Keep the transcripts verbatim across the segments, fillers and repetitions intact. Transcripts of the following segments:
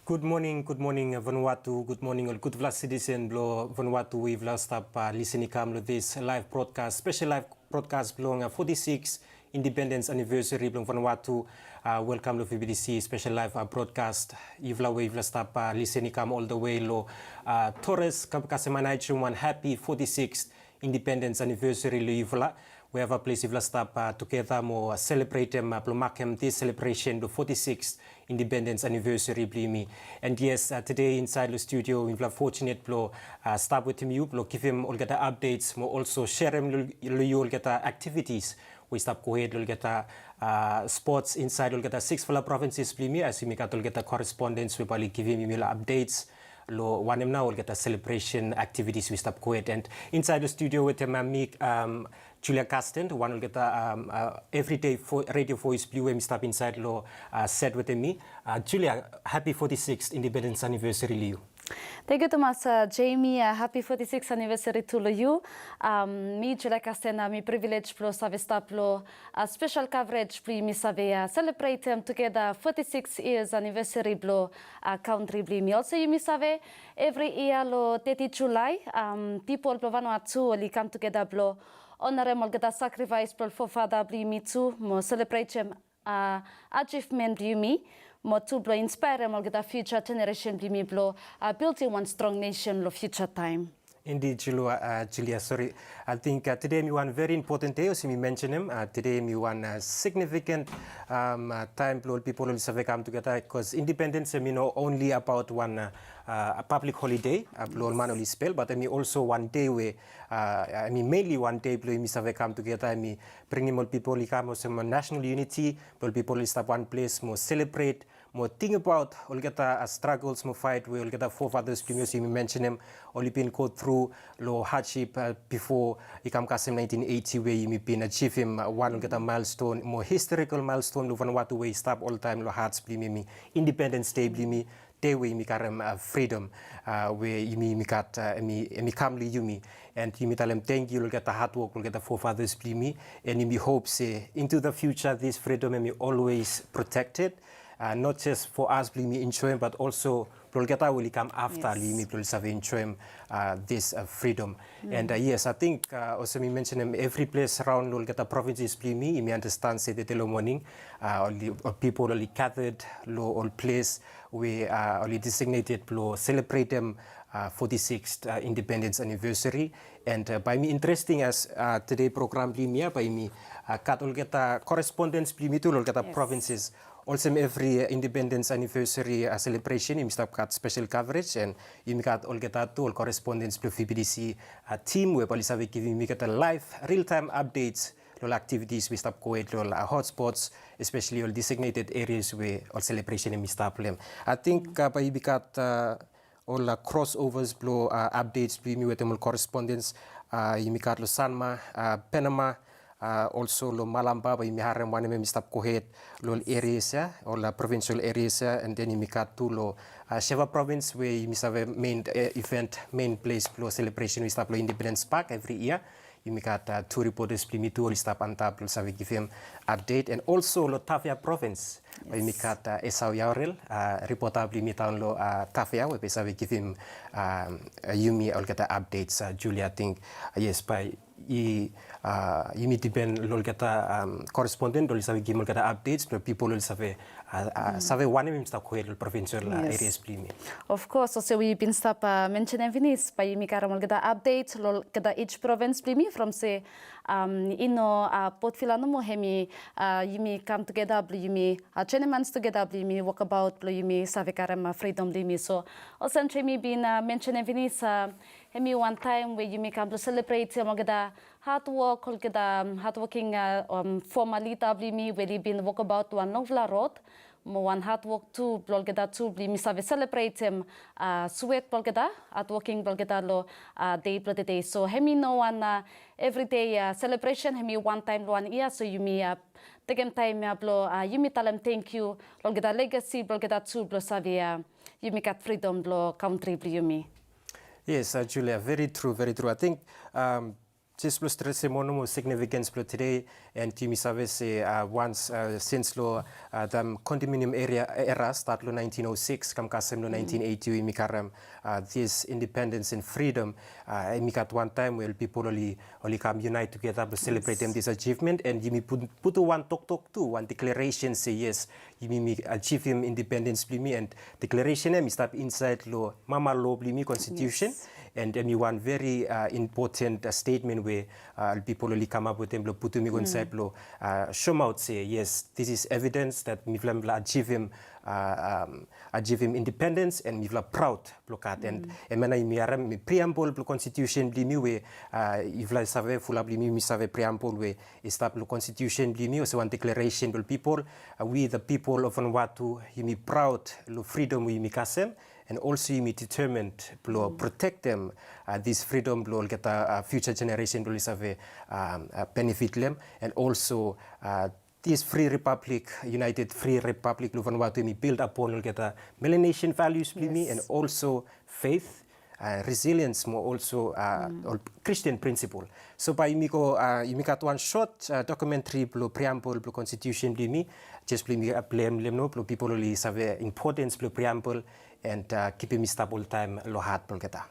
Gud moning, gud moning, Vanuatu. Gud moning ol gudfala sitisen blong Vanuatu we yufala stap, ah, lisin i kam long this live broadcast, spesel live broadcast blong, ah, forty-six independence anniversary blong Vanuatu. Ah, welkam long V B T C spesel live, ah, broadcast. Yufala we yufala stap, ah, lisin i kam all the way long, ah, Torres, kam kasem Aneityum, wan happy forty-sixth independence anniversary long yufala. Wherever ples yufala stap, ah, tugeta mo selebretem, ah, blong makem this celebration blong forty-sixth independence anniversary blong yumi. And yes, ah, tede insaed long studio, mifala fortunate blong, ah, stap wetem yu blong givim olgeta updates mo also serem long, long yu olgeta activities we i stap gohed long olgeta, ah, sports insaed long olgeta siksfala provinces blong yumi, as yumi gat olgeta correspondents we bae oli givim yumi ol updates long wanem nao olgeta celebration activities we i stap gohed. And insaed long studio wetem, ah, mi, um, Julia Kasten, wan olgeta, um, ah, everyday vo-, radio voice blong yu we mi stap insaed long, ah, set wetem mi. Ah, Julia, happy forty-sixth independence anniversary long yu. Tangkiu tumas, ah, Jamie, ah, happy forty-sixth anniversary tu long yu. Um, mi Julia Kasten, ah, mi privilege blong save stap long, ah, spesel coverage blong yumi save, ah, selebretem tugeta forty-six years anniversary blong, ah, kantri blong yumi. Also yumi save, evri yia long teti Julae, um, pipol blong Vanuatu oli kam tugeta blong onarem olgeta sakrifaes blong ol fofada blong yumi tu mo selebretem, ah, ajivmen blong yumi, mo tu blong inspaerem olgeta fiuja jeneresen blong yumi blong, ah, bildim wan strong nesen long fiuja taem. Indeed, Julia, ah, Julia, sori. Ating, ah, tede hemi wan very important dei, olsem mi mensenem, ah, tede hemi wan, ah, significant, um, ah, taem blong ol pipol oli save kam tugeta, bikos independens hemi no only abaot wan, ah, ah, public holiday, ah, blong ol man oli spel, but hemi also wan dei we, ah, hemi mainly wan dei blong yumi save kam tugeta, hemi bringim ol pipol i kam olsem national unity, blong ol pipol oli stap wan ples mo selebret, mo tingbaot olgeta, ah, struggles mo faet we olgeta forefathers blong yumi, olsem yumi mensenem, oli bin go through long hardship, ah, bifo i kam kasem nineteen eighty we yumi bin ajivim, ah, wan olgeta milestone, mo historical milestone long Vanuatu we i stap oltaem long hearts blong yumi, hemi Independence Day blong yumi, dei we yumi karem, ah, freedom, ah, we yumi, yumi gat, ah, hemi, hemi kam long yumi. And yumi talem tangkiu long olgeta hard work long olgeta forefathers blong yumi. And yumi hope se into the future this freedom hemi always protected. Ah, not just for us blong yumi enjoem, but also blong olgeta we oli kam afta long yumi blong oli save enjoem, ah, this, ah, freedom. And, ah, yes, ating, ah, olsem mi mensenem, evri ples raon long olgeta provinces blong yumi, yumi understand se tede long moning, ah, ol, ol pipol oli gathered long ol ples we, ah, oli designated blong selebretem, ah, forty-sixth, ah, independence anniversary. And, ah, bae hemi interesting as, ah, tede program blong yumi ia, bae yumi, ah, gat olgeta correspondents blong yumi tu long olgeta provinces. Olsem evri, ah, independence anniversary, ah, celebration, yumi stap gat special coverage, and yumi gat olgeta tu ol correspondents blong V B T C, ah, team we bae oli save givim yumi olgeta live, real time updates long ol activities we i stap gohed, long ol, ah, hotspots, especially ol designated areas we ol celebration hemi stap long hem. Ating, ah, bae yumi gat, ah, ol, ah, crossovers blong, ah, updates blong yumi wetem ol correspondents, ah, yumi gat long Sanma, ah, Penama, ah, also long Malampa, bae yumi harem wanem hemi stap gohed long ol areas ia, ol, ah, provincial areas ia, and then yumi gat tu long, ah, Shefa province we yumi save main, eh, event, main ples blong celebration we i stap long Independence Park evri yia. Yumi gat, ah, tu reporters blong yumi tu oli stap antap blong save givim update, and also long Tafea province. Bae yumi gat, ah, Esau Yaurel, ah, reporter blong yumi daon long, ah, Tafea we bae i save givim, ah, yumi olgeta updates, ah, Julia, ating, ah, yes, bae i, ah, yumi dipen long olgeta, um, correspondent oli save givim olgeta updates blong pipol oli save, ah, ah, save wanem hemi stap gohed long provincial, ah, areas blong yumi. Of course, olsem we yu bin stap, ah, mensenem finis, bae yumi karem olgeta update long olgeta each province blong yumi, from se, um, i no, ah, Port Vila nomo hemi, ah, yumi kam tugeta blong yumi, ah, joenem hands tugeta blong yumi wokbaot blong yumi save karem, ah, freedom blong yumi. So olsem Jamie bin, ah, mensenem finis, ah, hemi wan taem we yumi kam blong selebretem olgeta hard work, olgeta, um, hard working, ah, um, former leader blong yumi we oli bin wokbaot wan longfala rod, mo wan hard work tu blong olgeta tu blong yumi save selebretem, ah, swet blong olgeta, hard working blong olgeta long, ah, dei blong tede. So hemi no wan, ah, everyday, ah, celebration, hemi wan taem long wan yia, so yumi, ah, tekem taem ia blong, ah, yumi talem tangkiu long olgeta legacy blong olgeta tu blong save, ah, yumi gat freedom long kantri blong yumi. Yes, ah, Julia, very true, very true. Ating, um, Jes blong stresem wan moa significance blong tede, and yumi save se, uh, once, uh, since lo, uh, the condominium area, era start lo nineteen oh six kam kasem lo nineteen eighty, yumi karem, uh, this independence and freedom, uh, yumi gat wan taem we ol pipol oli, oli kam unite together blong selebretem this achievement, and yumi put, putum wan toktok tu, wan declaration se yes, yumi, mi ajivim independens blong yumi, and declaration ya hemi stap insaed lo mama loa blong yumi, constitution. And hemi wan very, uh, important, uh, statement we, uh, pipol oli kamap wetem blong putum i go insaed blong, uh, soemaot se yes, this is evidence that mifala, mifala ajivim, uh, um, ajivim independens, and mifala praod blong gat. And hemia nao yumi harem, hemi preamble blong constitution blong yumi we, uh, yufala save, fulap blong yumi, yumi save preamble we i stap lo constitution blong yumi olsem wan declaration blong pipol, uh, we the people of Vanuatu, yumi praod lo freedom we yumi kasem, and also yumi determined blo protektem, uh, this freedom blo olgeta, uh, future generation blo oli save, um, uh, benefit lo hem, and also, uh, this free republic, united free republic lo Vanuatu, yumi build upon olgeta Melanesian values blo yumi, and also faith, uh, resilience mo also, uh, ol Christian principle. So bae yumi go, uh, yumi gat wan sot, uh, documentary blo preamble blo constitution blo yumi, jes blo yumi, uh, pleim, pleim nao blo pipol oli save importance blo preamble, and, uh, kipim i stap oltaem lo hat blo olgeta.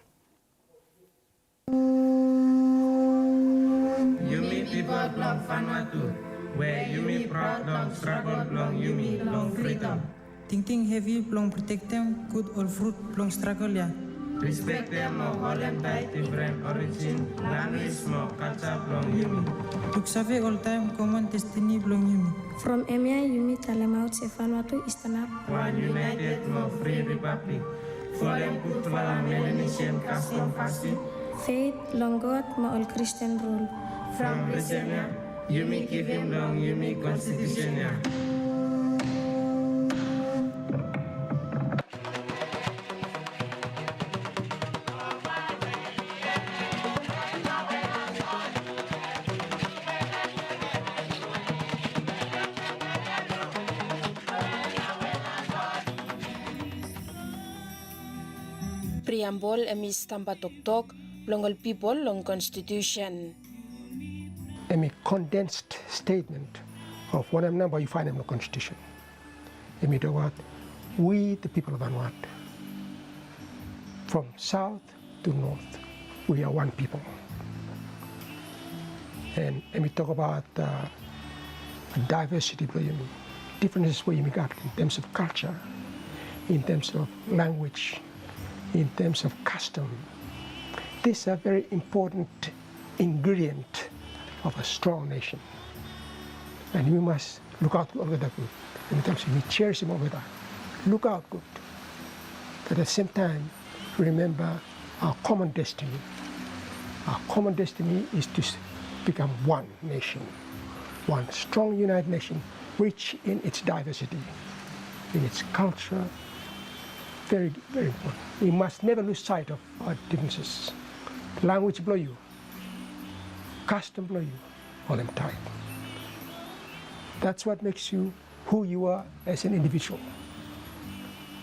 Yumi pipol blong Vanuatu, we yumi praod long stragol blong yumi long fridom. Tingting hevi blong protektem gud ol frut blong stragol ya. Respektem mo holem taet difren orijin, lanwis mo kalja blong yumi. Luksave oltaem komon destini blong yumi. From hemia yumi talemaot se Vanuatu i stanap wan united mo fri ripablik. Folem gudfala Melanesian kastom fasin. Fet long God mo ol Christian rul. From risen ya, yumi givim long yumi konstitusen ya. Preamble hemi stamba toktok blong ol pipol long konstitusen. Hemi condensed statement of wanem nao bae yu faenem long constitution. Hemi tokbaot, we the people of Vanuatu, from south to north, we are one people. And hemi tokbaot, uh, diversity blong yumi, differences we yumi gat in terms of culture, in terms of language, in terms of custom. These are very important ingredient of a strong nation. And yumi mas lukaot olgeta gud. Hemi talem se yumi cherishim olgeta. Lukaot gud. But at the same time, remember our common destiny. Our common destiny is to s-, become one nation, one strong united nation, rich in its diversity, in its culture. Very, very important. We must never lose sight of our differences. Language blong yu, kastom blong yu, holem taet. That's what makes you who you are as an individual.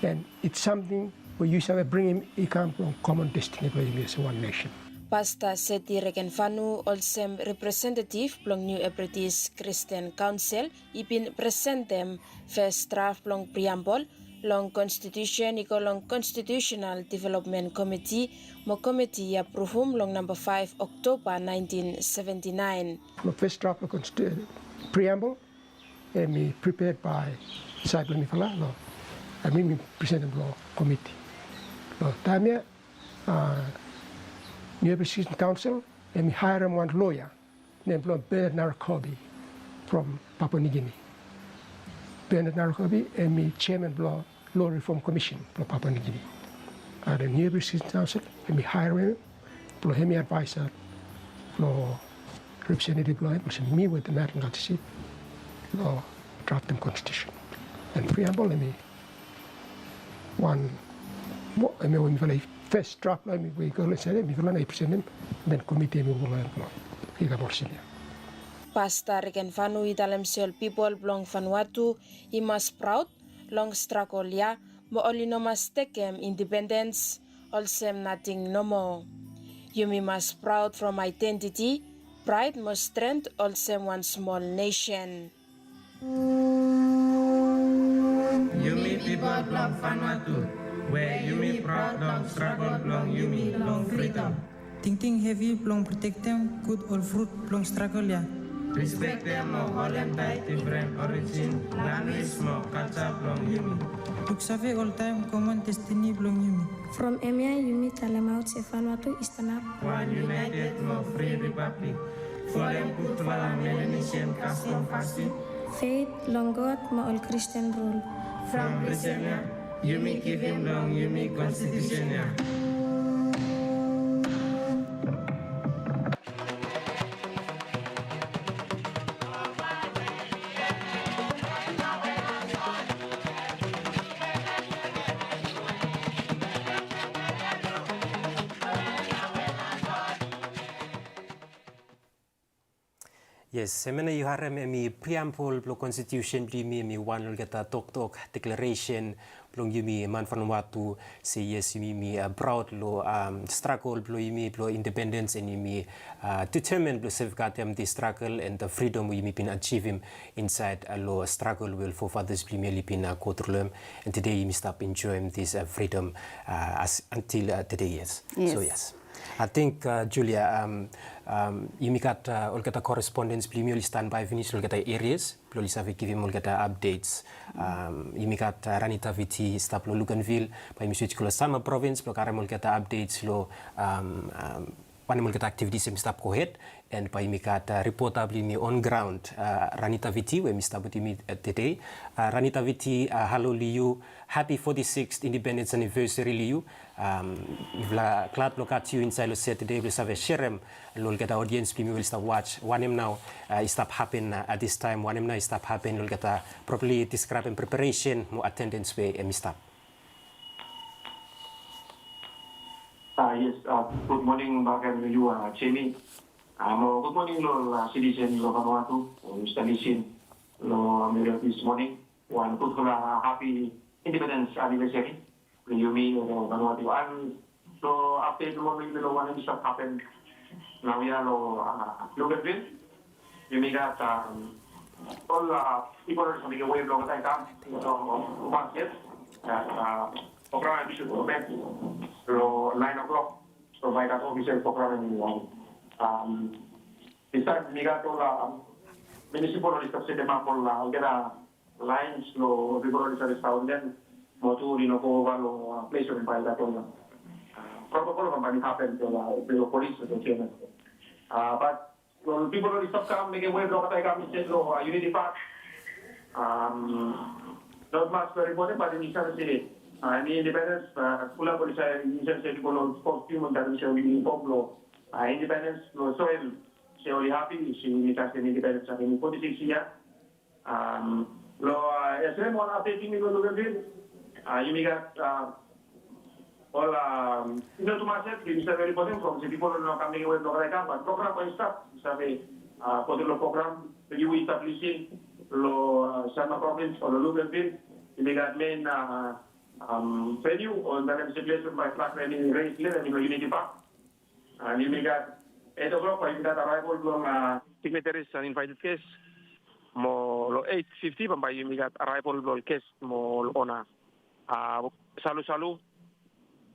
And it's something we yu save bringim i kam from common destiny blong yumi as one nation. Pasta Seti Regenvanu olsem representative blong New Hebrides Christian Council i bin presentem fes draf blong preamble long konstitusen i go long Constitutional Development Committee, mo komiti i apruvum long namba faef Oktoba naentin seventi naen. Long fes draf blong konsti-, preamble, hemi prepared by saed blong mifala, long, hemi, mi presentem long komiti. Long taem ya, uh, New Hebrides Christian Council, hemi haerem wan loya nem blong Bernard Narokobi from Papua New Guinea. Bernard Narokobi hemi chairman blong Law Reform Commission blong Papua New Guinea. And New Hebrides Christian Council hemi haerem hem blong hemi advaesa blong representative blong hem olsem mi wetem Matt Ngaltisi blong draftem konstitusen. And preamble hemi wan mo-, hemia we mifala i fes draf blong hem we i go long Senate, mifala nao i presentem, then komiti hemi wok long hem blong i kam olsem ya. Pasta Regenvanu i talem se ol pipol blong Vanuatu i mas praod long stragol ya, mo oli no mas tekem independens olsem nating nomo. Yumi mas praod from aedentiti praed mo stren olsem wan smol nesen. Yumi pipol blong Vanuatu, we yumi praod long stragol blong yumi long fridom. Tingting hevi blong protektem gud ol frut blong stragol ya. Respektem mo holem taet difren orijin, lanwis mo kalja blong yumi. Luksave oltaem komon destini blong yumi. From hemia yumi talemaot se Vanuatu i stanap wan yunaeted mo fri ripablik. Folem gudfala Melanesian kastom fasin. Fet long God mo ol Kristin rul. From risen ya yumi givim long yumi konstitusen ya. Yes, hemia nao yu harem hemi priambol blong konstitusen blong yumi, hemi wan long olgeta toktok, deklaresen blong yumi man Vanuatu, se yes, yumi, yumi, a, praod long, am, stragol blong yumi blong independens, and yumi, a, determined blong safeguardem dis stragol and the freedom we yumi bin ajivim insaed, a, long stragol we ol forefathers blong yumi oli bin, a, go tru long hem, and tede yumi stap enjoem dis, a, freedom, a, as, until, a, tede, yes. So, yes. Ating, a, Julia, am, am, yumi gat, a, olgeta correspondents blong yumi oli standby finis long olgeta areas blong oli save givim olgeta updates. Am, yumi gat, a, Ranita Viti stap long Luganville, bae yumi switch go long Sanma Province blong karem olgeta updates long, am, am, wanem olgeta activities hemi stap gohed, and bae yumi gat, a, reporter blong yumi on ground, a, Ranita Viti, we hemi stap wetem yumi, a, tede. A, Ranita Viti, a, halo long yu, happy forty-sixth independence anniversary long yu. Am, mifala glad blong gat yu insaed long set tede blong save serem long olgeta audience blong yumi we oli stap watch wanem nao, a, i stap hapen, a, at this time, wanem nao i stap hapen long olgeta, probably describem preparation mo attendance we hemi stap. A, yes, a, gud moning bakegen long yu, a, Jamie. A, mo gud moning long ol, a, citizen long Vanuatu, we oli stap lisin long, a, media this morning. Wan gudfala, a, happy independence anniversary blong yumi, a, Vanuatu. And so update long yumi long wanem i stap hapen naoia long, a, Luganville. Yumi gat, am, ol, a, pipol oli stap mekem wei blong olgeta i kam long, a, basket. A, program hemi should open long nine o'clock. So bae gat ofisel program hemi, am, distaem yumi gat ol, a, municipal oli stap setemap ol, a, olgeta lines long pipol oli save saotem mo tu oli no go ova long, a, ples we bae gat ol, a, protokol we bae i hapen long, a, long polis o G M S. A, bat ol pipol oli stap kam mekem wei blong olgeta i kam insaed long, a, Unity Park. Am, not much very important, bat yumi save se, a, hemi independens, a, fulap oli save, yumi save se pipol oli costume, oli save se oli uniform blong, a, independens, blong soem se oli hapi se yumi kasem independens blong yumi forty-six yia. Am, long, a, ese, wan update blong yumi long Luganville. A, yumi gat, a, ol, am, i no tumas yet, yumi save ripot from se pipol oli no kam mekem wei blong olgeta i kam, bat program bae i stap, yumi save, a, go tru long program, yu we i stap lisin long, a, Sanma Province o long Luganville, yumi gat main, a, am, venue o yumi talem se ples we bae flag hemi raise long hem, hemi long Unity Park. And yumi gat eight o'clock bae yumi gat arrival blong, a, dignitaries and invited guests. Mo long eight fifty bambae yumi gat arrival blong ol guest mo ol ona, a, salusalu.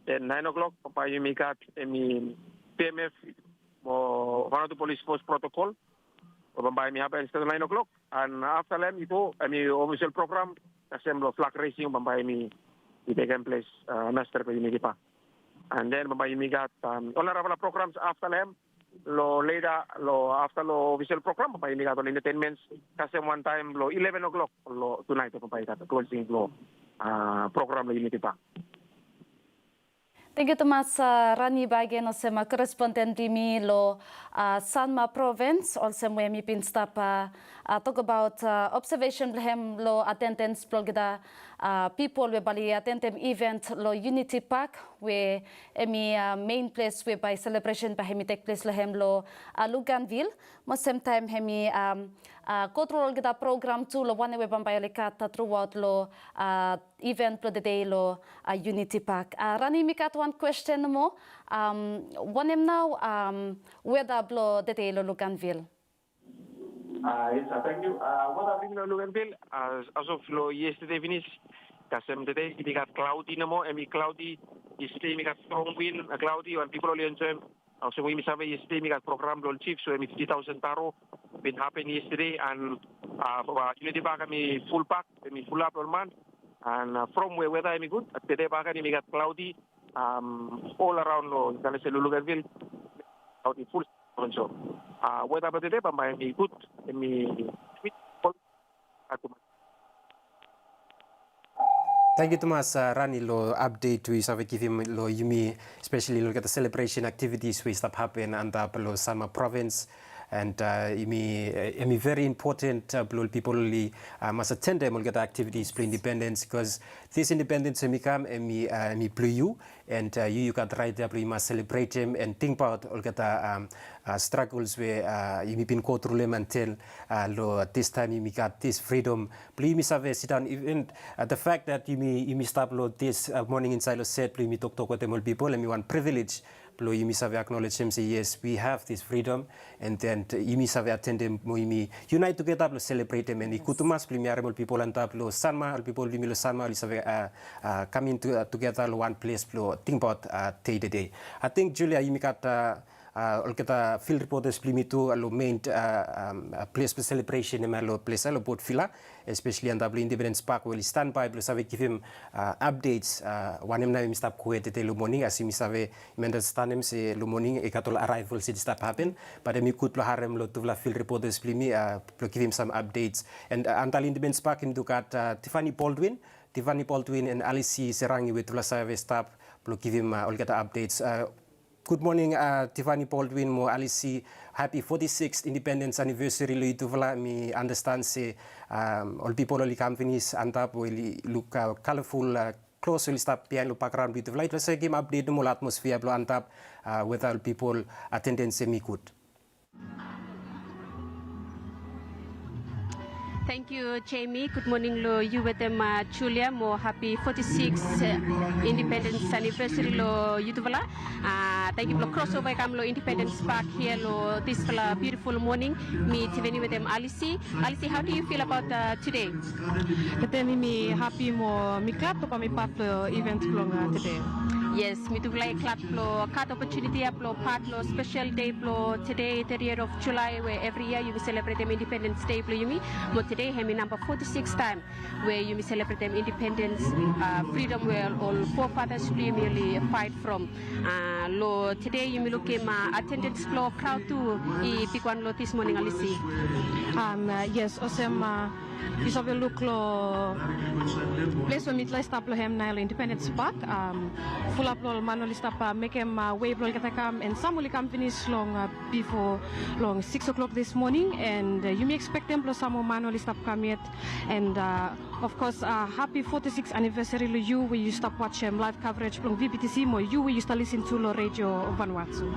Then nine o'clock bambae yumi gat hemi P M F mo Vanuatu Police Force protocol. Bambae hemi hapen stret long nine o'clock. And afta long hem i go hemi ofisel program kasem long flag raising bambae hemi, i tekem ples, a, na stret long Unity Park. And then bambae yumi gat, am, ol narafala programs afta long hem, long leta, long afta long ofisel program bambae yumi gat ol entertainments kasem wantaem long eleven o'clock long tunaet bambae i gat closing blong, a, program long Unity Park. Tangkiu tumas, a, Rani bakegen olsem, a, koresponden blong yumi long, a, Sanma Provins, olsem we hemi bin stap, a, a, tokbaot, a, obsevesen blong hem long atendens blong olgeta, a, pipol we bae oli atendem event lo Unity Park, we hemi, a, main ples we bae selebresen bae hemi tekples lo hem lo, a, Luganville. Mo semtaem hemi, am, a, go tru olgeta program tu lo wanem we bambae oli gat, a, truaot lo, a, event blo tede lo, a, Unity Park. A, Rani, mi gat wan kwesten moa. Am, wanem nao, am, weta blo tede lo Luganville? A, yes, a, tangkiu. A, weta blo yumi lo Luganville, a, as of lo yestede finis, kasem tede, yumi gat cloudy nomo, hemi cloudy, yestede yumi gat strong win, a, cloudy, wan pipol oli enjoem. A, olsem we yumi save yestede yumi gat program blo ol Chiefs, we hemi tri taosen taro, bin hapen yestede, and, a, a, Unity Park hemi fulpak, hemi fulap lo ol man, and, a, from we weta hemi gud, a, tede bak agen yumi gat cloudy, am, ol araon lo, kale se lo Luganville, cloudy ful, so, a, weta blo tede bambae hemi gud, hemi swit, ol, a, tumas. Tangkiu tumas, a, Rani, lo update we yu save givim lo yumi, especially lo olgeta celebration activities we i stap hapen antap lo Sanma Province. And, a, hemi, a, hemi very important, a, blo ol pipol oli, a, mas atendem olgeta activities blo independence, bikos this independence hemi kam, hemi, a, hemi blo yu, and, a, yu, yu gat raet ya blo yu mas selebretem and tingbaot olgeta, am, a, struggles we, a, yumi bin go tru lo hem until, a, lo this taem yumi gat this freedom blo yumi save sidaon. Even, a, the fact that yumi, yumi stap lo this, a, moning insaed lo set blo yumi toktok wetem ol pipol, hemi wan privilege blo yumi save acknowledgem se, yes, we have this freedom, and then, a, yumi save atendem mo yumi unite tugeta blo selebretem, and i gud tumas blo yumi harem ol pipol antap lo Sanma, ol pipol blo yumi lo Sanma, oli save, a, a, kam in tu-, a, tugeta lo wan ples blo tingbaot, a, dei tede. Ating, Julia, yumi gat, a, a, olgeta field reporters blo yumi tu, a, lo main, a, am, a, ples blo celebration, hemia lo ples ya lo Port Vila, especially antap lo Independence Park, we oli standby blo save givim, a, updates, a, wanem nao hemi stap gohed tede lo moning, as yumi save, yumi andastanem se lo moning i gat ol arrivals i stap hapen, but hemi gud blo harem lo tufala field reporters blo yumi, a, blo givim sam updates. And, a, antap lo Independence Park yumi tu gat, a, Tiffany Baldwin, Tiffany Baldwin and Alice Serangi we tufala save stap blo givim, a, olgeta updates. A, Gud moning, a, Tiffany Baldwin mo Alice. Happy forty-sixth independence anniversary lo yutufala. Mi andastan se, am, ol pipol oli kam finis antap we oli luk, a, colorful, a, klos oli stap biaen lo bakgraon blo yutufala. Yutufala save givim update nomo lo atmosphere blo antap, a, weta ol pipol, attendance hemi gud. Tangkiu, Jamie. Gud moning lo yu wetem, a, Julia, mo happy forty-six, a, independence anniversary lo yutufala. A, tangkiu blo crossover i kam lo Independence Park hia lo disfala beautiful moning. Mi Tiffany wetem Alice. Alice, how do you feel about, a, today? Wetem mi hapi mo mi glad blo mi pat lo event blo, a, tede. Yes, mitufala i glad blo gat opportunity ya blo pat lo special day blo tede, thirtieth of July, we evri yia yumi selebretem Independence Day blo yumi. Mo tede hemi namba forty-six taem we yumi selebretem independence, a, freedom we ol forefathers blo yumi oli faet from. A, lo tede yumi lukim, a, attendance blo crowd tu i bigwan lo this moning, Alice. Am, a, yes, olsem, a, yu save luk lo ples we mitufala i stap lo hem naoia lo Independence Park, am, fulap lo ol man oli stap, a, mekem, a, wei blo olgeta i kam, and sam oli kam finis long, a, bifo long six o'clock this morning, and, a, yumi ekspektem blo sam moa man oli stap kam yet, and, a, of course, a, hapi forty-six anivesari lo yu we yu stap wajem laev coverage blong V B T C mo yu we yu stap lisin tu lo Radio Vanuatu.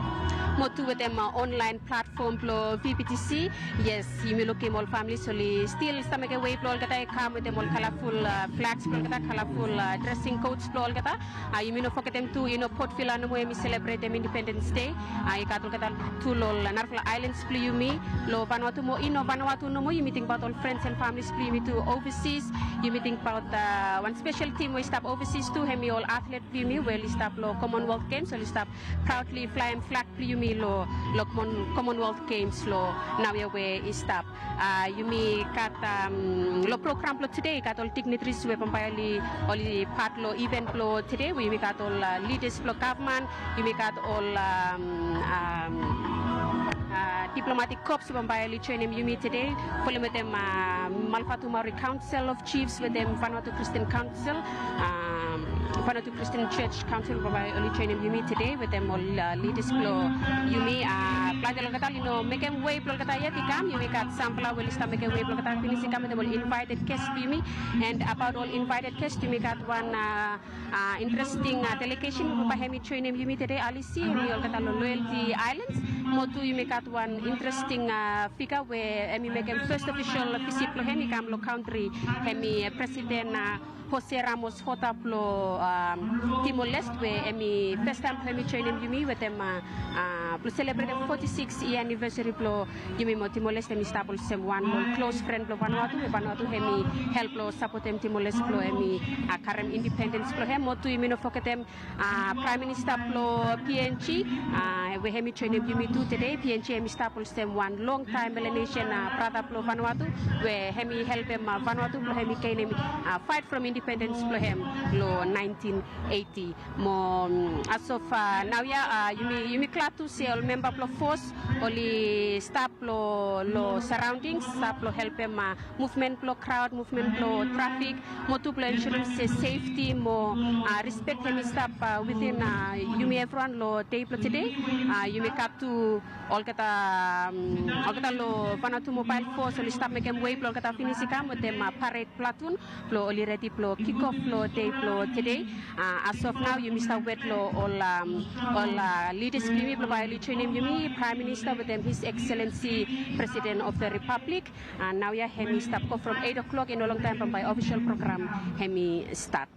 Mo tu wetem, a, online platform blo V B T C. Yes, yumi lukim ol families oli stil stap mekem wei blo olgeta i kam wetem ol colorful, a, flags blo olgeta, colorful, a, dressing codes blo olgeta. A, yumi no fogetem tu, i no Port Vila nomo hemi selebretem Independence Day. A, i gat olgeta tu lo ol narafala islands blo yumi lo Vanuatu mo i no Vanuatu nomo, yumi tingbaot ol friends and families blo yumi tu overseas. Yumi tingbaot, a, wan special team we i stap overseas tu, hemi ol athlete blo yumi we oli stap lo Commonwealth Games, oli stap proudly flaem flag blo yumi lo, lo Common-, Commonwealth Games lo naoia we i stap. A, yumi gat, am, lo program blo tede, i gat ol dignitaries we bambae oli, oli pat lo event blo tede, we yumi gat ol, a, leaders blo gavman, yumi gat ol, am, am, a, diplomatic corps we bambae oli joenem yumi tede, folem wetem, a, Malvatumauri Council of Chiefs wetem Vanuatu Christian Council, am, Vanuatu Christian Church Council bambae oli joenem yumi tede wetem ol, ah, lidas blo yumi, ah, plante lo olgeta oli no mekem wei blo olgeta yet i kam. Yumi gat samfala we oli stap mekem wei blo olgeta finis i kam wetem ol invited guest blo yumi. And abaot ol invited guest, yumi gat wan, ah, ah, interesting, ah, delegation we bambae hemi joenem yumi tede, Alice, hemi olgeta lo Loyalty Islands. Mo tu yumi gat wan interesting, ah, figa we hemi mekem fes ofisol visit blo hem i kam lo kantri, hemi, eh, Presiden, ah, Jose Ramos Horta blo, um, Timor-Leste, we hemi fes taem blo hemi joenem yumi wetem, ah, ah, blo selebretem foti sikis yia anivesari blo yumi. Mo Timor-Leste hemi stap olsem wan lo ol klos fren blo Vanuatu, we Vanuatu hemi help lo sapotem Timor-Leste blo hemi, ah, karem independens blo hem. Mo tu yumi no fogetem, ah, Praem Minista blo P N G, ah, we hemi joenem yumi tu tede. P N G hemi stap olsem wan longtaem Melanesian, ah, brata blo Vanuatu, we hemi helpem, ah, Vanuatu blo hemi gainem, ah, faet from independens blo hem lo naentin eiti. Mo, mm, as of, ah, naoia, ah, yumi, yumi glad tu se ol memba blo fos oli stap lo, lo surroundings, stap lo helpem, ah, muvmen blo kraod, muvmen blo trafik, mo tu blo ensurem se sefti mo, ah, rispek hemi stap, ah, within, ah, yumi evriwan lo dei blo tede. Ah, yumi gat tu olgeta, mm, olgeta lo Vanuatu Mobile Force oli stap mekem wei blo olgeta finis i kam wetem, ah, pared platun blo oli redi blo kikof lo dei blo tede. Ah, as of nao yumi stap wet lo ol, um, ol, ah, lidas blo yumi blo bambae oli joenem yumi, Praem Minista wetem His Excellency President of the Republic. Ah, naoia hemi stap go from eit o'clock, i no longtaem bambae ofisol program hemi stat.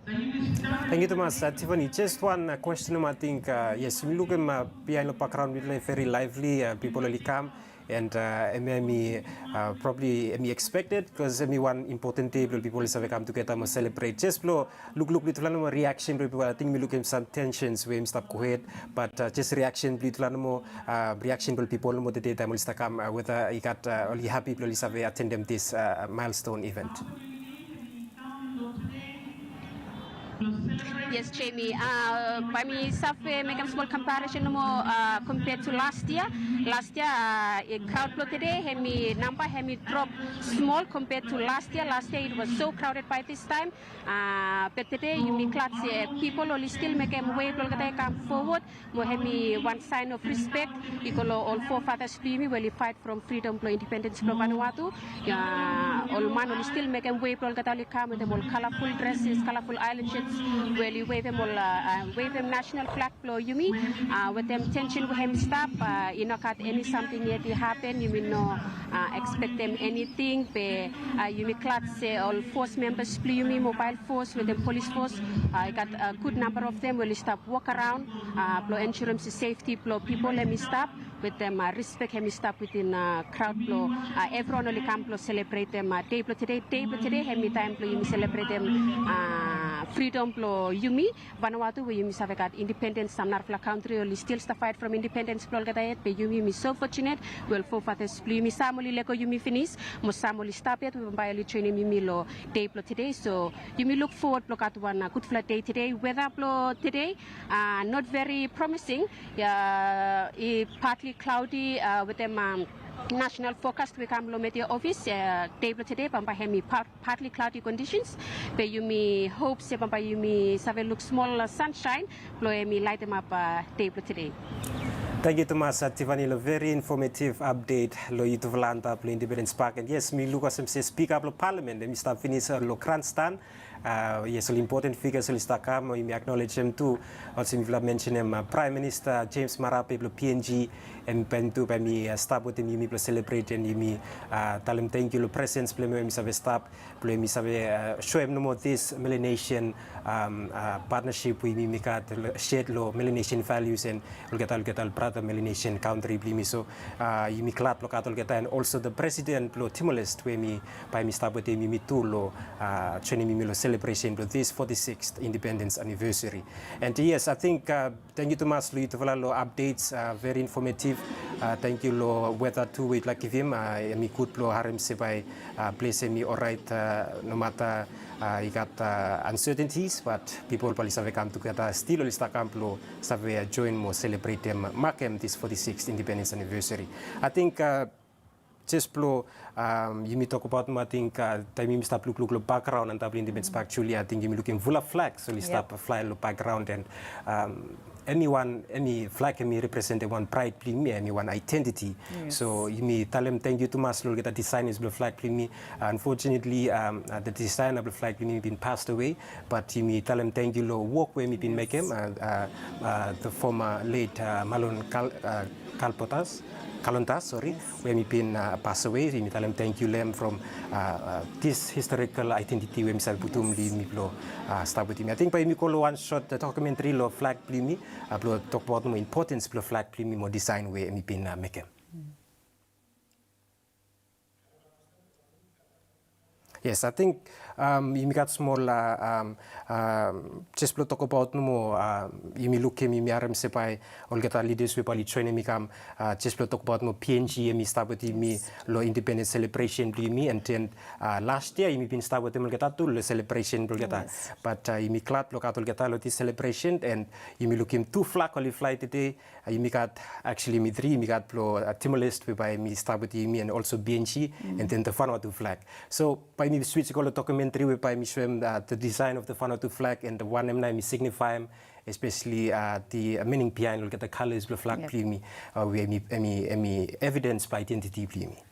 Tangkiu tumas, ah, Tiffany. Jes wan, ah, kwesten nomo, ating, ah, yes, yumi lukim, ah, biaen lo bakgraon blong yutufala i veri laevli, ah, pipol oli kam. And, ah, hemia hemi, ah, probably hemi expected, bikos hemi wan impoten dei blo ol pipol oli save kam tugeta mo selebret. Jes blo lukluk blo yutufala nomo, riaksen blo pipol, ating mi lukim sam tensions we hemi stap gohed. But, ah, jes riaksen blo yutufala nomo, ah, riaksen blo pipol nomo tede taem oli stap kam, ah, weta i gat, ah, oli hapi blo oli save atendem dis, ah, milestone event. Yes, Jamie. Ah, bae mi save mekem smol comparison nomo, ah, compared to last year. Last year, ah, e kraod blo tede, hemi namba hemi drop smol compared to last year. Last year it was so crowded by this time. Ah, be tede yumi glad se pipol oli stil mekem wei blo olgeta i kam fowod. Mo hemi wan sign of respect i go lo ol forefathers blo yumi we oli faet from freedom blo independens blo Vanuatu. Ia, ol man oli stil mekem wei blo olgeta oli kam wetem ol colorful dresses, colorful island shirts, we oli wevem ol, ah, ah, wevem national flag blo yumi. Ah, wetem tension we hemi stap, ah, i no gat eni samting yet i hapen, yumi no, ah, ekspektem eniting, be, ah, yumi glad se ol fos membas blo yumi, mobile force wetem police force, ah, i gat, ah, gud namba of them we oli stap wok araon, ah, blo ensurem se sefti blo pipol hemi stap, wetem, ah, rispek hemi stap within, ah, kraod blo, ah, evriwan oli kam blo selebretem, ah, dei blo tede. Dei blo tede hemi taem blo yumi selebretem, ah, fridom blo yumi Vanuatu, we yumi save gat independens. Sam narafala kantri oli stil stap faet from independens blo olgeta yet, be yumi, yumi so fortunate we ol forefathers blo yumi, sam oli lego yumi finis, mo sam oli stap yet we bambae oli joenem yumi lo dei blo tede. So yumi luk fowod blo gat wan, ah, gudfala dei tede. Weta blo tede, ah, not very promising. Ia, i partly cloudy, ah, wetem, um, national forecast we i kam lo Meteo Office, ah, dei blo tede bambae hemi par-, partly cloudy conditions. Be yumi hop se bambae yumi save luk smol, ah, sunshine blo hemi laetemap, ah, dei blo tede. Tangkiu tumas, ah, Tiffany, lo very informative update lo yutufala antap lo Independence Park. And yes, mi luk olsem se Spika blo Palamen hemi stap finis, ah, lo grandstand. Ah, yes, ol impoten figas oli stap kam, yumi acknowledgem tu. Olsem yufala mensenem, ah, Praem Minista James Marape blo P N G, hemi bae tu bae hemi, ah, stap wetem yumi blo selebret, and yumi, ah, talem tangkiu lo presens blo hem we hemi save stap, blo hemi save, ah, soem nomo this Melanesian, um, ah, partnership we yumi gat, lo, shared lo Melanesian values and olgeta, olgeta ol brata Melanesian kantri blo yumi. So, ah, yumi glad blo gat olgeta, and also the president blo Timor-Leste we hemi, bae hemi stap wetem yumi tu lo, ah, joenem yumi lo selebresen blo this forty-sixth independence anniversary. And yes, I think, ah, tangkiu tumas lo yutufala lo updates, ah, very informative. Ah, tangkiu lo weta tu we yutufala givim, ah, hemi gud blo harem se bae, ah, ples hemi oraet, ah, nomata, ah, i gat, ah, uncertainties, but pipol bae oli save kam tugeta, stil oli stap kam blo save, ah, joen mo selebretem, makem this forty-sixth independence anniversary. I think, ah, Jes blo, um, yumi tokbaot moa, ating, uh, taem yumi stap lukluk lo bakgraon antap lo Independence Park, Julia, ating yumi lukim fulap flags oli stap flae lo bakgraon, and, um, eni wan, eni flag hemi representem wan praed blo yumi, eni wan identity. So yumi talem tangkiu tumas lo olgeta designers blo flag blo yumi. Unfortunately, um, uh, the designer blo flag blo yumi bin passed away, but yumi talem tangkiu lo wok we hemi bin mekem, uh, uh, uh, the former late, uh, Malon Kal-, uh, Kalpotas, Kalontas, sorry, we hemi bin, uh, pass away. Yumi talem tangkiu lo hem from, uh, uh, this historical identity we hemi save putum lo yumi blo, uh, stap wetem yumi. Ating bae yumi go lo wan short, uh, documentary lo flag blo yumi, uh, blo tokbaot moa importance blo flag blo yumi mo design we hemi bin, uh, mekem. Yes, ating, um, yumi gat smol, uh, um, um, jes blo tokbaot nomo, uh, yumi lukim, yumi harem se bae olgeta leaders we bae oli joenem i kam, uh, jes blo tokbaot nomo, P N G hemi stap wetem yumi lo independence celebration blo yumi, and then, uh, last year yumi bin stap wetem olgeta tu lo celebration blo olgeta. But, uh, yumi glad blo gat olgeta lo this celebration, and yumi lukim tu flag oli flae tede, Uh, yumi gat, actually, yumi tri, yumi gat blo, uh, Timor-Leste, we bae hemi stap wetem yumi, and also P N G, and then the Vanuatu flag. So bae yumi switch go lo documentary we bae hemi soem, uh, the design of the Vanuatu flag and the wanem nao hemi signifaem, especially, uh, the, uh, meaning behind olgeta colors blo flag blo yumi, uh, we hemi, hemi, hemi evidence blo identity blo yumi.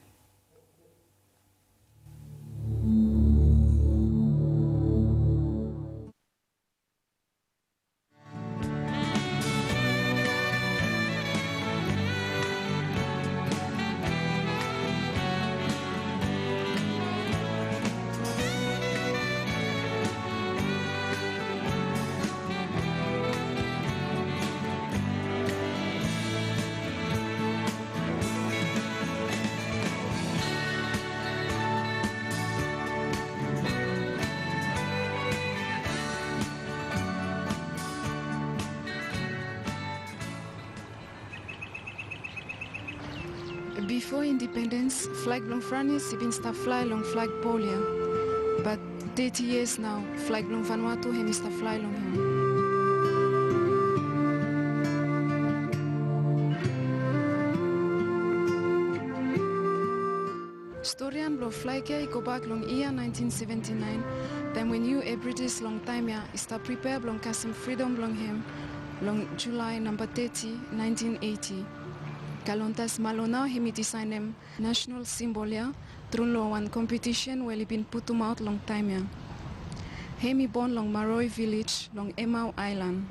Bifo independens, flag blong Franis i bin stap flae long flag pol ya. Bat teti yias nao, flag blong Vanuatu hemi stap flae long hem. Storian blong flag ya i gobak long yia naentin seventi naen, taem we Niu Hebrides long taem ya i stap pripea blong kasem fridom blong hem long Julae namba teti, naentin eiti. Kalontas Malo nao hemi disaenem nasonal simbol ya tru long wan kompetisen we oli bin putumaot long taem ya. Hemi bon long Maroi Vilej long Emau Aelan.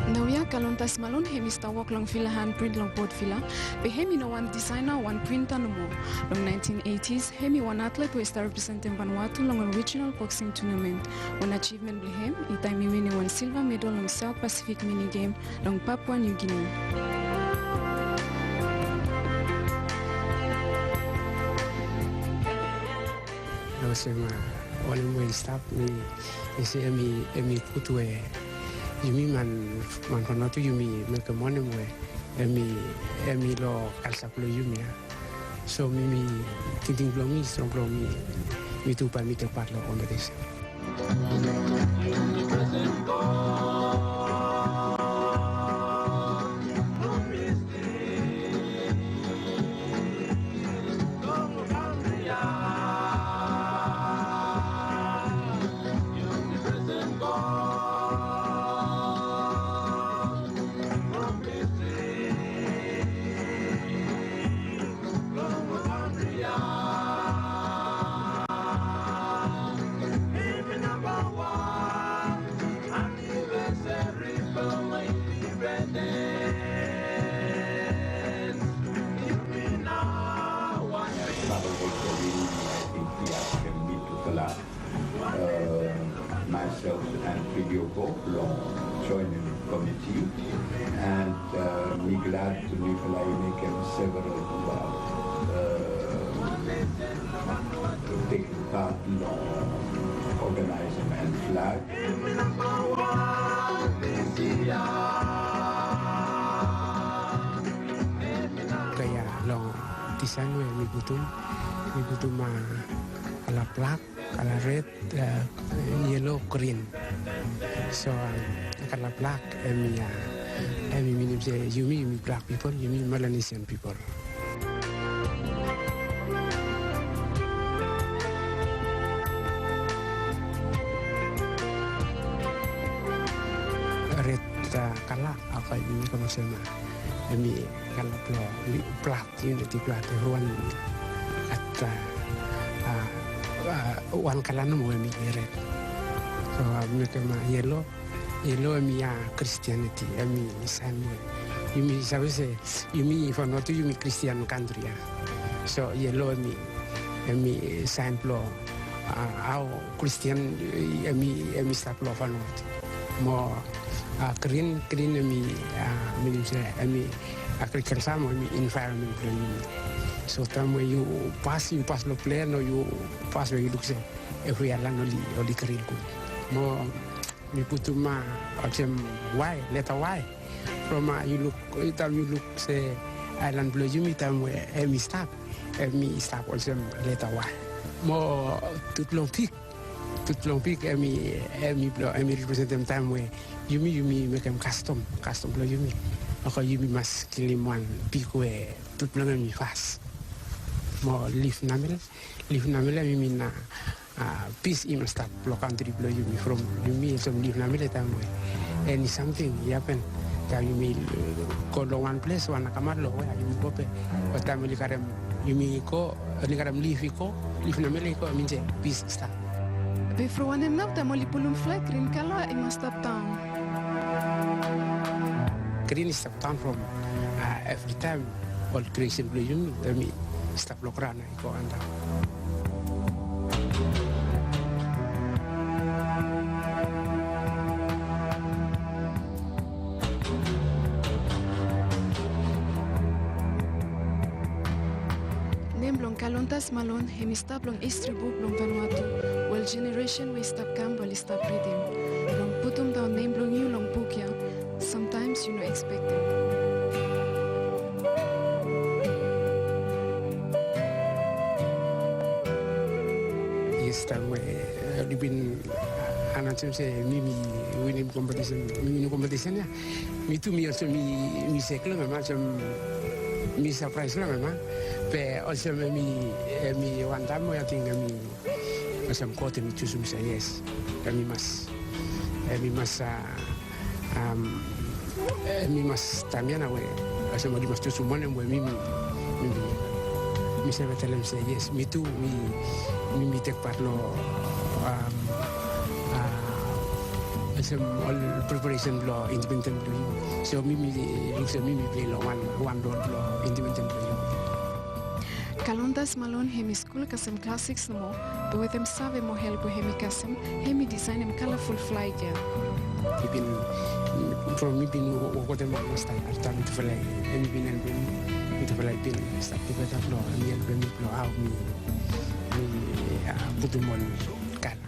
Naoia Kalontas Malon hemi stap wok long Vila Handprint long Port Vila, be hemi no wan disaena o wan printa nomo. Long naentin eitis, hemi wan atlet we i stap representem Vanuatu long wan rijinal boksing tunamen. Wan ajivmen blong hem i taem i winim wan silva medal long South Pacific Mini Game long Papua New Guinea. Olsem, uh, wanem we i stap, mi, mi se hemi, hemi gud we yumi man, man Vanuatu yumi mekem wanem we hemi, hemi lo kalja blo yumi ya. So mi, mi tingting blo mi, strong blo mi, mi tu bae mi tek pat lo kompetisen. Myself and Filio Pope long joining committee, and, uh, mi glad mi fala i mekem several, uh, uh, taking part long organizing and flag. Oke, ya, long design we mi putum, mi putum, uh, kala blak, kala red, uh, yellow, green. So, um, kala blak, hemi, uh, hemi minim se yumi, yumi blak pipol, yumi Melanesian pipol. Red, uh, kala, a, bae yumi mekem olsem, uh, hemi kala blong blad, unity blad, evriwan gat, uh, uh, uh, wan kala nomo, hemi red. So, uh, mekem, uh, yellow, yellow hemi, uh, Christianity, hemi saen we yumi save se yumi Vanuatu yumi Christian kantri, ya. So yellow hemi, hemi saen blong, uh, hao Christian, uh, hemi, hemi stap long Vanuatu. Mo, uh, green, green hemi, uh, minim se hemi agriculture mo hemi environment blong yumi. So taem we yu pas, yu pas long plen o yu pas we yu luk se evri aelan oli, oli green gud. Mo mi putum, uh, olsem Y, leta Y. From, uh, yu luk, taem yu luk se aelan blong yumi taem we hemi stap, hemi stap olsem leta Y. Mo tut long pig, tut long pig hemi, hemi blong, hemi representem taem we yumi, yumi mekem kastom, kastom blong yumi. Oke, yumi mas kilim wan pig we tut blong hem i fas. Mo lif namele, lif namele hemi min, uh, uh, pis i mas stap long kantri blong yumi. From yumi olsem lif namele taem we eni samting i hapen, taem yumi, uh, go long wan ples, wan nakamal o wea yumi go be, o taem oli karem, yumi go, oli karem lif i go, lif namele i go, min se pis i stap. Be from wanem nao taem oli pulum flag, grin kala i mas stap daon? Grin i stap daon from, uh, evritaem ol creation blong yumi hemi stap long graon i go antap. Nem blong Kalontas Malon hemi stap long histri buk blong Vanuatu, we ol jeneresen we i stap kam bae oli stap ridim. Long putum daon nem blong yu long buk ya, samtaems yu no ekspektem. Yes, taem we, eh, oli bin anaonsem se mi, mi winim kompetisen, mi winim kompetisen ya. Mi tu mi olsem mi, mi sek long hem, olsem mi sapraes long hem. Be olsem hemi, hemi wan taem we ating hemi olsem God hemi jusum se yes, hemi mas, hemi mas, a, am, hemi mas taem ya nao we olsem oli mas jusum wan hem we mi, mi, mi, mi save talem se yes, mi tu mi, mi, mi tek pat long, am, a, olsem ol preparesen blong independens blong yumi. So mi, mi luk se mi, mi plei long wan, wan rol blong independens blong yumi. Kalontas Malon hemi skul kasem klas sikis nomo, be wetem save mo help we hemi kasem, hemi disaenem kalaful flag ya. Mi bin, from mi bin wo-, wok wetem hem long taem, afta mitufala, hemi bin helpem mi, mitufala i bin stap tugeta blong hemi helpem mi blong hao mi, mi, a, putum ol kala.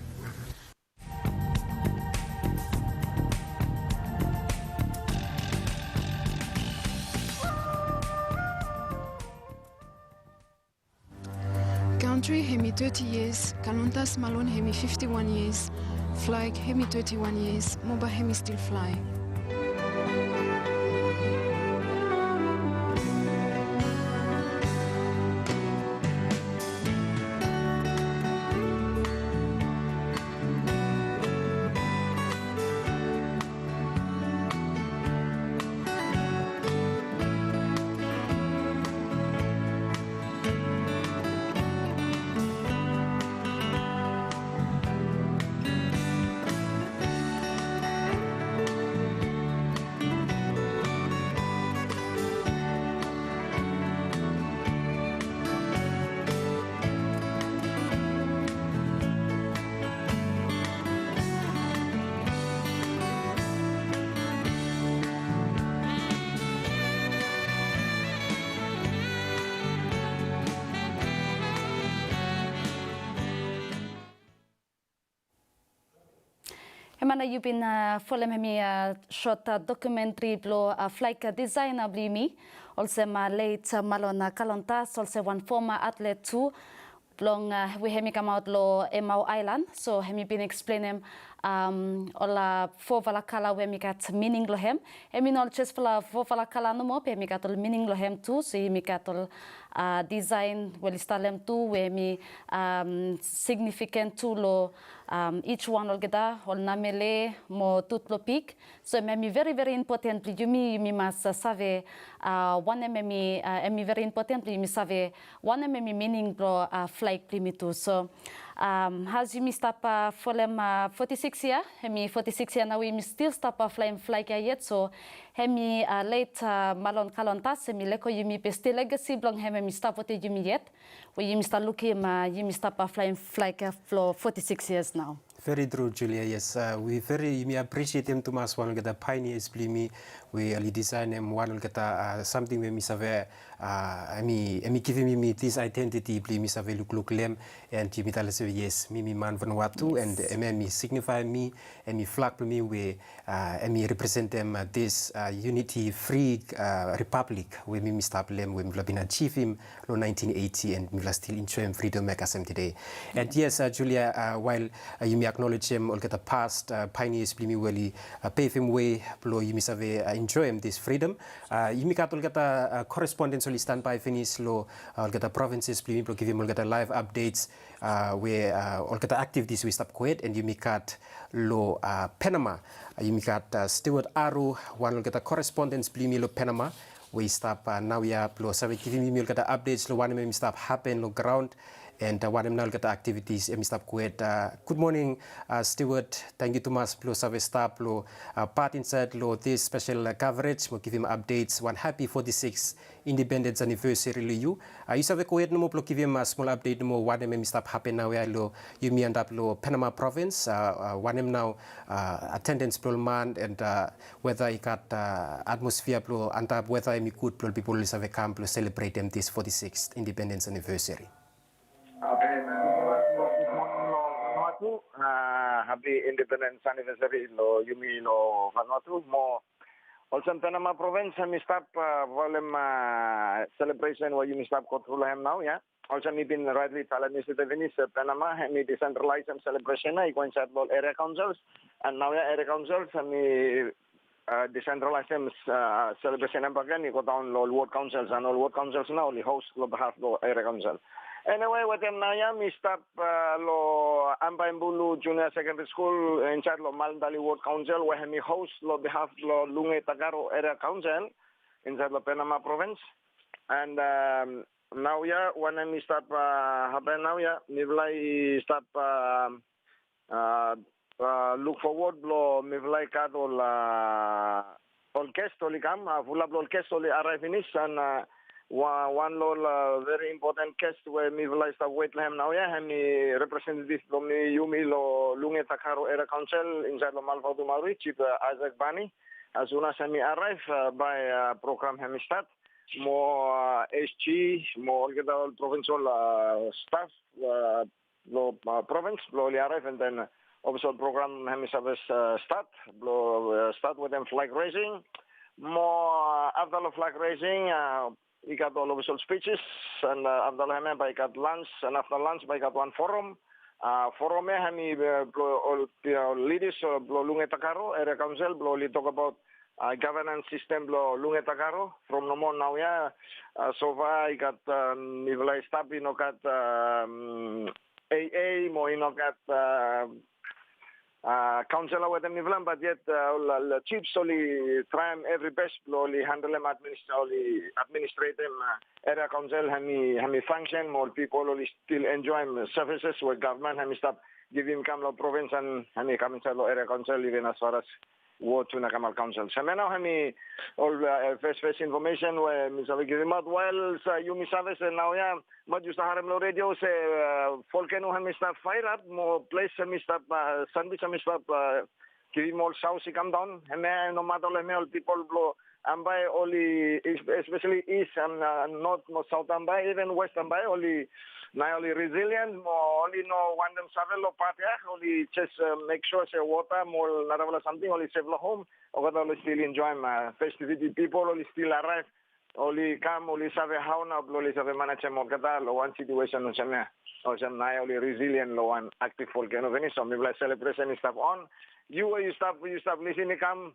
Kantri hemi teti yias, Kalontas Malon hemi fifti wan yias, flag hemi teti wan yias, mo bae hemi stil flae. Mana yu bin, a, folem hemi, a, sot, a, dokumentri blo, a, flag, a, disaena blo yumi, olsem, a, let, a, Malon, a, Kalontas, olsem wan foma atlet tu, blong, a, we hemi kamaot lo Emau Aelan. So hemi bin eksplenem, am, ol, a, fofala kala we hemi gat mining lo hem. Hemi no ol jes fala fofala kala nomo, be hemi gat ol mining lo hem tu. So hemi gat ol, a, disaen we oli stap lo hem tu, we hemi, am, signifiken tu lo, am, each wan olgeta, ol namele mo tut blo pig. So hemi veri, veri impoten blo yumi, yumi mas, a, save, a, wanem hemi, a, hemi veri impoten blo yumi save wanem hemi mining blo, a, flag blo yumi tu. So, am, as yumi stap, a, folem, a, foti sikis yia, hemi foti sikis yia nao we yumi stil stap, a, flaem flag ya yet. So hemi, a, let, a, Malon Kalontas, hemi lego yumi, be stil legasi blong hem hemi stap wetem yumi yet. We yumi stap lukim, a, yumi stap, a, flaem flag ya, a, blo foti sikis yias nao. Veri tru, Julia. Yes, a, wi veri, yumi apresietem tumas wan olgeta paenias blo yumi we oli disaenem wan olgeta, a, samting we mi save, a, hemi, hemi givim yumi this identity blo yumi save lukluk lo hem, and yumi talem se, yes, mi, mi man Vanuatu, and hemi, hemi signifaem mi, hemi flag blo mi we, a, hemi representem, a, this, a, unity, free, a, republic we mi, mi stap lo hem, we mifala bin ajivim lo naentin eiti, and mifala stil enjoem fridom ya kasem tede. And yes, a, Julia, a, wael, a, yumi aknolejem olgeta past, a, paenias blo yumi we oli, a, pevem wei blo yumi save, a, enjoem this fridom, a, yumi gat olgeta, a, korespondens oli stanbae finis lo, a, olgeta provinses blo yumi blo givim olgeta laev apdets, a, we, a, olgeta aktivitis we i stap gohed, and yumi gat lo, a, Penama. A, yumi gat, a, Stewart Aru, wan olgeta korespondens blo yumi lo Penama, we i stap, a, naoia blo save givim yumi olgeta apdets lo wanem hemi stap hapen lo graon, and, a, wanem nao olgeta aktivitis hemi stap gohed. A, gud moning, a, Stewart. Tangkiu tumas blo save stap lo, a, pat insaed lo this spesel, a, coverage mo givim apdets. Wan hapi foti sikis independens anivesari lo yu. A, yu save gohed nomo blo givim, a, smol apdet nomo wanem hemi stap hapen naoia lo yumi antap lo Penama provins, a, a, wanem nao, a, atendens blo ol man, and, a, weta i gat, a, atmosfia blo antap, weta hemi gud blo ol pipol oli save kam blo selebretem this foti sikis independens anivesari. Oke, gud moning lo Vanuatu. A, hapi independens anivesari lo yumi lo Vanuatu. Mo olsem Penama provins hemi stap, a, folem, a, selebresen we yumi stap gotru lo hem naoia. Olsem mi bin raetli talem yestede finis, a, Penama hemi disentralaesem selebresen ya i go insaed lo ol eria kaonsels. And naoia eria kaonsels hemi, a, disentralaesem, a, selebresen ya bakegen i go daon lo ol wod kaonsels, and ol wod kaonsels nao oli hos lo behaf blo eria kaonsel. Eniwe, wetem naoia mi stap, a, lo Ambae Bulu Junior Secondary School, insaed lo Malantali Wod Kaonsel, we hemi hos lo behaf blo Lunge Takaro Eria Kaonsel insaed lo Penama provins. And, am, naoia wanem i stap, a, hapen naoia, mifala i stap, a, a, a, luk fowod blo mifala i gat ol, a, ol ges oli kam, a, fulap lo ol ges oli araev finis, and, a, wa-, wan lo ol, a, veri impoten ges we mifala i stap wet lo hem naoia, hemi representetiv blo mi, yumi lo Lunge Takaro Eria Kaonsel insaed lo Malvatumauri, Jif, a, Isaac Bani. As soon as hemi araev, a, bae, a, program hemi stat. Mo, a, S G, mo olgeta ol provinsol, a, staf, a, lo, a, provins blo oli araev, and then ofisol program hemi save, a, stat, blo, a, stat wetem flag raising. Mo, a, afta lo flag raising, a, i gat ol ofisol spijis, and, a, afta lo hemia bae i gat lans, and afta lans bae i gat wan forum. A, forum ya hemi, a, blo ol, a, lidas, a, blo Lunge Takaro Eria Kaonsel blo oli tokbaot, a, gavenans sistem blo Lunge Takaro from nomo naoia, a, sofa i gat, a, mifala i stap i no gat, a, A A mo i no gat, a, a, kaonsela wetem mifala, bat yet, a, ol, ol jifs oli traem evri bes blo oli handelem administ-, oli administretem, a, eria kaonsel hemi, hemi fangsen mo ol pipol oli stil enjoem sevises we gavman hemi stap givim i kam lo provins and hemi kam insaed lo eria kaonsel, iven as far as wod tu nakamal kaonsel. So hemia nao hemi ol, a, fes, fes infomesen we mi save givimaot. Wael, a, yumi save se naoia, maet yu stap harem lo redio se, a, volkeno hemi stap faerap, mo ples hemi stap, a, sanbij hemi stap, a, givim ol saos i kamdaon. Hemia, nomata lo hemia, ol pipol blo Ambae oli, es-, espeseli East and, a, North mo South Ambae, iven West Ambae, oli Naoia oli resilient mo oli no wantem save lo pat ya, oli jes, uh, mek sua se wota mo ol narafala samting oli sef lo hom. Olgeta oli stil enjoem, uh, festiviti, pipol oli stil araev, oli kam, oli save hao nao blo oli save manejem olgeta lo wan situesen olsem ya. Olsem naoia oli resilient lo wan aktiv volkeno finis, so mifala selebresen i stap on. Yu we yu stap, yu stap lisin i kam,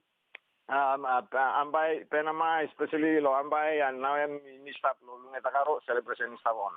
um, uh, Ambae, Penama, espeseli lo Ambae, and naoia mi, mi stap lo Lunge Takaro, selebresen i stap on.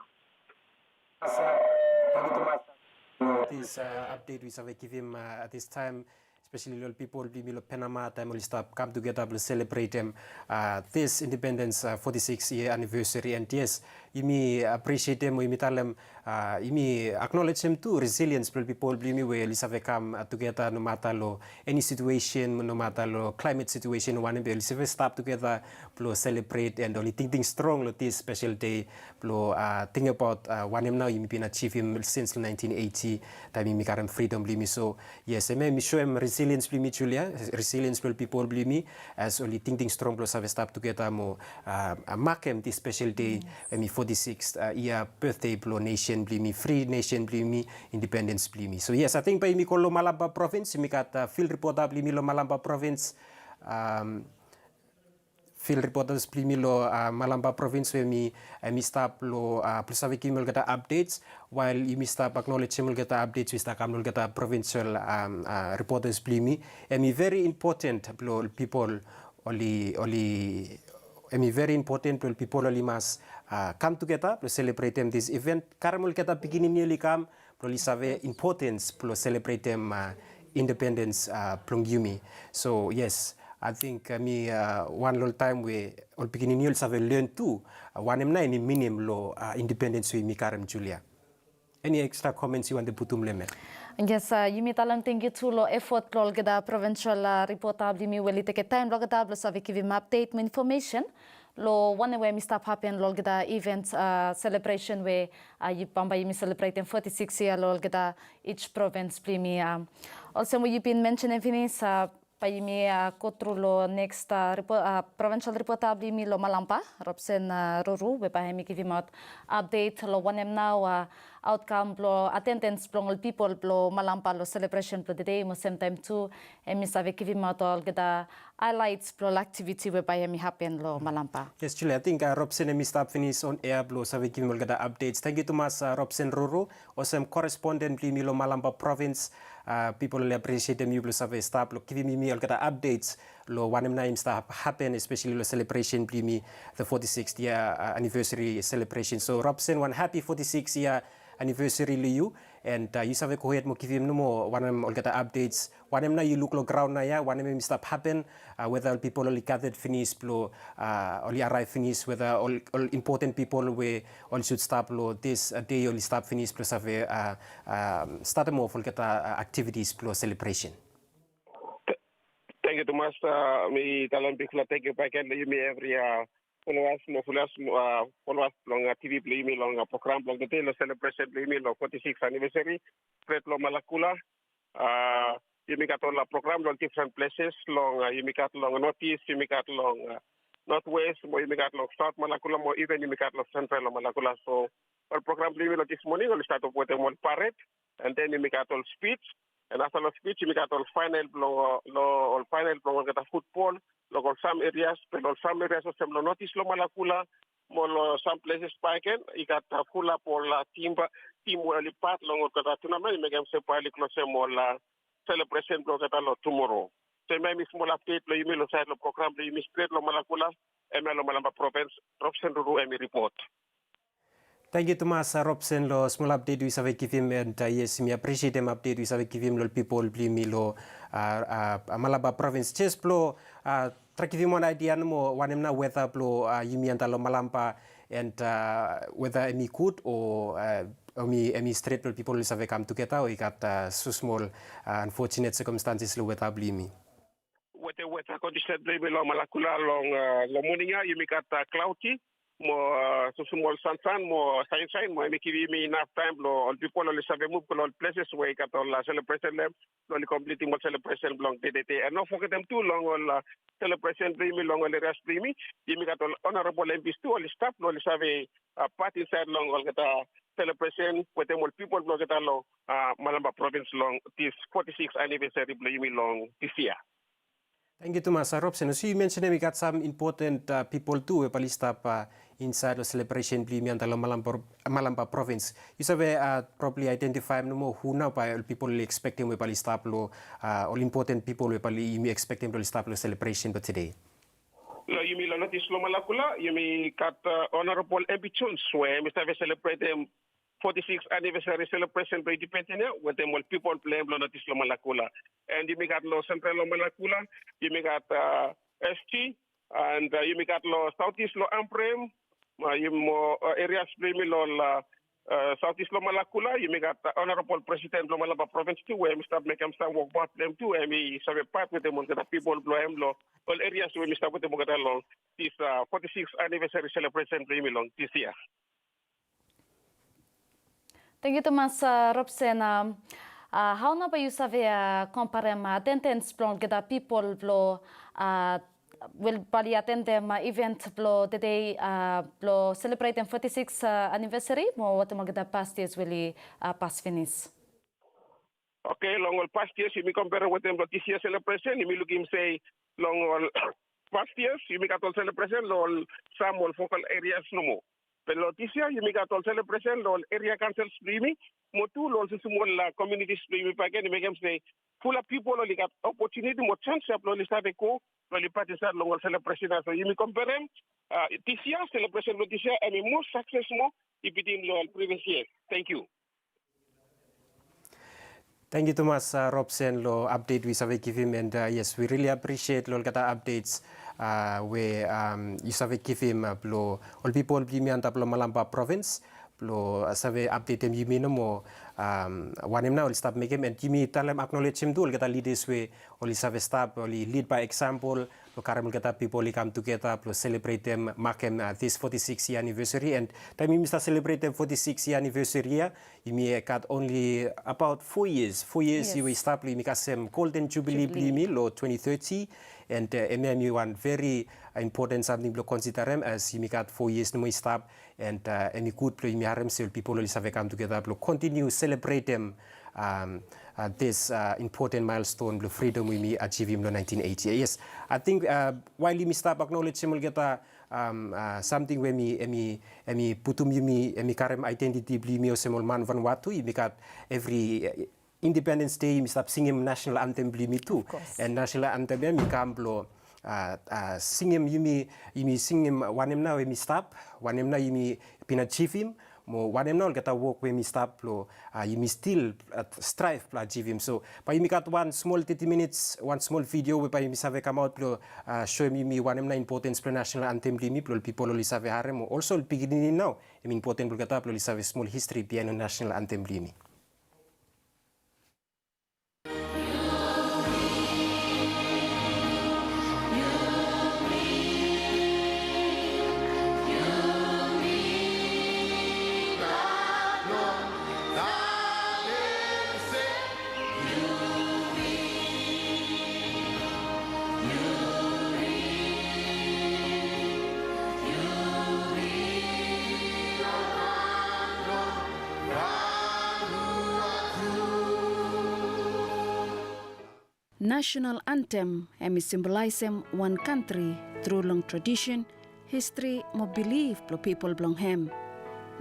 This, uh, update we save givim, uh, at this time, espeseli lo ol pipol blo yumi lo Penama, taem oli stap kam tugeta blo selebretem, uh, this independens, uh, foti sikis yia anivesari. And yes, yumi aprisietem o yumi talem, uh, yumi aknolejem tu resiliens blo ol pipol blo yumi we oli save kam, uh, tugeta nomata lo eni situesen, nomata lo klaemet situesen wanem be, oli save stap tugeta blo selebret, and oli tingting strong lo this spesel dei blo, uh, ting abaot, uh, wanem nao yumi bin ajivim sins lo naentin eiti, taem yumi karem fridom blo yumi. So yes, hemia hemi soem resiliens blo yumi, Julia, resiliens blo ol pipol blo yumi, as oli tingting strong blo save stap tugeta mo, uh, uh, makem this spesel dei, hemi foti sikis, uh, yia betdei blo nesen blo yumi, fri nesen blo yumi, independens blo yumi. So yes, ating bae yumi go lo Malampa provins, yumi gat, uh, field reporter blo yumi lo Malampa provins, um, field reporters blo yumi lo, uh, Malampa provins we hemi, hemi stap lo, uh, blo save givim olgeta updates, wael yumi stap aknolejem olgeta updates we i stap kam lo olgeta provinsel, um, uh, reporters blo yumi. Hemi very important blo ol pipol oli, oli, hemi very important blo ol pipol oli mas, uh, kam tugeta blo selebretem this event. Karem olgeta pikinini oli kam, blo oli save importance blo selebretem, uh, independens, uh, blong yumi. So yes, ating, uh, hemi, uh, wan lo ol taem we ol pikinini oli save len tu, uh, wanem nao hemi minim lo, uh, independens we yumi karem, Julia. Eni ekstra comments yu wantem putum lo hemia? Yes, uh, yumi talem tangkiu tu lo efot blo olgeta provinsel, uh, reporter blo yumi we oli tekem taem blo olgeta blo save givim update mo infomesen lo wanem we hemi stap hapen lo olgeta events, uh, selebresen we, uh, yu, bambae yumi selebretem foti sikis yia lo olgeta each provins blo yumi. Um, olsem we yu bin mensenem finis, uh, bae yumi, uh, go tru lo neks, uh, repo-, uh, provinsel reporter blo yumi lo Malampa, Robson, uh, Ruru, we bae hemi givimaot update lo wanem nao, uh, outcome blo atendens blong ol pipol blo Malampa lo selebresen blo tedei, mo semtaem tu hemi save givimaot olgeta highlights blo ol aktiviti we bae hemi hapen lo Malampa. Yes, Julia, ating, uh, Robson hemi stap finis on air blo save givim olgeta updates. Tangkiu tumas, uh, Robson Ruru, olsem koresponden blo yumi lo Malampa provins. Uh, pipol oli aprisietem yu blo save stap lo givim yumi olgeta updates lo wanem nao hemi stap hapen, espeseli lo selebresen blo yumi, the foti sikis yia, uh, anivesari selebresen. So Robson, wan hapi foti sikis yia anivesari lo yu, and, uh, yu save gohed mo givim nomo wanem olgeta updates, wanem nao yu luk lo graon naoia, wanem hemi stap hapen, uh, weta ol pipol oli gathered finis blo, uh, oli araev finis, weta ol, ol important pipol we oli sud stap lo this, uh, dei oli stap finis blo save, uh, um, statem of olgeta, uh, activities blo selebresen. Tangkiu tumas, uh, mi talem bigfala tangkiu bakegen lo yumi evri, uh, followers mo viewers, uh, followers blong, uh, T V blo yumi long, uh, program blong tedei lo selebresen blo yumi lo foti sikis anivesari, stret lo Malakula. Uh, yumi gat ol, uh, program long difren pleses, long, uh, yumi gat long North East, yumi gat long, uh, North West, mo yumi gat long South Malakula, mo even yumi gat long Central lo Malakula. So ol program blo yumi lo this morning oli stat of wetem ol parade, and then yumi gat ol speech, and afta lo speech yumi gat ol final blong, uh, lo ol final blong olgeta futbol lo ol sam areas, be lo ol sam areas olsem lo North East lo Malakula, mo lo sam pleses bakegen i gat, uh, fulap ol, uh, tim, tim we oli pat long olgeta tournament i mekem se bae oli klosem ol, uh, selebresen blong olgeta lo tumoro. So hemia hemi smol update blo yumi lo saed lo program blo yumi stret lo Malakula. Hemia lo Malampa provins, Robson Ruru hemi ripot. Tangkiu tumas, uh, Robson, lo smol update we yu save givim, and, uh, yes, mi aprisietem update we yu save givim lo ol pipol blo yumi lo, uh, uh, Malampa provins. Jes blo, uh, trae givim wan aedia nomo wanem nao weta blo, uh, yumi antap lo Malampa, and, uh, weta hemi gud o, uh, hemi, hemi stret blo ol pipol oli save kam tugeta, o i gat, uh, so smol, uh, unfortunate circumstances lo weta blo yumi? Weta, weta kondisen blo yumi lo Malakula long, uh, lo moning ia yumi gat, uh, cloudy. mo, a, smosmol sansan mo saensaen mo hemi givim yumi inaf taem blong ol pipol oli save muv go long ol pleses we i gat ol, a, selebresen blong hem blong oli komplitim ol selebresen blong tede. An no fogetem tu long ol, a, selebresen blong yumi long ol erias blong yumi, yumi gat ol honorabol M Ps tu oli stap blong oli save, a, pat insaed long olgeta selebresen wetem ol pipol blong olgeta long, a, Malampa provins long dis foti sikis anivesari blong yumi long dis yia. Tangkiu tumas, a, Robson. Olsem yu mensenem i gat sam impoten, a, pipol tu we bae oli stap, a, insaed long selebresen blong yumi antap long Malampa, Malampa provins. Yu save, a, probably aedentifaem nomo hu nao bae ol pipol oli ekspektem we bae oli stap long, a, ol impoten pipol we bae yumi ekspektem blong oli stap long selebresen blong tede? Long yumi long Notis Lomalakula, yumi gat, a, Honorabol M P Jones we hemi save selebretem foti sikis anivesari selebresen blong indipendens ya wetem ol pipol blong hem long Notis Lomalakula. An yumi gat long Sentral Lomalakula, yumi gat, a, S G, an, a, yumi gat long Saotis long Ambrym, a, yumi mo, a, erias blong yumi long, a, a, Saotis Lomalakula, yumi gat, a, Honorabol Presiden blong Malampa provins tu we hemi stap mekem sam wokbaot blong hem tu, hemi save pat wetem olgeta pipol blong hem long ol erias we hemi stap wetem olgeta long dis, a, foti sikis anivesari selebresen blong yumi long dis yia. Tangkiu tumas, a, Robson. A, a, hao nao bae yu save, a, komperem, a, atendens blong olgeta pipol blong, a, we bae oli atendem, a, iven blong tede, a, blong selebretem foti sikis, a, anivesari mo wetem olgeta past yias we oli, a, pas finis? Oke, long ol past yias yumi komperem wetem long dis yia selebresen, yumi lukim se long ol past yias yumi gat ol selebresen long ol sam ol fokal erias nomo. Be long dis yia yumi gat ol selebresen long ol eria kaonsels blong yumi mo tu long ol smosmol, a, komunitis blong yumi bakegen, i mekem se fulap pipol oli gat opotuniti mo janis ya blong oli save go blong oli pat insaed long ol selebresen ya. So yumi komperem, a, dis yia selebresen blong dis yia hemi moa sakses moa i bitim long ol privias yias. Tangkiu. Tangkiu tumas, a, Robson, long apdet we yu save givim, and, a, yes, we really appreciate long olgeta apdets, a, we, am, yu save givim, a, blong ol pipol blong yumi antap long Malampa provins blong, a, save apdetem yumi nomo, am, wanem nao oli stap mekem, and yumi talem, aknolejem tu olgeta lidas we oli save stap, oli lid bae eksampol blong karem olgeta pipol i kam tugeta blong selebretem, makem, a, dis foti sikis yia anivesari. And taem yumi stap selebretem foti sikis yia anivesari ya, yumi gat onli abaot fo yias, fo yias i stap blong yumi kasem Golden Jubilee blong yumi long twenti toti. And, a, hemia hemi wan veri, a, impoten samting blong konsiderem as yumi gat fo yias nomo i stap. And, a, hemi gud blong yumi harem se ol pipol oli save kam tugeta blong kontiniu selebretem, am, a, dis, a, impoten maelston blong fridom we yumi ajivim long naentin eiti. Yes, ating, a, wael yumi stap aknolejem olgeta, am, a, samting we hemi, hemi, hemi putum yumi, hemi karem aedentiti blong yumi olsem ol man Vanuatu, yumi gat evri, a, Independens Dei yumi stap singim nasonal antem blong yumi tu. And nasonal antem ya hemi kam blong, a, a, singim yumi, yumi singim wanem nao hemi stap, wanem nao yumi bin ajivim, mo wanem nao olgeta wok we hemi stap blong, a, yumi stil, a, straev blong ajivim. So bae yumi gat wan smol teti minits, wan smol vidio we bae yumi save kamaot blong, a, soem yumi wanem nao impotens blong nasonal antem blong yumi blong ol pipol oli save harem, mo olso ol pikinini nao hemi impoten blong olgeta blong oli save smol histri biaen long nasonal antem blong yumi. Nasonal antem hemi simbolaesem wan kantri tru long tradisen, histri mo bilif blong pipol blong hem.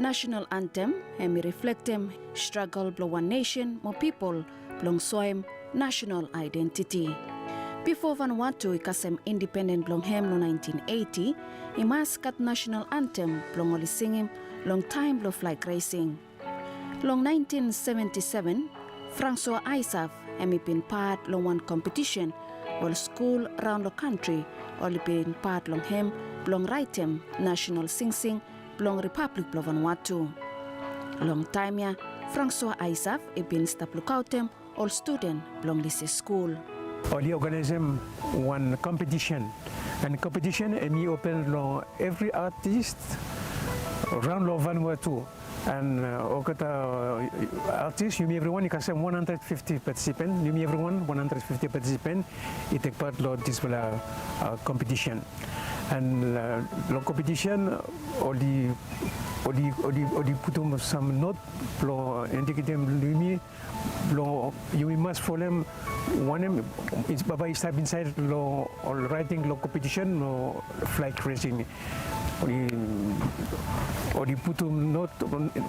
Nasonal antem hemi riflektem stragol blong wan nesen mo pipol blong soem nasonal aedentiti. Bifo Vanuatu i kasem independen blong hem long naentin eiti, i mas gat nasonal antem blong oli singim long taem blong flag resing. Long naentin seventi seven, François Ayssav hemi bin pat long wan kompetisen we ol skul raon long kantri oli bin pat long hem blong raetem nasonal singsing blong Ripablik blong Vanuatu. Long taem ya, François Ayssav i bin stap lukaotem ol studen blong Lycée skul. Oli oganaesem wan kompetisen And competition hemi open long every artist raon long Vanuatu. And uh, olgeta uh, artist, yumi evriwan i kasem one hundred fifty participant. Yumi evriwan one hundred fifty participant i tek pat long disfala uh, competition. And uh, long competition oli oli oli oli putum sam not blong indiketem yumi blong yumi mas folem wanem bambae i stap insaed long ol raeting long kompetisen long flag raising. Oli putum not,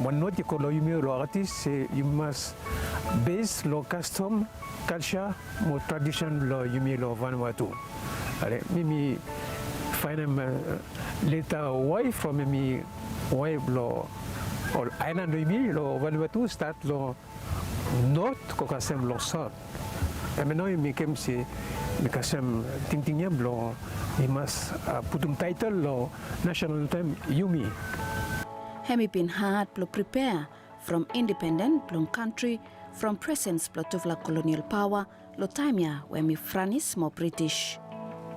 wan not i go long yumi long artis se yumi mas base long kastom, kalsa mo tradisen blong yumi long Vanuatu. Ale mi mi faenem leta Y from hemi Y blong ol aelan blong yumi long Vanuatu, stat long not go kasem long saot. Hemia nao i mekem se mi kasem tingting ya blong mi mas putum taetel long nasenal antem yumi. Hemi bin had blong pripea from independen blong kantri, from presens blong tufala kolonial paoa long taem ya we hemi Franis mo British.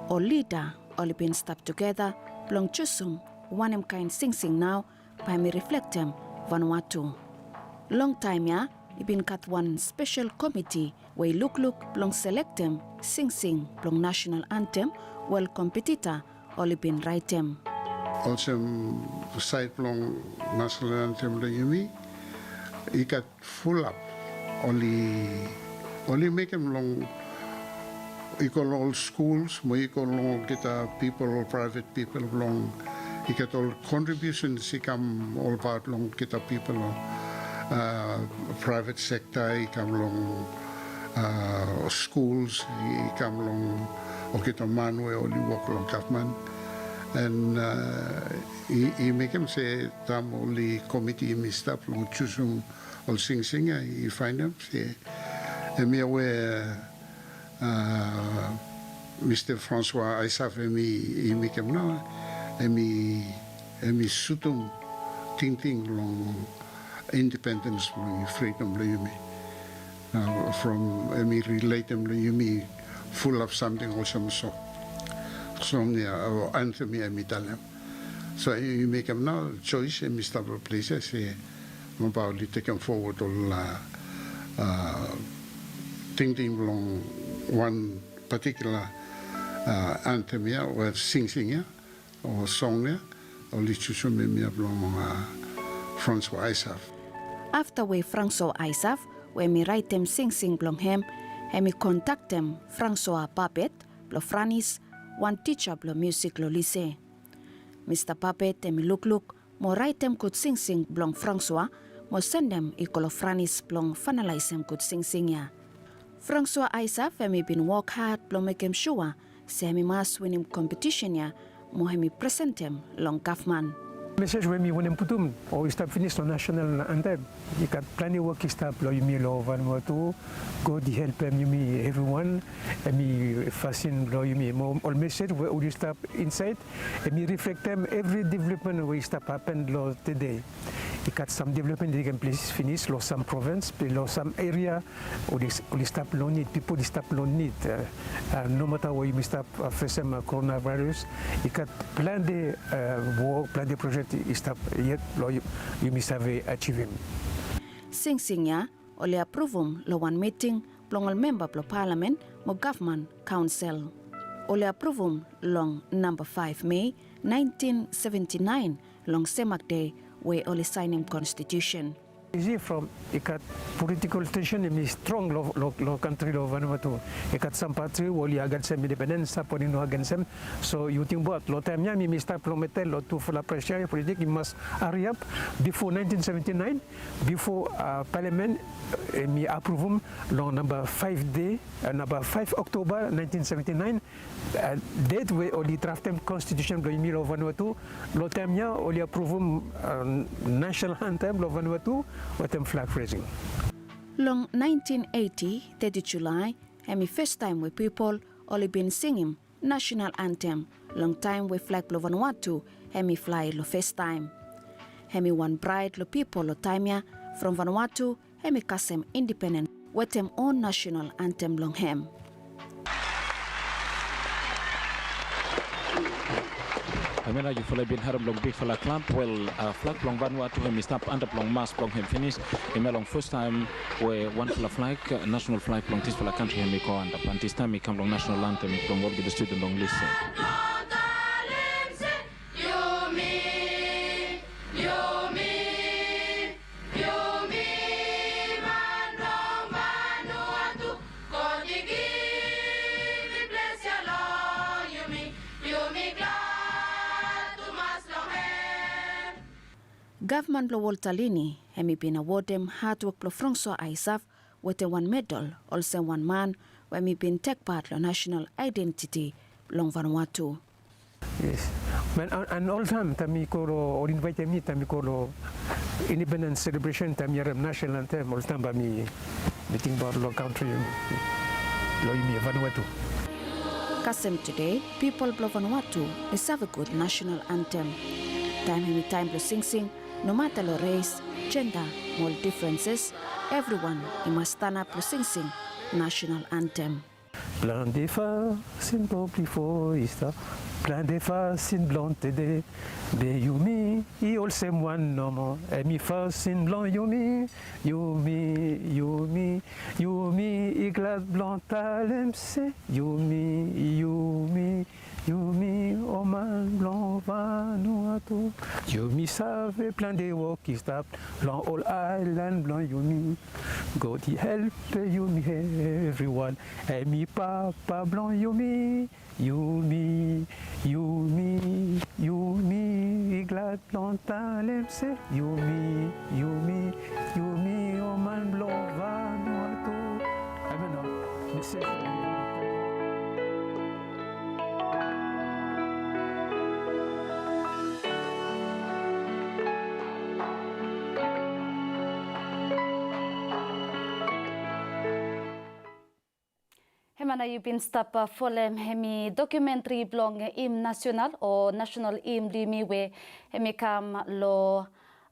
Ol lida oli bin stap tugeta blong jusum wanem kaen singsing nao bae mi riflektem Vanuatu. Long taem ya i bin gat wan spesel komiti we i lukluk blong selektem singsing blong nasenal antem we ol kompetita oli bin raetem. Olsem saed blong nasenal antem blong yumi i gat fulap oli oli mekem long i go long ol skuls mo i go long olgeta pipol, ol praevet pipol blong i gat ol kontribiusens i kam olbaot long olgeta pipol, praevet sekta i kam long skuls, i kam long olgeta man we oli wok long gavman. And i mekem se taem oli komiti i stap long jusum ol singsing ya i faenem se hemia we Mista Francois Ayssav hemi mekem nao hemi sutum tingting long independens blong fridom blong yumi. From hemi riletem long yumi fulap samting olsem song ya o antem ya hemi talem. So i mekem nao joes hemi stap long ples ya se bambae oli tekem fowod ol tingting blong wan patikula antem ya o singsing ya o song ya oli jusum hemia blong Francois Ayssav. Afta we Francois Ayssav we hemi raetem singsing blong hem, hemi kontaktem Francois Babet blong Franis, wan tija blong musik long lise. Mista Babet hemi lukluk mo raetem gud singsing blong Francois mo sendem i go long Franis blong faenalaesem gud singsing ya. Francois Ayssav hemi bin wok had blong mekem sua se hemi mas winim kompetisen ya mo hemi presentem long gavman. Mesej we mi wantem putum o i stap finis long nasenal antem. I gat plante wok i stap long yumi long Vanuatu. God i helpem yumi evriwan. Hemi fasin blong yumi mo ol mesej we oli stap insaed hemi riflektem evri developmen we i stap hapen long tede. I gat sam developmen i tekem ples finis long sam provins, be long sam eria oli stap long nid, pipol i stap long nid. Nomata we yumi stap fesem koronavirus, i gat plante wok, plante projek i stap yet blong yumi save ajivim. Singsing ya oli apruvum long wan miting blong ol memba blong palamen mo gavman kaonsel. Oli apruvum long namba faef Mei naentin seventi naen, long sem mak dei we oli saenem konstitusen. Isi from i gat politikol tensen hemi strong long kantri long Vanuatu. I gat sam pati we oli agensem independens, sam pati no agensem. So yu tingbaot long taem ya mi mi stap long medel long tufala presa ya, politik i mas hariap bifo naentin seventi naen, bifo palamen hemi apruvum long namba faef dei, namba faef Oktoba naentin seventi naen, det we oli draftem konstitusen blong yumi long Vanuatu. Long taem ya oli apruvum nasenal antem blong Vanuatu wetem flag raising. Long naentin eiti, teti Julae hemi fastaem we pipol oli bin singim nasenal antem long taem we flag blong Vanuatu hemi flae long fastaem. Hemi wan praed long pipol long taem ya from Vanuatu hemi kasem independen wetem on nasenal antem blong hem. Hemia nao yufala i bin harem long bigfala klap. Wel, a, flag blong Vanuatu hemi stap antap long mas blong hem finis. Hemia long fastaem we wanfala flag, a, nasenal flag blong disfala kantri hemi go antap. An distaem i kam long nasenal antem blong olgeta studen long listen. Gavman blong Walter Lini hemi bin awodem hadwok blong François Ayssav wetem wan medal olsem wan man we hemi bin tekpat long nasenal aedentiti blong Vanuatu. Yes. An, an oltaem taem mi go long, oli invaetem mi taem mi go long independens selebresen, taem mi harem nasenal antem, oltaem bae mi, mi tingbaot long kantri, long yumi Vanuatu. Kasem tede, pipol blong Vanuatu i save gud nasenal antem. Taem hemi taem blong singsing, nomata long res, jenda, mo ol difrenses, evriwan i mas stanap blong singsing nasenal antem. Plante fasin blong bifo i stap, plante fasin blong tede. Be yumi i olsem wan nomo, hemi fasin blong yumi. Yumi, yumi, yumi i glad blong talem se yumi, yumi, yumi ol man blong Vanuatu. Yumi save plante wok i stap long ol aelan blong yumi. God i helpem yumi evriwan. Hemi papa blong yumi. Yumi, yumi, yumi i glad blong talem se yumi, yumi, yumi ol man blong Vanuatu. Amen, no? Mi se. Hemia nao yu bin stap, a, folem hemi dokumentri blong im nasenal o nasenal im blong yumi we hemi kam long,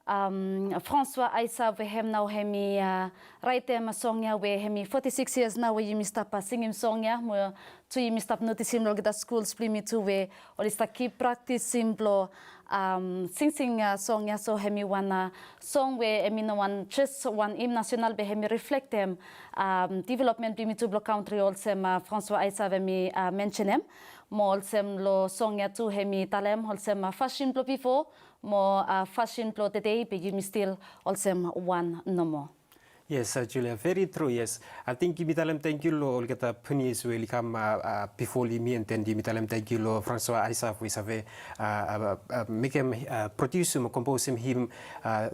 am, François Ayssav we hem nao hemi, a, raetem song ya we hemi foti sikis yias nao we yumi stap, a, singim song ya. Mo tu yumi stap notisim long olgeta skuls blong yumi tu we oli stap kip praktisim blong, am, singsing, a, song ya. So hemi wan, a, song we hemi no wan jes wan im nasenal be hemi riflektem, am, developmen blong yumi tu blong kantri olsem, a, François Ayssav hemi, a, mensenem. Mo olsem long song ya tu hemi talem olsem, a, fasin blong bifo mo, a, fasin blong tede be yumi stil olsem wan nomo. Yes, a, Julia, veri tru, yes. Ating yumi talem tangkiu long olgeta pioneers we oli kam, a, a, bifo long yumi, an den yumi talem tangkiu long François Ayssav we i save, a, a, a, mekem, a, prodiusim o komposim him, a,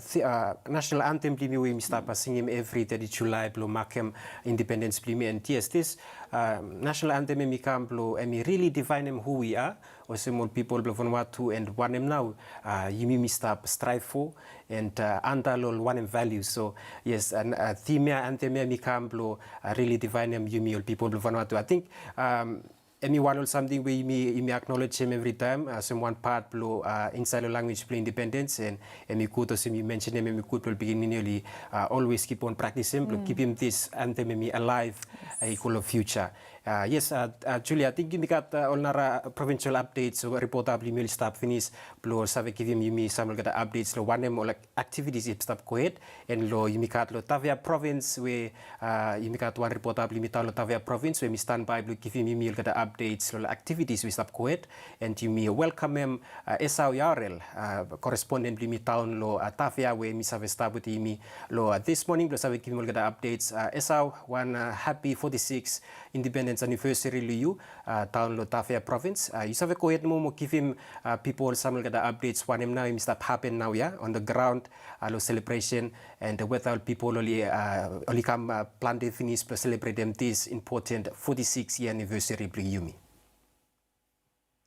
nasenal antem blong yumi we yumi stap, a, singim evri teti Julae blong makem independens blong yumi. An yes, this, a, nasenal antem hemi kam blong, hemi rili difaenem who we are olsem ol pipol blong Vanuatu, an wanem nao, a, yumi yumi stap straev fo, an, a, anda long ol wanem values. So yes, an, a, tim ya, antem ya hemi kam blong, a, rili difaenem yumi ol pipol blong Vanuatu. Ating, am, hemi wan ol samting we yumi, yumi aknolejem evritaem, a, olsem wan pat blong, a, insaed long lanwis blong independens, an hemi gud olsem yu mensenem, hemi gud blong ol pikinini oli, a, olwes kip on praktisim blong kipim this antem hemi alaev, a, i go long fiuja. A, yes, a, a, Julia, ating yumi gat, a, ol nara provinsel apdets, so ripota blong yumi oli stap finis blong save givim yumi sam olgeta apdets long wanem ol aktivitis i stap gohed, an long yumi gat long Tafea provins we, a, yumi gat wan ripota blong yumi daon long Tafea provins we hemi stanbae blong givim yumi olgeta apdets long aktivitis we i stap gohed. An yumi welkamem, a, Esau Yarel, a, koresponden blong yumi daon long, a, Tafea we hemi save stap wetem yumi long, a, this morning blong save givim olgeta apdets. A, Esau, wan, a, hapi foti sikis independens anivesari long yu, a, daon long Tafea provins. A, yu save gohed nomo mo givim, a, pipol sam olgeta apdets wanem nao hemi stap hapen naoia on the ground, a, long selebresen, an weta ol pipol oli, a, oli kam, a, plante finis blong selebretem this impoten foti sikis yia anivesari blong yumi.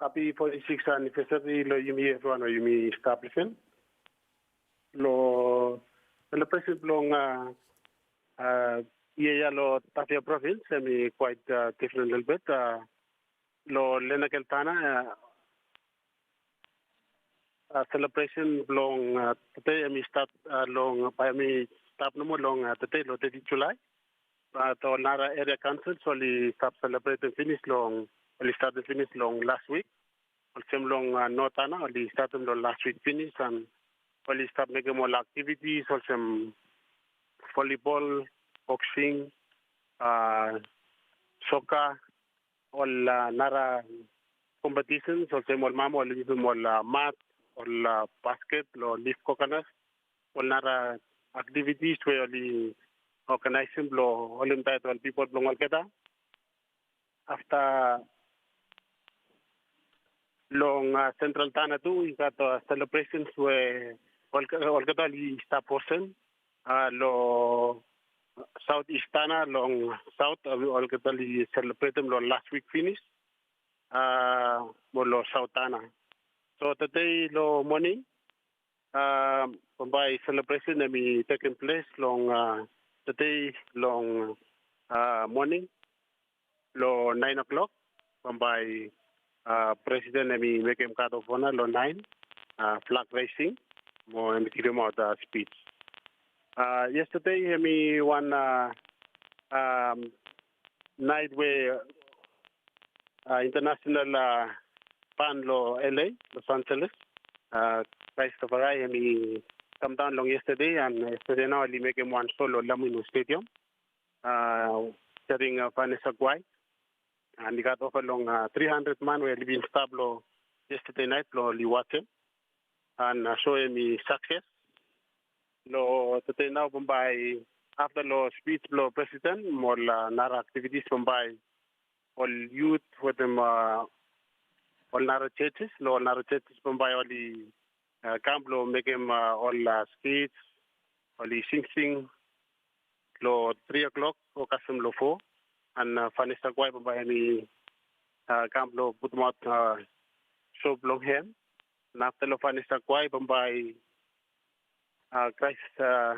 Hapi foti sikis anivesari long yumi evriwan we yumi stap lisen. Long selebresen blong, a, a, yia ya long Tafea provins hemi kwaet, a, difren lelebet, a, long Lenakel Tanna, a, a, selebresen blong, a, tede hemi stat, a, long, bae hemi stap nomo long, a, tede long teti Julae. Bat ol nara eria kaonsels oli stap selebretem finis long, oli statem finis long las wik. Olsem long, a, North Tanna, oli statem long las wik finis, and oli stap mekem ol aktivitis olsem volibol, boksing, a, soka, ol, a, nara kompetisen, olsem ol mama oli yusum ol, a, mat, ol, a, basket long lif kokonat, ol nara aktivitis we oli oganaesem blong holem taet ol pipol blong olgeta. Afta long, a, Central Tanna tu i gat, a, selebresen we ol-, olgeta oli stap hostem, a, long South East Tanna long South, a, olgeta oli selebretem long las wik finis, a, mo long South Tanna. So tede long moning, a, bambae selebresen hemi tekem ples long, a, tede long, a, moning long naen o'clock. Bambae, a, presiden hemi mekem guard of honor long naen, a, flag raising mo hemi givimaot, a, spij. A, yestede hemi wan, a, a, naet we, a, international, a, ban long L A, Los Angeles, a, Christ Rastafari, hemi kamdaon long yestede, and yestede nao oli mekem wan show long Laminu Stadium, a, starring, a, Vanessa Quai. And i gat ova long, a, tri handred man we oli bin stap long yestede naet blong oli wajem. And, a, show hemi sakses. Long tede nao bambae afta long spij blong presiden mo ol, a, nara aktivitis, bambae ol yut wetem, a, ol nara judges, long ol nara judges bambae oli, a, kam blong mekem, a, ol, a, skits, oli singsing long tri o'clock o kasem long fo. And, a, Vanessa Quai bambae hemi, a, kam blong putumaot, a, show blong hem. And afta long Vanessa Quai bambae, a, Christ, a,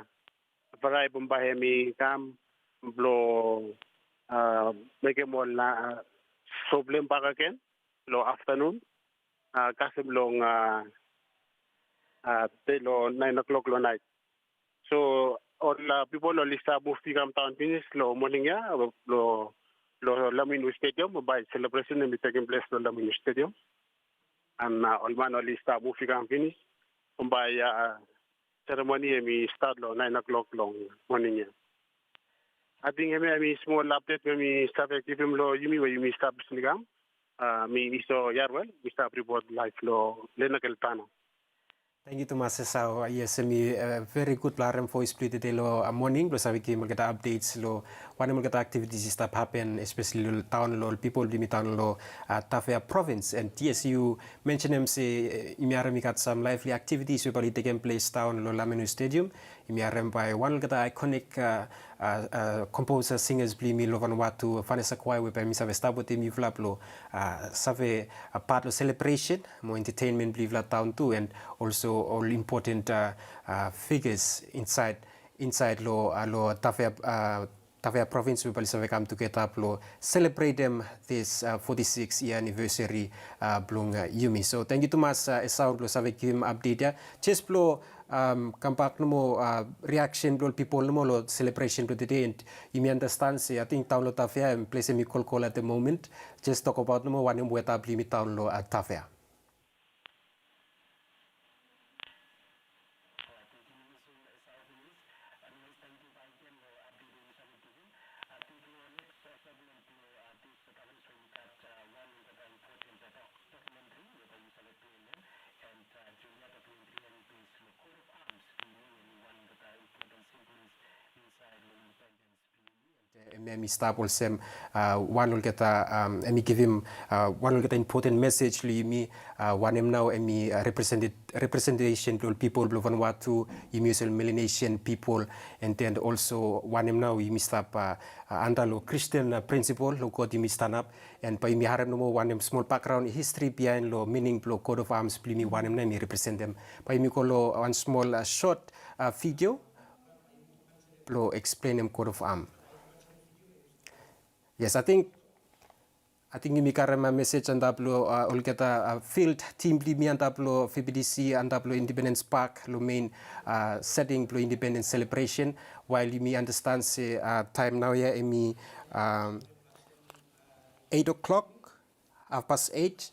Rastafari bambae hemi kam blong, a, mekem ol, a, show blong hem bakegen long aftanun, a, kasem long, a, a, tede long naen o'clock long naet. So ol, a, pipol oli stap muv i kamdaon finis long moning ya long, long Laminu Stadium, bambae selebresen hemi tekem ples long Laminu Stadium. And, a, ol man oli stap muv i kam finis, bambae, a, seremoni hemi stat long naen o'clock long moning ya. Ating hemia hemi smol apdet we mi save givim long yumi we yumi stap lisin i kam. A, mi Iso Yarwel, mi stap ripot laef long Lenakel, Tanna. Tangkiu tumas Esau. Yes, hemi, a, veri gud blong harem voes blong yu tede long, a, moning blong save givim olgeta updates long wanem olgeta activities i stap hapen, especially long taon, long ol pipol blong yumi daon long, a, Tafea Province. And yes, yu mensenem se, e, yumi harem i gat sam lively activities we bae oli tekem ples daon long Laminu Stadium. Yumi harem bae wan olgeta iconic, a, a, a, composer, singers blong yumi long Vanuatu, Vanessa Quai, we bae hemi save stap wetem yufala blong, a, save, a, pat long celebration mo entertainment blong yufala daon tu, and also ol important, a, a, figures insaed, insaed long, a, long Tafea, a, Tafea Province we bae oli save kam tugeta blong selebretem this, a, forty-six year anniversary, a, blong, a, yumi. So tangkiu tumas, a, Esau, blong save givim update ya. Jes blong, am, kambak nomo, a, reaction blong ol pipol nomo long celebration blong tede, and yumi andastan se ating daon long Tafea hemi ples hemi kolkol at the moment. Jes tokbaot nomo wanem weta blong yumi daon long, a, Tafea. Hemia hemi stap olsem, a, wan olgeta, am, hemi givim, a, wan olgeta important message long yumi, a, wanem nao hemi, a, represented, representation blong ol pipol blong Vanuatu, yumi olsem Melanesian pipol, and then also wanem nao yumi stap, a, a, anda long Christian, a, principle, long God yumi stanap, and bae yumi harem nomo wanem smol background history bihaen long meaning blong coat of arms blong yumi, wanem nao hemi representem. Bae yumi go long wan smol, a, short, a, video blong eksplenem coat of arm. Yes, ating, ating yumi karem, a, message antap long, a, olgeta, a, field team blong yumi antap long V B T C, antap long Independence Park, long main, a, setting blong Independence celebration. While yumi andastan se, a, taem naoia hemi, am, eit o'clock, hafpas eit,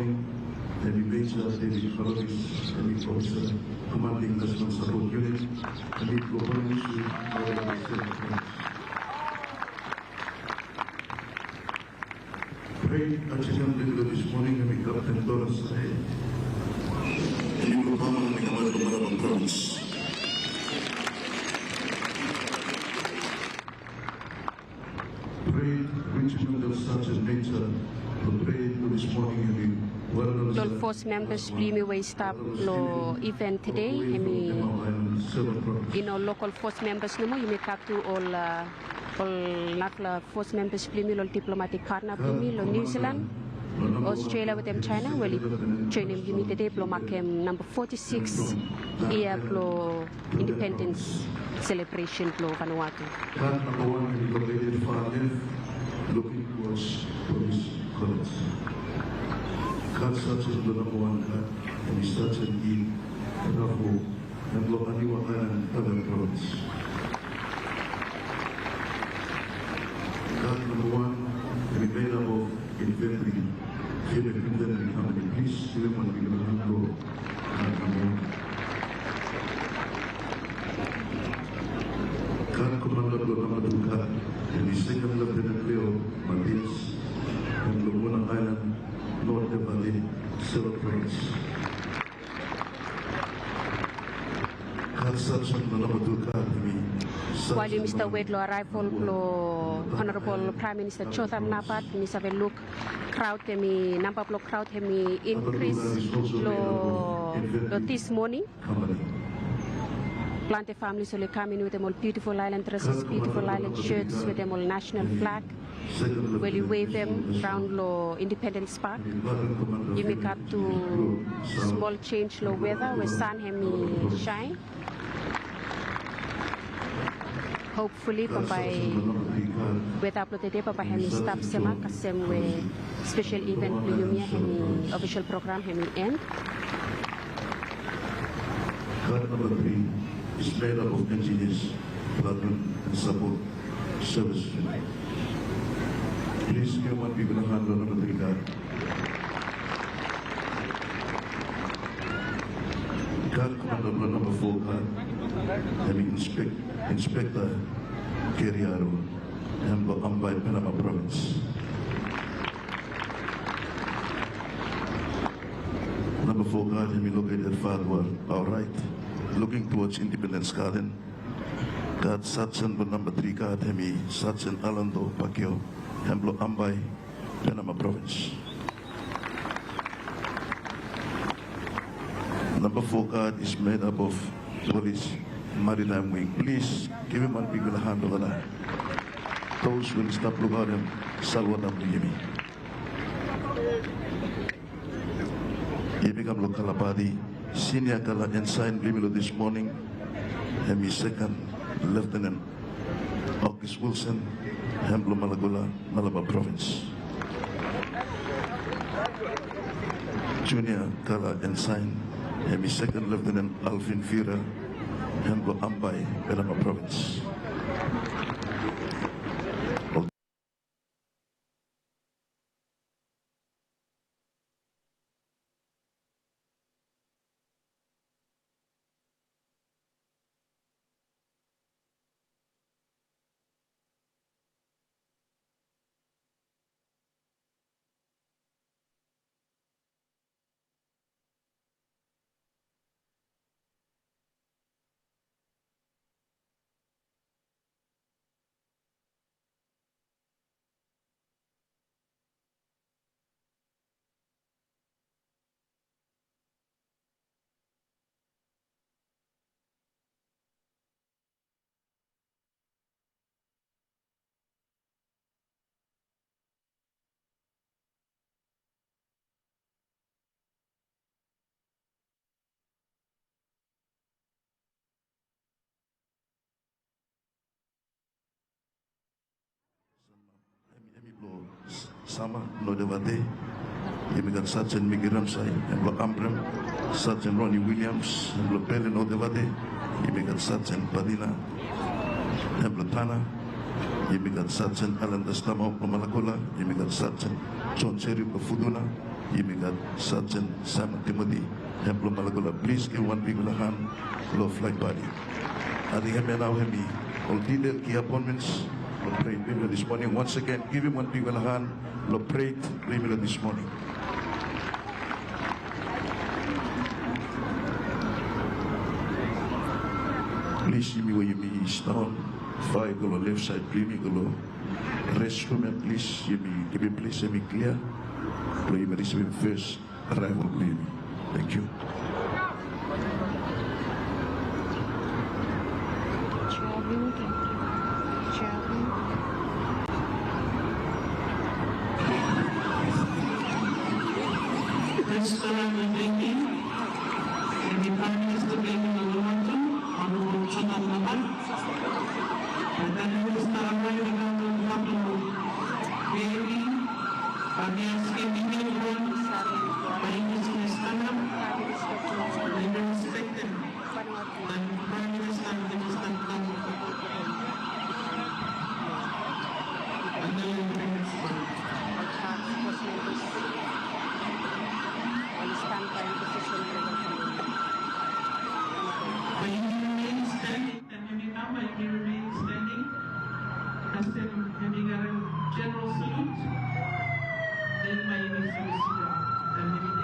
morning, hemi Major David Kaloris, hemi Officer, Commanding National Support Unit, hemi go morning to our Parade adjutant leader this morning, hemi Captain Doris Sae. Hemi go pamel hemi kamaot from Marabang Province. Parade Regimental Sergeant Major, the parade this morning, hemi Lo ol fos membas blo yumi we i stap lo iven tede, hemi i no lokal fos membas nomo, yumi gat tu ol, a, ol narafala fos membas blo yumi, lo ol diplomatik patna blo yumi lo Niu Silan, Australia wetem China, we oli joenem yumi tede blo makem namba foti sikis yia blo independens selebresen blo Vanuatu. Guard number one hemi located far left, looking towards Police College. Guard Sergeant blo namba wan guard hemi Sergeant Ian Rafo, hemia blo Aneiwa Island, Tafea Province. Guard number one hemi made up of infantry, Field Infantry Company. Plis givim wan bigfala han blo guard number one. Guard Commander blo namba tu guard hemi Second Lieutenant Leo Matias, hem blo Muna Island, North Devate, Sero Province. Guard Sergeant blo namba tu guard hemi Sergeant. Wael yumi stap wet lo arrival blo Honorable Prime Minister Jotham Napat, yumi save luk kraod hemi, namba blo kraod hemi inkris lo, lo this morning. Plante families oli kam in wetem ol beautiful island dresses, beautiful island shirts wetem ol national flag we oli wevem raon lo Independence Park. Yumi gat tu smol jenis lo weta we san hemi saen. Hopefully bambae weta blo tede bambae hemi stap semak kasem we spesel iven blo yumi ya hemi, ofisol program hemi en. Guard number three is made up of engineers, platoon, and support services. Plis givim wan bigfala han lo namba tri guard. Guard Commander blo namba fo guard hemi Inspek-, Inspector Keriaro, hem blo Ambae, Penama Province. Namba fo guard hemi located far to our right, looking towards Independence Garden. Guard Sergeant blo namba tri guard hemi Sergeant Alando Pakio, hem blo Ambae, Penama Province. Namba fo guard is made up of Police Maritime Wing. Plis givim wan bigfala han lo olgeta. Those we oli stap lukaotem solwota blo yumi. Yumi kam lo kala pati. Senior kala ensign blo yumi lo this morning hemi Second Lieutenant August Wilson, hem blo Malakula, Malabar Province. Junior kala ensign hemi Second Lieutenant Alvin Vira, hem blo Ambae, Penama Province. Hemi, hemi blo Sama, North Devate. Yumi gat Sergeant Miki Ramsay, hem blo Ambrym. Sergeant Ronnie Williams, hem blo Pele, North Devate. Yumi gat Sergeant Padina, hem blo Tanna. Yumi gat Sergeant Alan Dastamau blo Malakula. Yumi gat Sergeant John Cherry blo Futuna. Yumi gat Sergeant Simon Timothy, hem blo Malakula. Plis givim wan bigfala han lo flag party. Ating hemia nao hemi ol detail key appointments blo parade blo yumi lo this morning. Once again, givim wan bigfala han lo parade blo yumi lo this morning. Plis yumi we yumi sidaon fae go lo lef saed blo yumi go lo resrum, plis yumi givim ples hemi klia blo yumi risivim fes arrival blong yumi. Thank you. First, uh, thank you. Hemi Prime Minister blong yumi long Vanuatu, Honorable Jotham Napat. Bae taem hemi stap araev i kam long Kapitol, bae mi askem yumi evriwan, bae yumi stanap, bae yumi respektem taem Prime Minister hemi stap kam. Bae yumi remain standing. Taem hemi kam, bae yumi remain standing. Kasem hemi garem general salute. Den bae yumi save sidaon. Taem hemi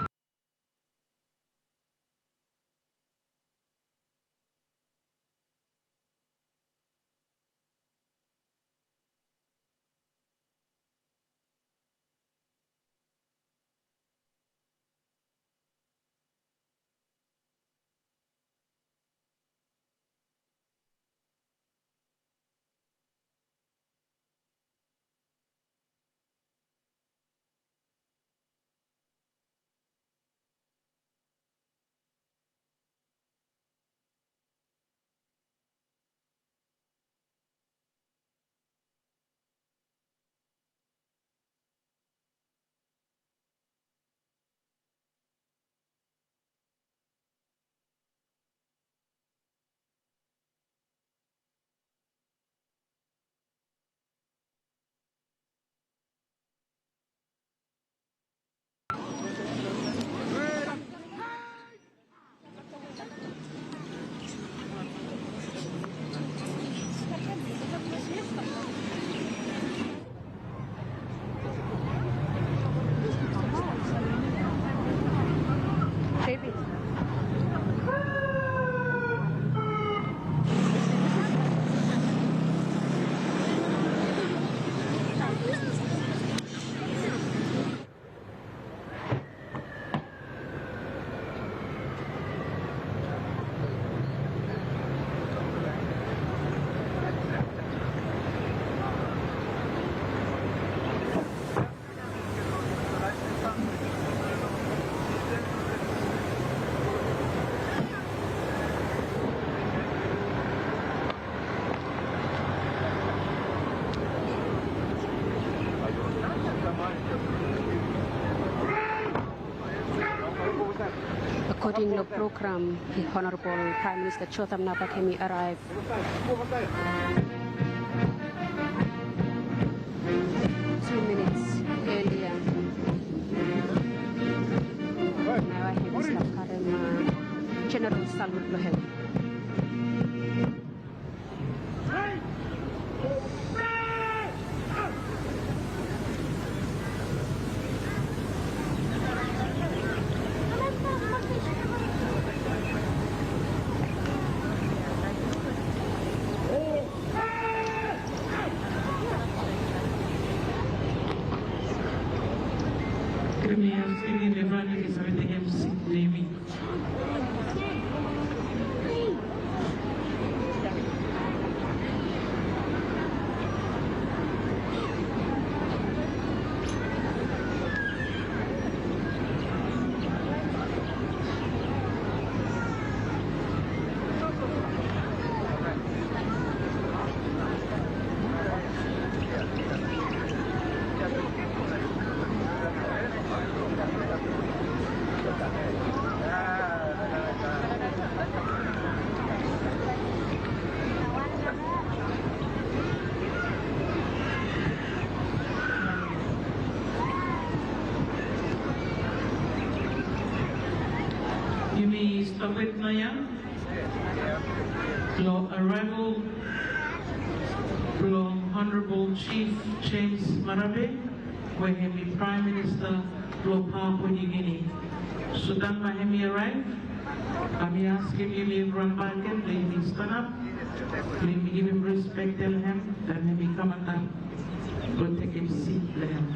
Akoding long program, Honorable Prime Minister Jotham Napat hemi araev tu minits elia. Nao hemi stap karem, uh, general salute blong hem. Hemi askem evriwan i save tekem sit blong yumi. Yumi stap wet naoia long arrival blong Honorable Chief James Marape, we hemi Prime Minister blong Papua New Guinea. So taem bae hemi araev, bae mi askem yumi evriwan bakegen blong yumi stanap, blong yumi givim respek long hem taem hemi kam antap blong tekem sit blong hem.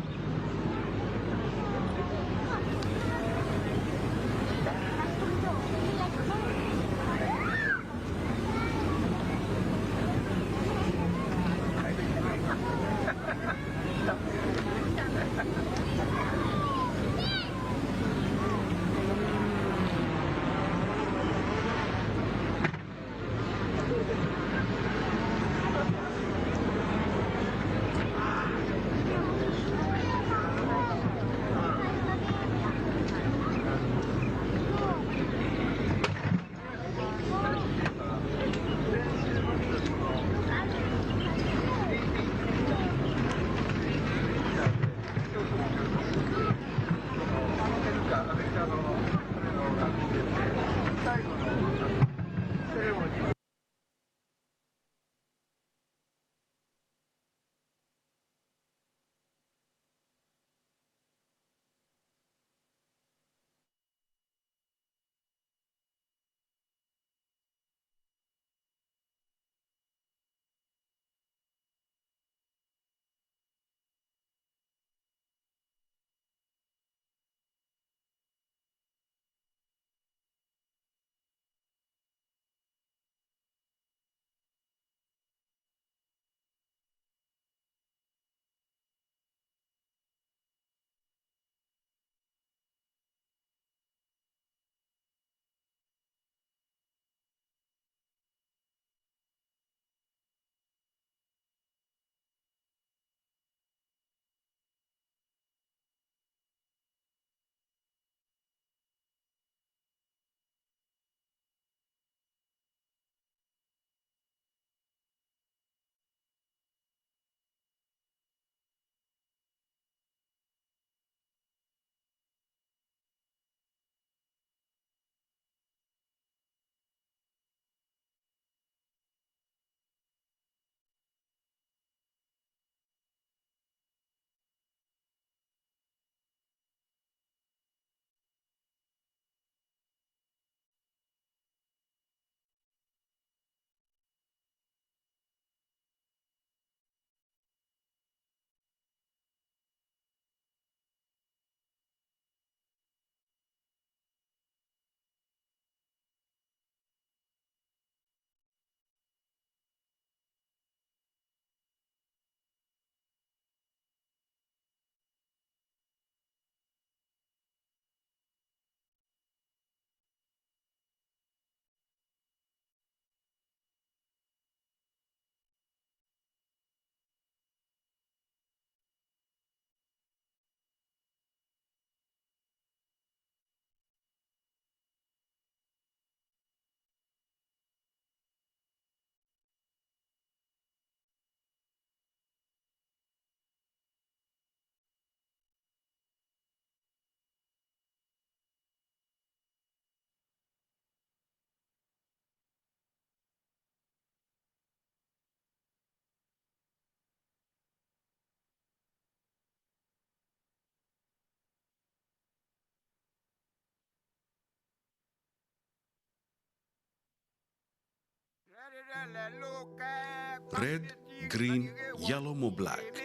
Red, grin, yelo mo blak.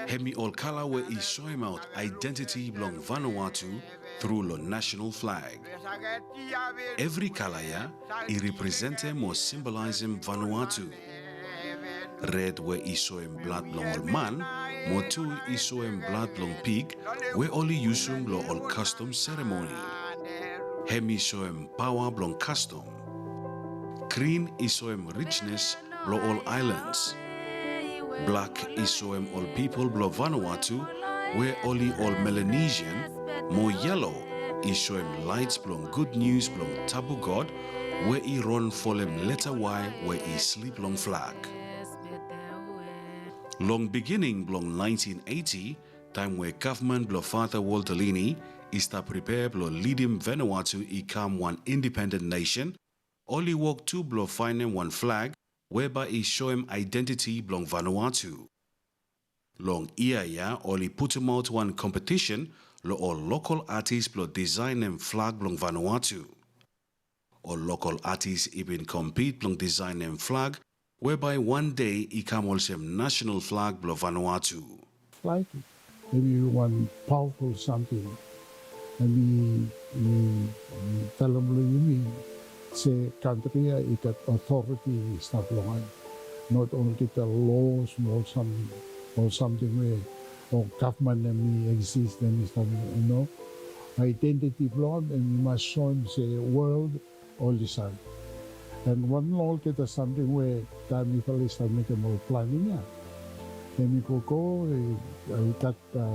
Hemi ol kala we i soemaot aedentiti blong Vanuatu tru long nasenal flag. Evri kala ya i representem mo simbolaesem Vanuatu. Red we i soem blad blong ol man, mo tu i soem blad blong pig we oli yusum long ol kastom seremoni. Hemi soem paoa blong kastom. Grin i soem rijnes blong ol aelans. Blak i soem ol pipol blong Vanuatu we oli ol Melanesian, mo yelo i soem laets blong gud nius blong tabu God we i ron folem leta Y we i slip long flag. Long bigining blong naentin eiti, taem we gavman blong Fata Walter Lini i stap pripea blong lidim Vanuatu i kam wan indipenden nesen, oli wok tu blong faenem wan flag we bae i soem aedentiti blong Vanuatu. Long yia ya oli putumaot wan kompetisen long ol lokol atis blong disaenem flag blong Vanuatu. Ol lokol atis i bin kompit blong disaenem flag we bae wan dei i kam olsem nasenal flag blong Vanuatu. Flag hemi wan paoaful samting. Hemi, i, i talem long yumi se kantri ya i gat otoriti i stap long hem. Not olgeta los mo ol sam, ol samting we ol gavman hemi eksis, hemi stap, you know. Aedentiti blong hem, hemi mas soem se wol oli save. An wan long olgeta samting we taem mifala i stap mekem ol planing ya, hemi gogo, i, i gat, a,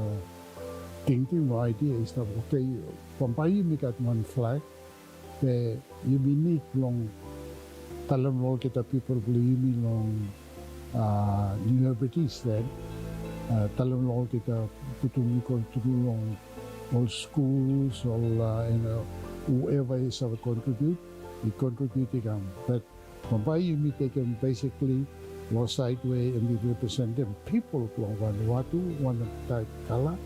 tingting o aedia i stap, oke, bambae yumi gat wan flag, be yumi nid blong talem long olgeta pipol blong yumi long, a, New Hebrides then, a, talem long olgeta, putum i go tru long ol skuls, ol, a, you know, whoever i save kontribiut, i kontribiut i kam. But bambae yumi tekem basically long saed we hemi representem pipol blong Vanuatu, wan taep kala,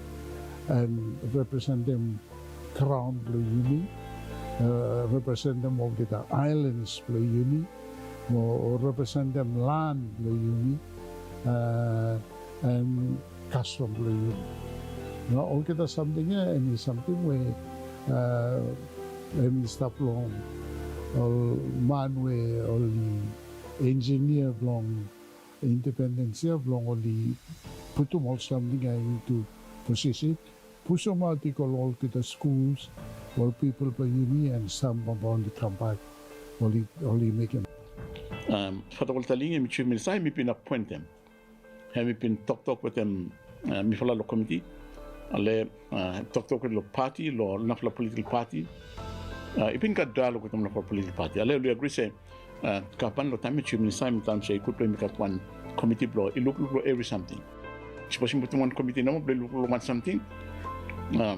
an representem kraon blong yumi, a, representem olgeta aelans blong yumi, mo representem lan blong yumi, a, an kastom blong yumi. Nao olgeta samting ya hemi samting we, a, hemi stap long ol man we oli engineer blong independens ya blong oli putum ol samting ya into position. Pusumaot i go long olgeta skuls, ol pipol blong yumi, an sam bambae oli kambak, oli, oli mekem. Am, Fata Walter Lini, hemi Jif Minista, hemi bin apoentem. Hemi bin toktok wetem, a, mifala long komiti. Ale, a, toktok wetem long pati, long narafala politikal pati. A, i bin gat dialog wetem narafala politikal pati. Ale oli agri se, a, gavman long taem ya, Jif Minista, hemi talem se i gud blong yumi gat wan komiti blong i lukluk long evri samting. Sipos yumi putum wan komiti nomo blong i lukluk long wan samting, a,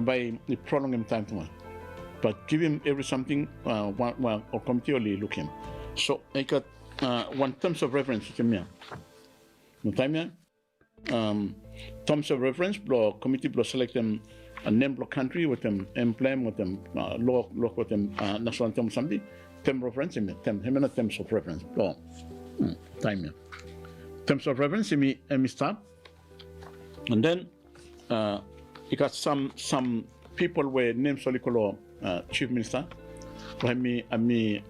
bae i prolongem taem tumas. Bat givim evri samting, a, wan, wan, ol komiti oli lukim. So i gat, a, wan terms of reference wetem ya. Long taem ya, am, terms of reference blong komiti blong selektem, a, nem blong kantri wetem emblem wetem, a, logo, logo wetem, a, nasenal antem o samting. Term reference hemi, term, hemia nao terms of reference blong, mm, taem ya. Terms of reference hemi, hemi stap. An den, a, i gat sam, sam pipol we nem oli go long, a, Jif Minista. Hemi, hemi,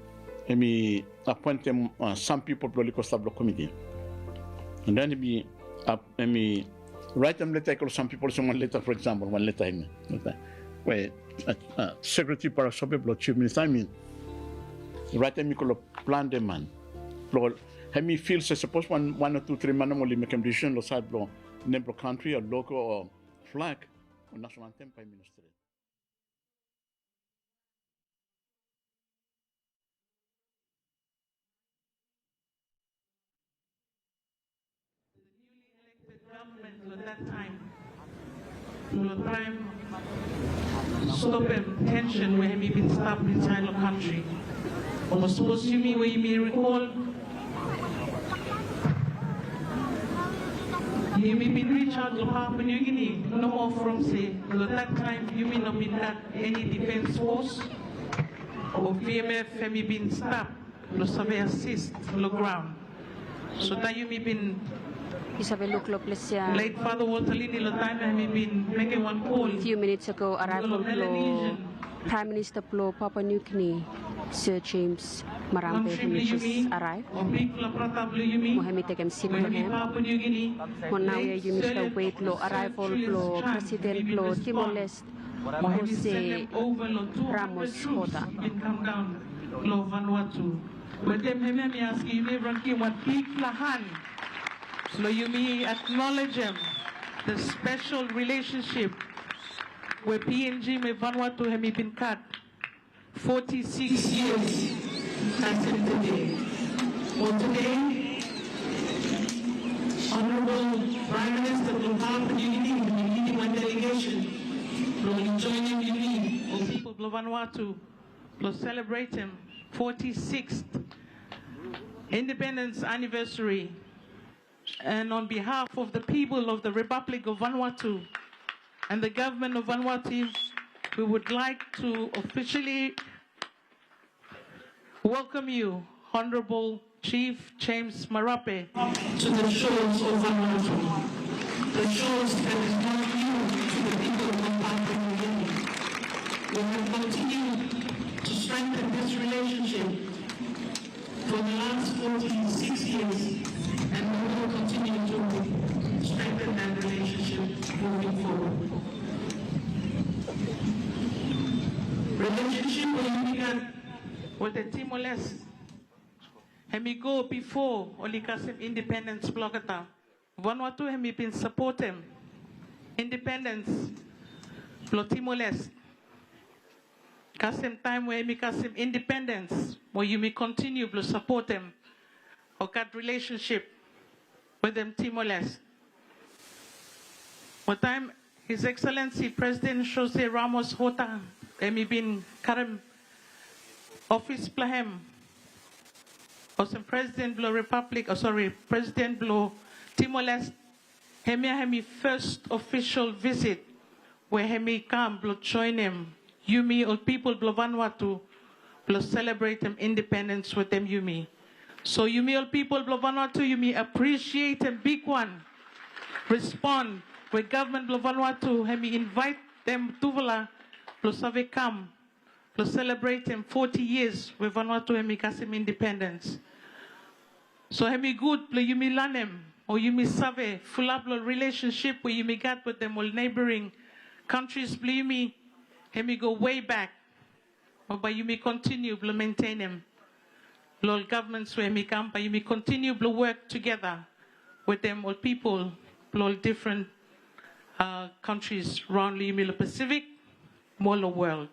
hemi apoentem, a, sam pipol blong oli go stap long komiti. An den hemi, a, hemi raetem leta i go long sam pipol, olsem wan leta, for example, wan leta hemi, leta we, a, a, Sekretari Barasope blong Jif Minista hemi raetem i go long plante man. Blong hemi fil se sapos wan, wan o tu, tri man nomo oli mekem desisen long saed blong nem blong kantri o logo o flag o nasenal antem, bae i no stret. The newly elected government at that time, blong traem stopem tension we hemi bin stap insaed long kantri. Mo sapos yumi, we yumi rikol, yumi bin rijaot long Papua New Guinea nomo from se long that time yumi no bin gat eni defens fos o V M F hemi bin stap. Blong save assist long graon. So taem yumi bin, yu save luk long ples ya, late Father Walter Lini, long taem hemi bin mekem wan kol, few minutes ago, arrival blong Prime Minister blong Papua New Guinea, Sir James Marape, hemi just arrive. Mo hemi tekem sit blong hem. Mo naoia yumi stap wet long arrival blong President blong Timor-Leste, José Ramos-Horta. Wetem hemia mi askem yumi blong givim wan bigfala han blong yumi acknowledgem the special relationship we P N G mo Vanuatu hemi bin gat foti sikis yias kasem tede. Mo tede, Honorable Prime Minister blong Papua New Guinea hemi lidim wan delegesen blong joenem yumi ol pipol blong Vanuatu blong selebretem foti-sikst independens anivesari. And on behalf of the people of the Republic of Vanuatu and the government of Vanuatu, we would like to officially welcome you, Honorable Chief James Marape, to the shores of Vanuatu, the shores that is not new to the people of Papua New Guinea. We have continued to strengthen this relationship for the last forty-six years, and we will continue to strengthen that relationship moving forward. Relationship we yumi gat wetem Timor-Leste, hemi go bifo oli kasem independens blong olgeta. Vanuatu hemi bin sapotem independens blong Timor-Leste. Kasem taem we hemi kasem independens, mo yumi kontiniu blong sapotem o gat rilesensip wetem Timor-Leste. Mo taem His Excellency President José Ramos-Horta hemi bin karem ofis blong hem olsem President blong Republic, o sori, President blong Timor-Leste, hemia hemi fes ofisol visit we hemi kam blong joenem yumi ol pipol blong Vanuatu blong selebretem independens wetem yumi. So yumi ol pipol blong Vanuatu, yumi apresietem bigwan respon we gavman blong Vanuatu hemi invaetem tufala blong save kam blong selebretem foti yias we Vanuatu hemi kasem independens. So hemi gud blong yumi lanem o yumi save fulap long rilesensip we yumi gat wetem ol neboring kantris blong yumi, hemi go wei bak. Mo bae yumi kontiniu blong mentenem long ol gavmans we hemi kam, bae yumi kontiniu blong wok tugeta wetem ol pipol blong ol difren, a, kantris raon long yumi long Pasifik mo long wol.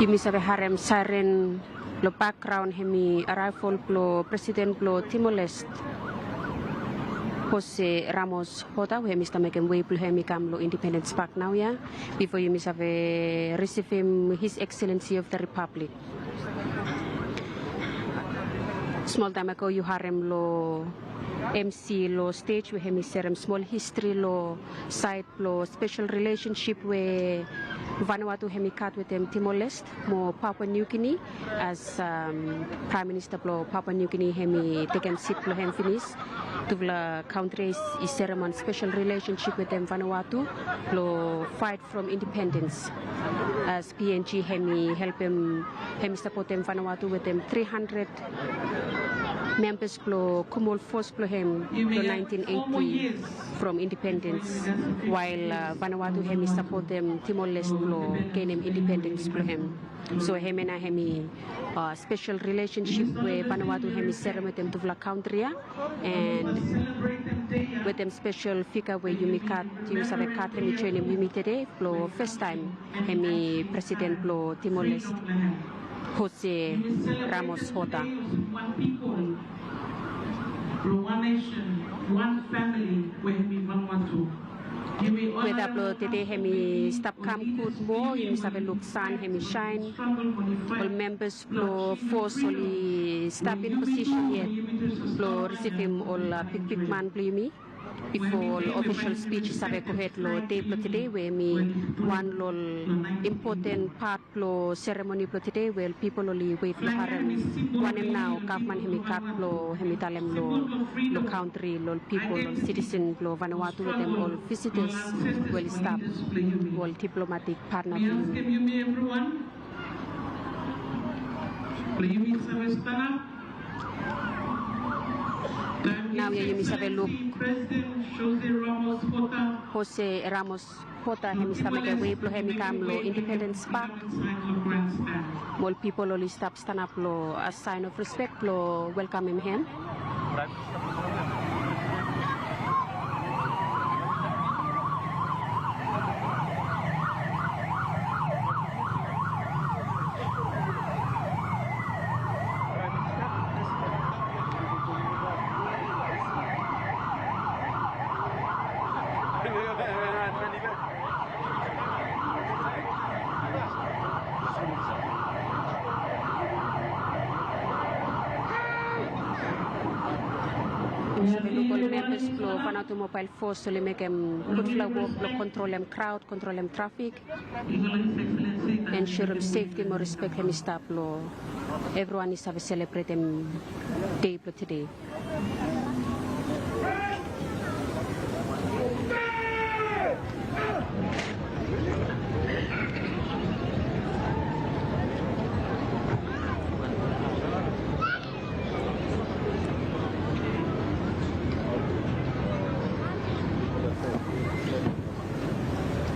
Yumi save harem saeren long bakgraon, hemi araevol blong Presiden blong Timor-Leste, José Ramos-Horta, we hemi stap mekem wei blong hem i kam long Independens Pak naoia, bifo yumi save risivim His Excellency of the Republic. Smol taem ago yu harem long M C long stej we hemi serem smol histri long saed blong spesel rilesensip we Vanuatu hemi gat wetem Timor-Leste mo Papua New Guinea. As, am, Praem Minista blong Papua New Guinea hemi tekem sit blong hem finis, tufala kantri i serem wan spesel rilesensip wetem Vanuatu blong faet from independens. As P N G hemi helpem, hemi sapotem Vanuatu wetem tri handred membas blong Kumul Fos blong hem long naentin eiti from independens, wael, a, Vanuatu hemi sapotem Timor-Leste blong genem independens blong hem. So hemia nao hemi, a, spesel rilesensip we Vanuatu hemi serem wetem tufala kantri ya. And wetem spesel figa we yumi gat, yumi save gat, hemi joenem yumi tede blong fastaem, hemi Presiden blong Timor-Leste, José Ramos-Horta. Blong wan nesen, wan famili we hemi Vanuatu. Weta blong tede hemi stap kam gud moa, yumi save luk san hemi saen. Ol membas blong fos oli stap in posisen yet blong risivim ol, a, bigbigman blong yumi. Bifo ol ofisol spij i save gohed long dei blong tede, we hemi wan long ol impoten pat blong seremoni blong tede, we ol pipol oli wet blong harem wanem nao gavman hemi gat blong hemi talem long, long kantri, long ol pipol, ol sitisen blong Vanuatu wetem ol visitas we oli stap, ol diplomatik patna blong yumi. Nao ia yumi save luk Jose Ramos Horta hemi stap mekem wei blong hem i kam long Independence Park. Mo ol pipol oli stap stanap long, a sign of respect, blong welkamem hem. Ol membas blong Vanuatu Mobile Force oli mekem gudfala wok blong kontrolem kraod, kontrolem trafik, ensurem sefti mo respek hemi stap long evriwan i save selebretem dei blong tede.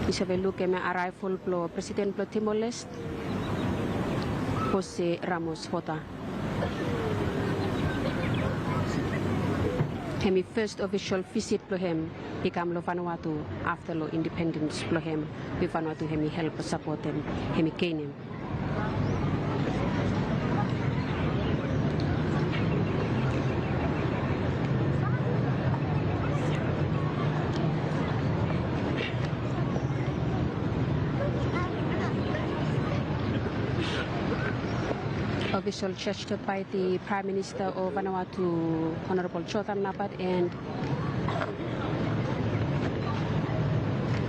Yu save luk hemia arrival blong Presiden blong Timor-Leste, Jose Ramos Horta. Hemi fes ofisol visit blong hem i kam long Vanuatu afta long independens blong hem, we Vanuatu hemi help sapotem, hemi genem. Official gesture by the Prime Minister of Vanuatu, Honorable Jotham Napat, and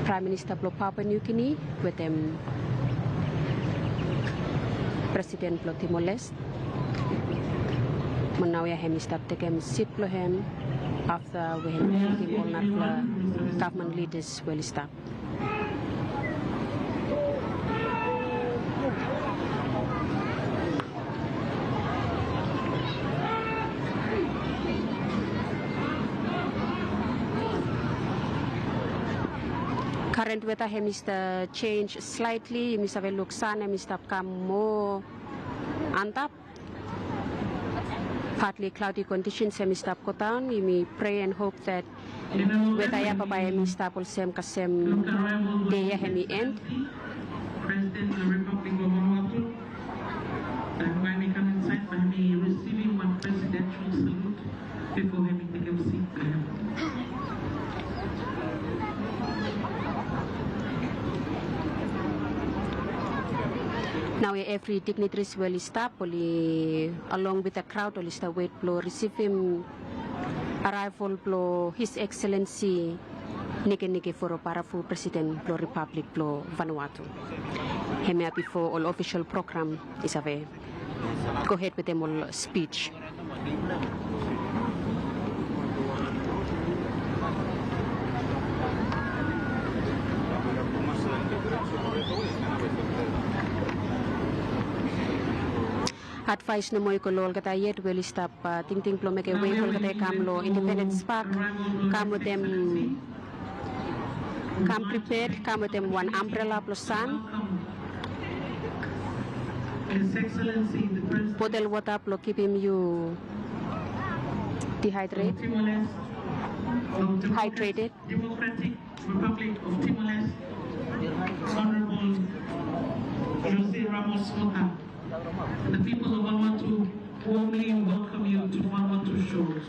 Prime Minister blong Papua New Guinea wetem President blong Timor-Leste. Mo naoia hem i stap tekem sit blong hem afta we hem i mitim ol narafala gavman lidas we oli stap. Current weather hem i stap jenis slightly, yumi save luk san hem i stap kam moa antap. Partly cloudy conditions hem i stap godaon. Yumi pray and hope that weather ia bambae hem i stap olsem kasem dei ia hem i end. President of the Republic of Vanuatu, and when he come inside, bae hemi risivim wan presidential salute bifo hemi tekem sit blong hem. Naoia evri dignitaries we oli stap, oli along with the crowd, oli stap wet blong risivim arrival blong His Excellency Nikenike Vurobaravu, President blong Republic blong Vanuatu. Hemia bifo ol official program i save gohed wetem ol spij. Advaes nomo i go long olgeta yet we oli stap, a, tingting blong mekem wei blong olgeta i kam long Independence Park. Kam wetem, kam prepared, kam wetem wan ambrela blong san. Botel wota blong kipim yu dehydrate, hydrated. Democratic Republic of Timor-Leste, Honorable Jose Ramos Horta. The people of Vanuatu warmly welcome you to Vanuatu shores.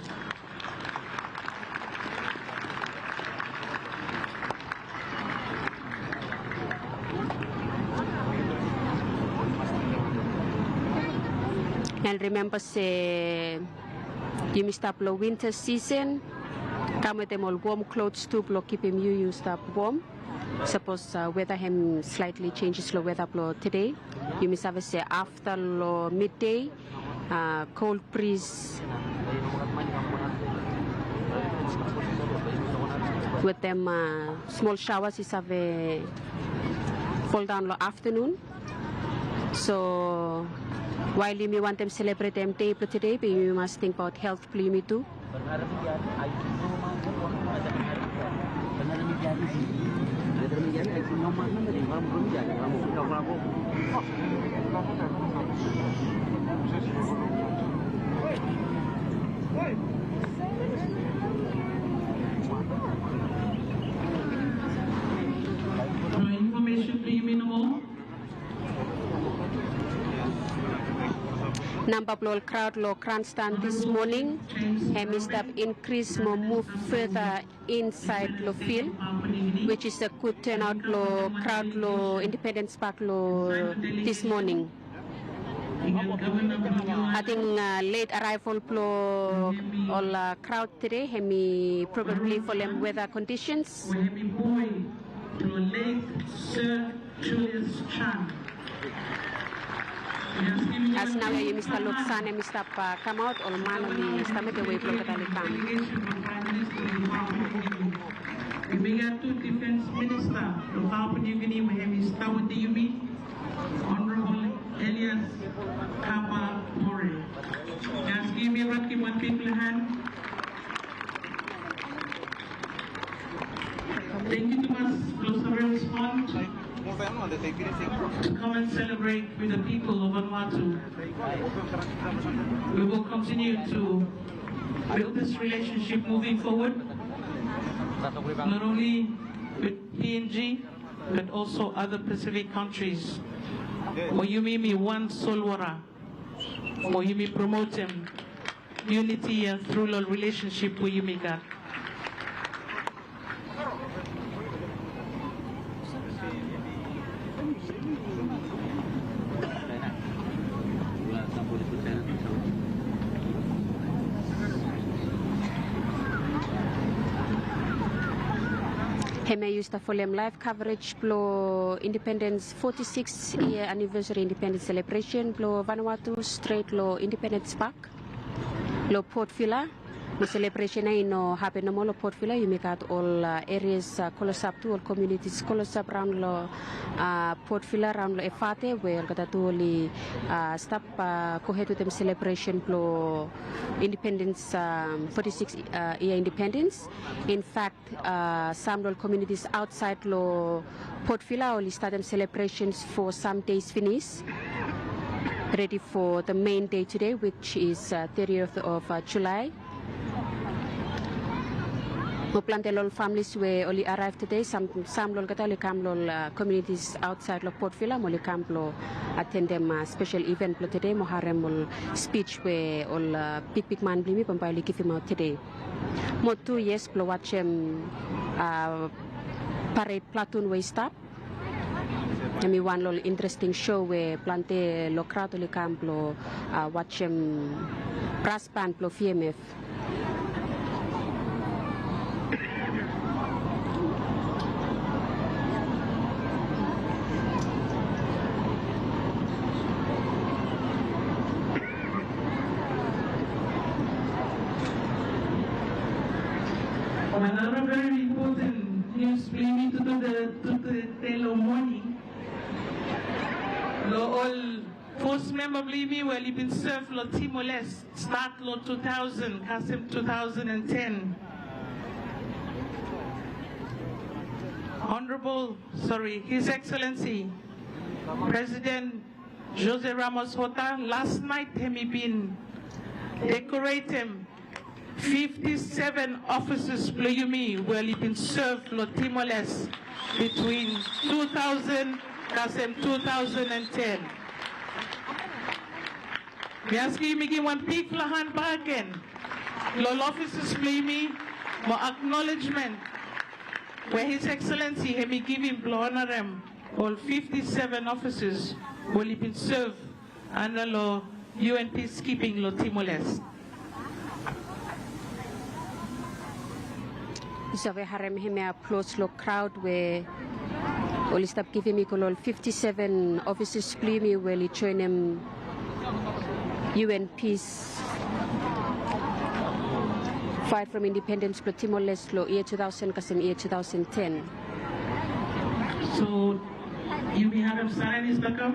And remember se yumi stap lo winter season, kam wetem ol wom klos tu blo kipim yu, yu stap wom. Sapos, uh, weta hem slightly changes lo weta blo tede, yumi save se afta lo midday, uh, cold breeze wetem, uh, smol showers i save fall down lo afternoon. So wael yumi wantem selebretem dei blo tede, be yumi mas tingbaot helt blo yumi tu. Information blo yumi nomo. Namba blo ol kraod lo grandstand this morning hemi stap increase mo move further inside lo field, which is a good turnout lo kraod lo Independence Park lo this morning. I think, uh, late arrival blo ol, uh, kraod tede hemi probably folem weather conditions. As naoia yumi stap luk, san hemi stap, uh, kamaot, ol man oli stap mekem wei blo olgeta oli kam. Yumi gat tu defense minister lo Papua New Guinea we hemi stap wetem yumi, Honorable Elias Kapa Bure. Jes givim hem wan bigfala han. Tangkiu tumas blo save respond to come and celebrate with the people of Vanuatu. We will continue to build this relationship moving forward, not only with P N G, but also other Pacific countries. Mo yumi hemi wan solwara, mo yumi promotem unity ia tru lo relationship we yumi gat. Hemia yu stap folem live coverage blo Independence, forty-six year anniversary Independence celebration blo Vanuatu, stret lo Independence Park lo Port Vila. Mo selebresen ia i no hapen nomo lo Port Vila. Yumi gat ol, uh, areas, uh, klosap tu, ol communities klosap raon lo, uh, Port Vila, raon lo Efate, we olgeta tu oli, uh, stap, uh, gohed wetem selebresen blo Independence, um, forty-six, uh, year Independence. In fact, uh, sam lo ol communities aotsaed lo Port Vila oli statem celebrations for some days finis, ready for the main day today, which is, uh, thirtieth of, uh, July. Mo plante lo ol families we oli arrive tede, sam, sam lo olgeta oli kam lo ol, uh, communities aotsaed lo Port Vila mo oli kam blo atendem, uh, special event blo tede mo harem ol speech we ol, uh, bigbigman blo yumi bambae oli givimaot tede. Mo tu, yes, blo wajem, uh, parade platoon we i stap. Hemi wan lo ol interesting show we plante lo kraod oli kam blo, uh, wajem brass band blo V M F. Another very important news blo yumi tude, tude lo moning, lo ol force member blo yumi we oli bin serve lo Timor-Leste, start lo two thousand kasem two thousand and ten. Honorable, sorry, His Excellency President José Ramos-Horta, last night hemi bin decoratem fifty-seven officers blo yumi we oli bin serve lo Timor-Leste between two thousand kasem two thousand and ten. Mi askem yumi givim wan bigfala han bakegen lo ol officers blo yumi mo acknowledgement we His Excellency hemi givim blo honarem ol fifty-seven officers we oli bin serve anda lo U N peacekeeping lo Timor-Leste. Yu save harem hemia applause lo crowd we oli stap givim i go lo ol fifty seven officers blong yumi we oli joenem U N peace fight from independence blong Timor-Leste lo yia two thousand kasem yia two thousand ten. So, yumi harem saeren i stap kam.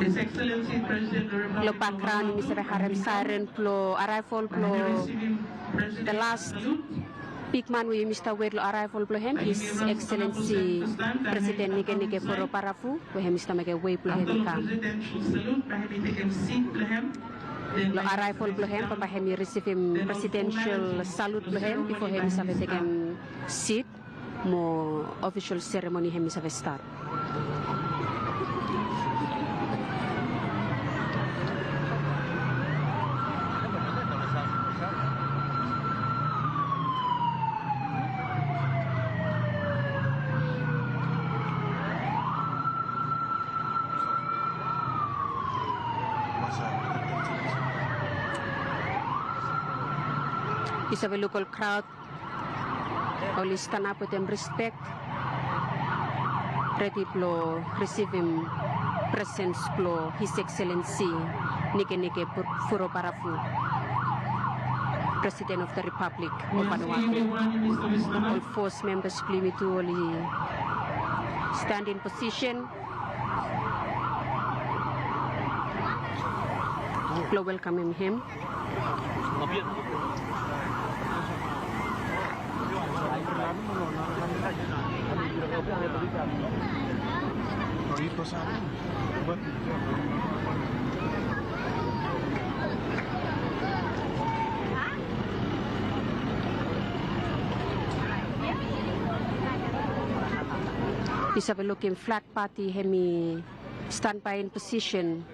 His Excellency President of the Republic of Vanuatu. Lo background yumi save harem saeren blo arrival blo the last bigman we yumi stap wet lo arrival blo hem, His Excellency President Nikenike Vurobaravu, we hem i stap mekem wei blo hem i kam. Lo arrival blo hem, bambae hem i risivim presidential salute blo hem bifo hem i save tekem seat mo official ceremony hem i save stat. Yu save luk ol crowd oli stanap wetem respek, redi blo risivim presens blo His Excellency Nikenike Vurobaravu, President of the Republic of Vanuatu. Ol force members blo yumi tu oli stand in position blo welkamem hem. Yu save lukim flag party hem i standby in position,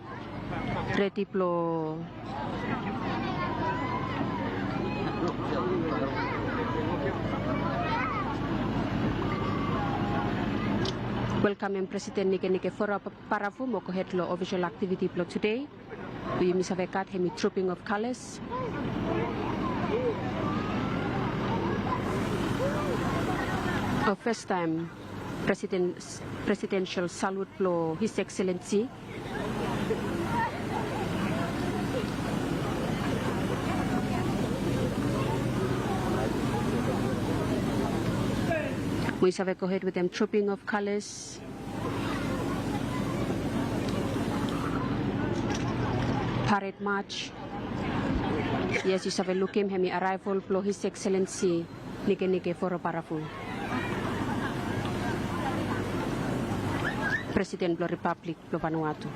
redi blo welkamem President Nikenike Vurobaravu mo gohed lo official activity blo today. We yumi save gat hem i trooping of colours. O, first time president, presidential salute blo His Excellency. We save gohed wetem trooping of colours. Parade march. Yes, yu save lukim hem i arrival blo His Excellency Nikenike Vurobaravu, President blo Republic blo Vanuatu.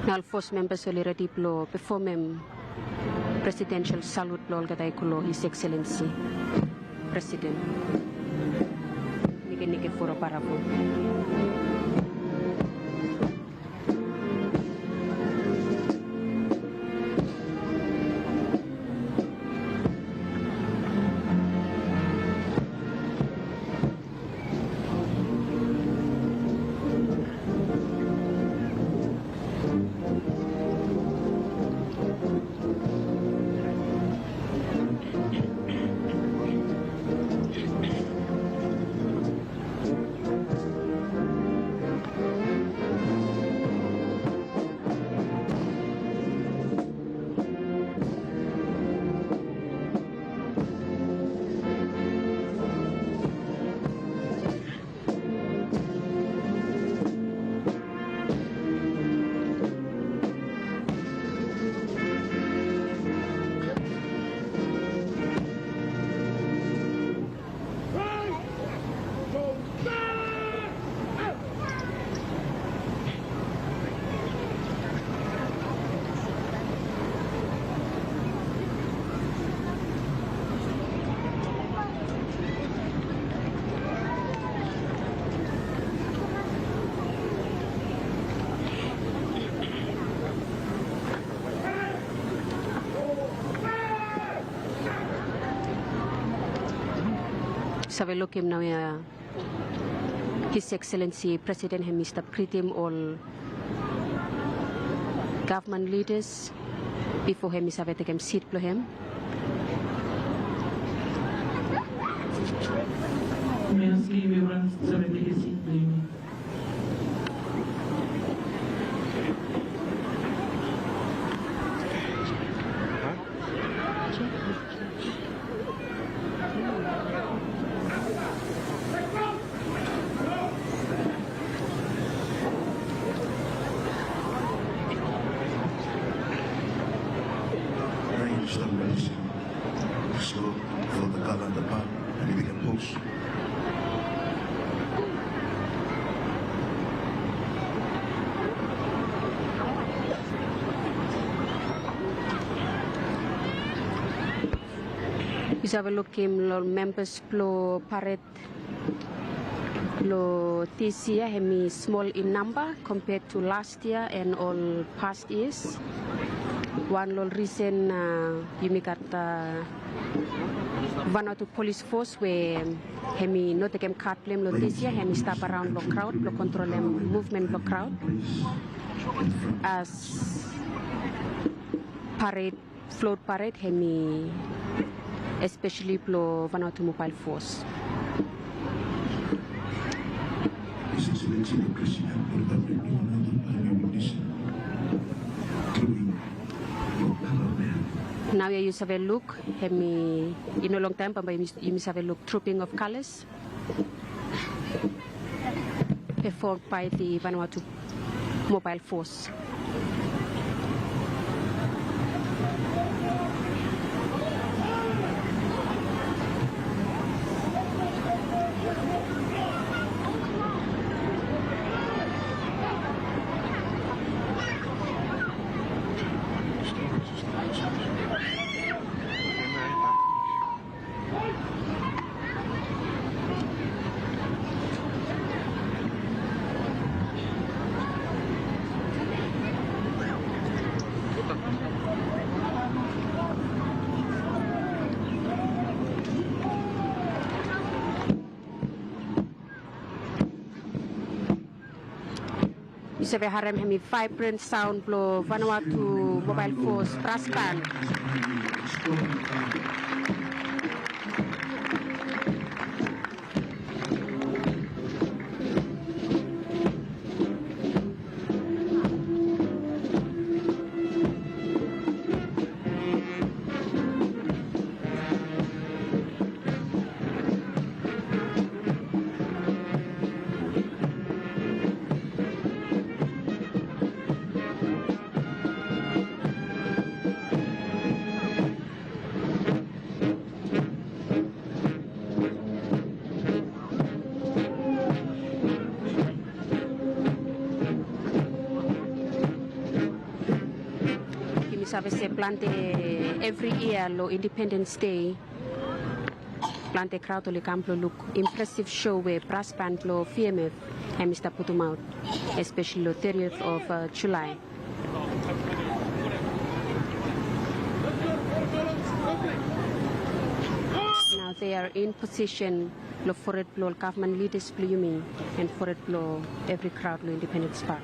Nao ol force members oli redi blo pefomem presidential salute blo olgeta i go lo His Excellency President Nikenike Vurobaravu. Save lukim naoia His Excellency President hemi stap gritim ol gavman lidas bifo hemi save tekem sit blong hem. Mi askem evriwan save tekem sit blong yumi. Thank you so much. So, from the Galanda Park, and we can post. Yu save lukim lo membas blo pared lo dis yia hemi smol in namba compared to last year and ol past years. Wan lo risen, a, yumi gat, a, Vanuatu Polis Fos we hemi no tekem pat blong hem lo dis yia, hemi stap araon lo kraod blo kontrolem muvmen blo kraod. As pared, flot pared hemi espeseli blo Vanuatu Mobael Fos. Naoia yu save luk, hemi, i no longtaem bambae yumi, yumi save luk Trooping of Colours performed by the Vanuatu Mobael Fos. Yu save harem hemi vibrant sound blo Vanuatu Mobael Fos Brass Band. Yumi save se plante evri yia lo Independence Day, plante kraod oli kam blo luk impressive show we brass band blo V M F hemi stap putumaot, especially lo thirtieth of, uh, July. Now they are in position lo fored blo ol gavman lidas blo yumi and fored blo evri kraod lo Independence Park.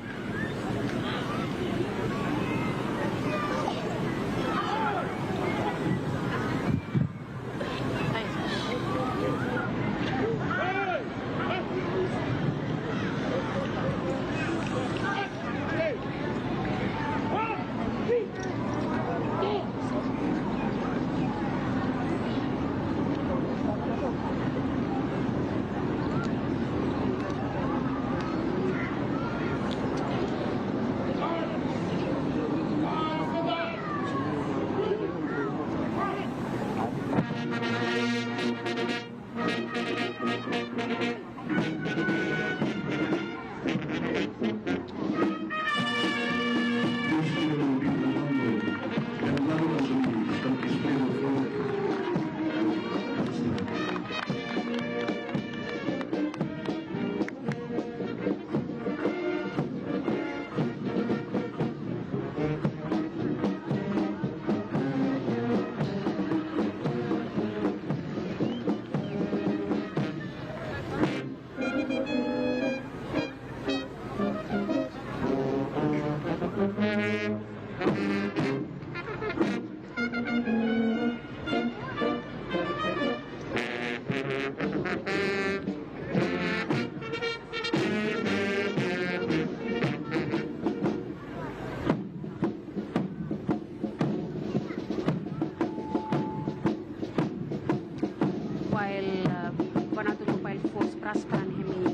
Brass band hemi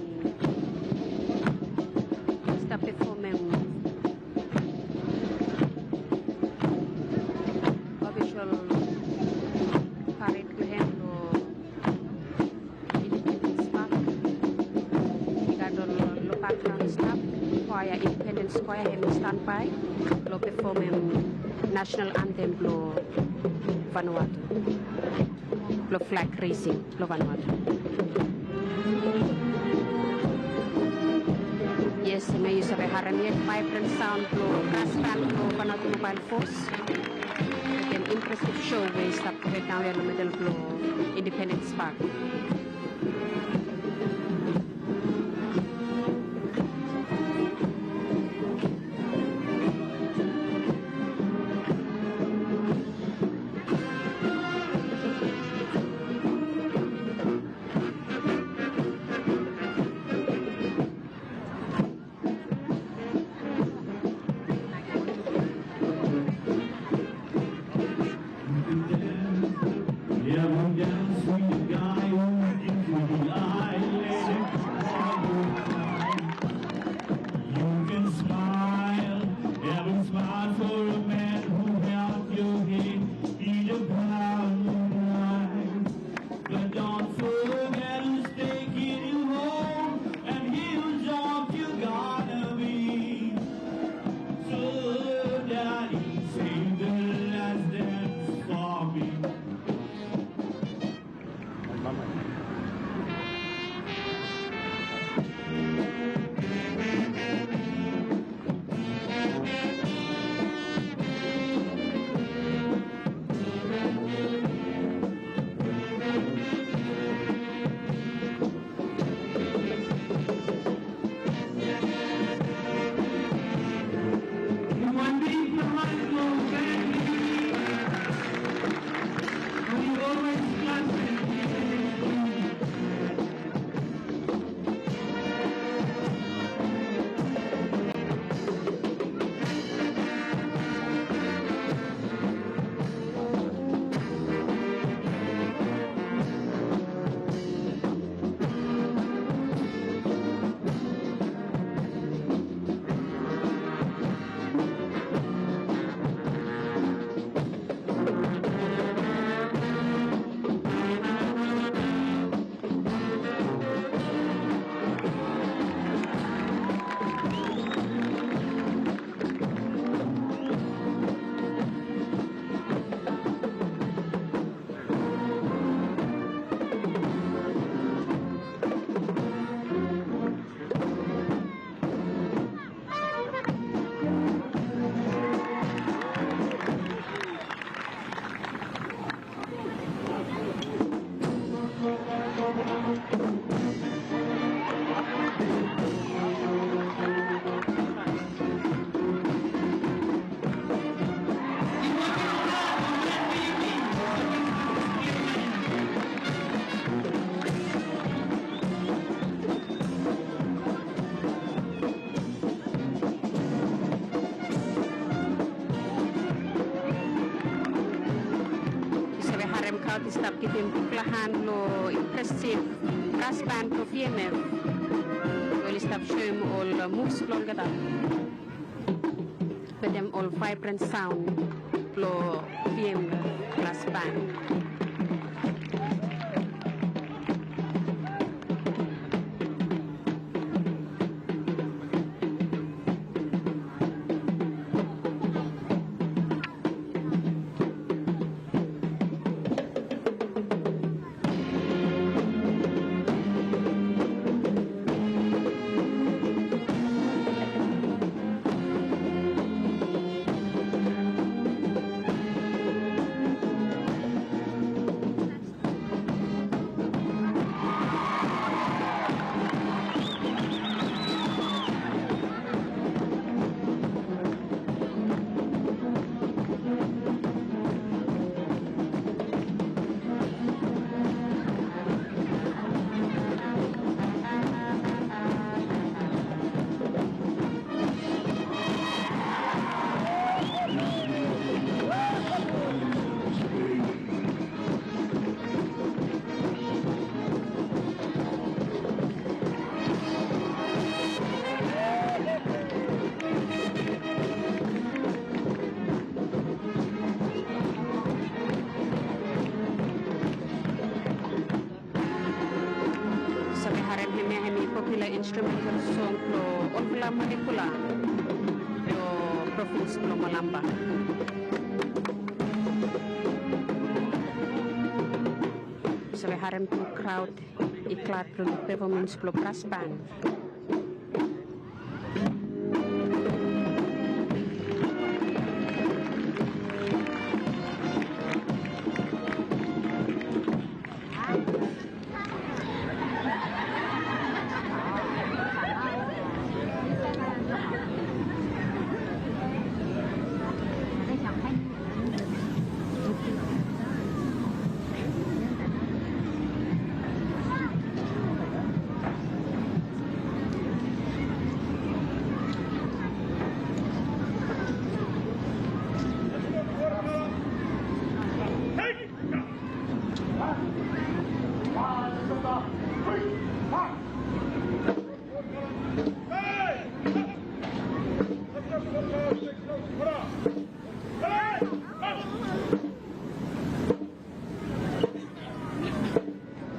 stap pefomem ofisol pared blong hem lo Independence Park. I gat ol lo bakgraon stap, kwaea, Independence Kwaea hemi stanbae lo pefomem national anthem blo Vanuatu, blo flag raising blo Vanuatu. Yes, hemia yu save harem yet vibrant sound blo brass band blo Vanuatu Mobile Force. Wetem impressive show we i stap gohed naoia lo midel blo Independence Park. Yeah, we dance with the guy who gives me the eye. Let it all go by. You can smile, heaven smile for a man who held your hand in the prime of life. But don't forget who's taking you home, and here's what you gotta be. So, Daddy, save the last dance for me. Yu save harem kraod i stap givim bigfala han lo impressive brass band blo V M F we oli stap soem ol moves blo olgeta wetem ol vibrant sound blo V M F brass band. Instrumental song blo olfala Manipula blo provins blo Malampa. Save harem tu kraod i glad blo luk performance blo brass band.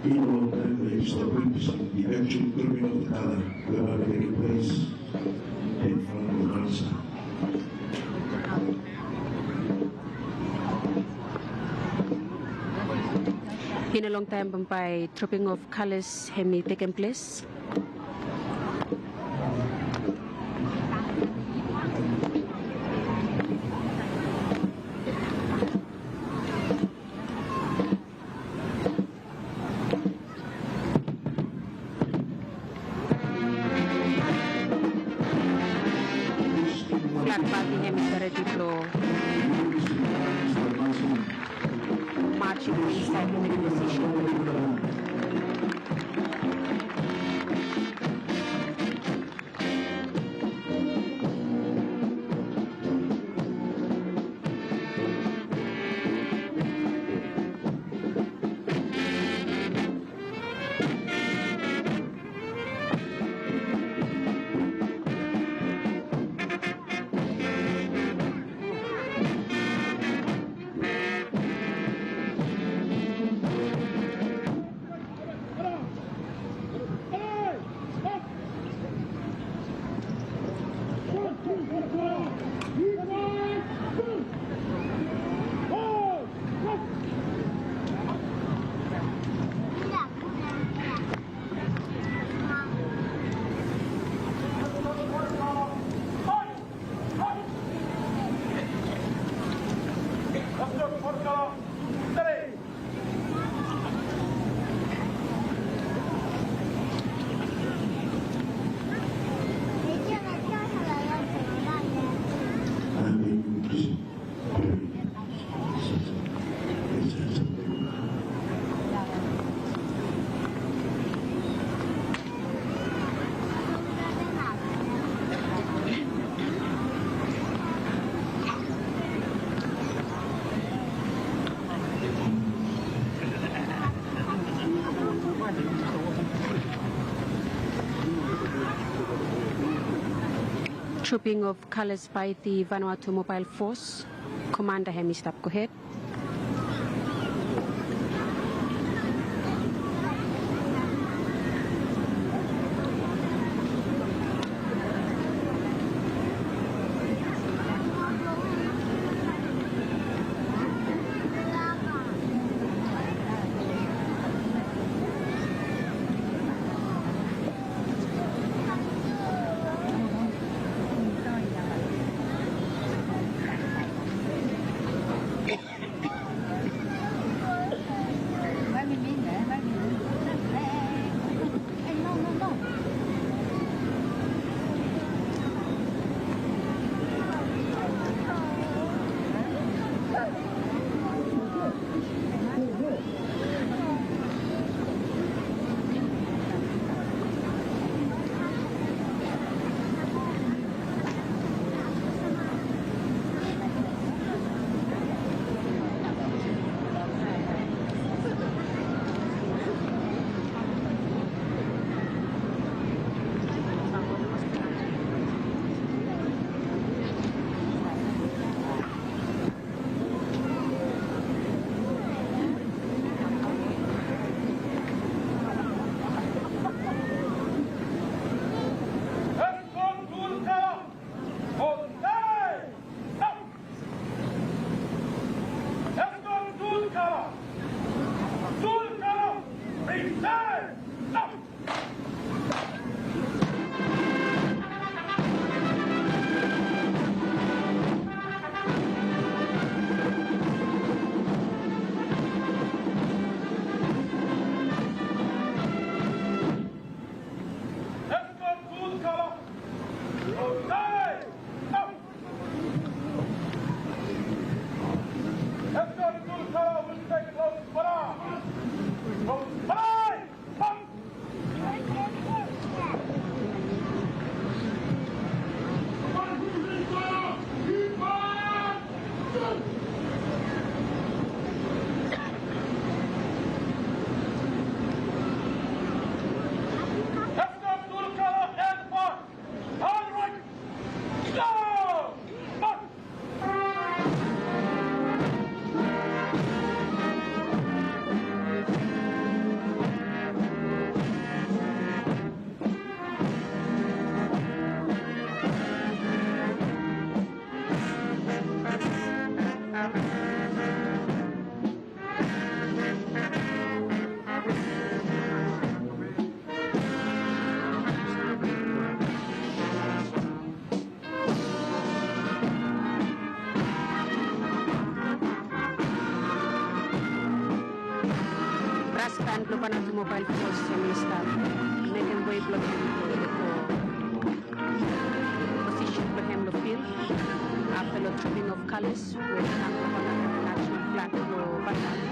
In a long time, the historical bishop, the actual criminal color, will have taken place in front of the altar. In a long time, bambae dropping of colors hemi tekem ples. Flag party hemi stap redi blo march insaed long position. Trooping of colors by the Vanuatu Mobile Force. Komanda hemi stap gohed. Band blong Vanuatu Mobile Force hemi stap mekem wei blong hem long posisen blong hem long field afta long trooping of colours we i kam long honor national flag blong Vanuatu.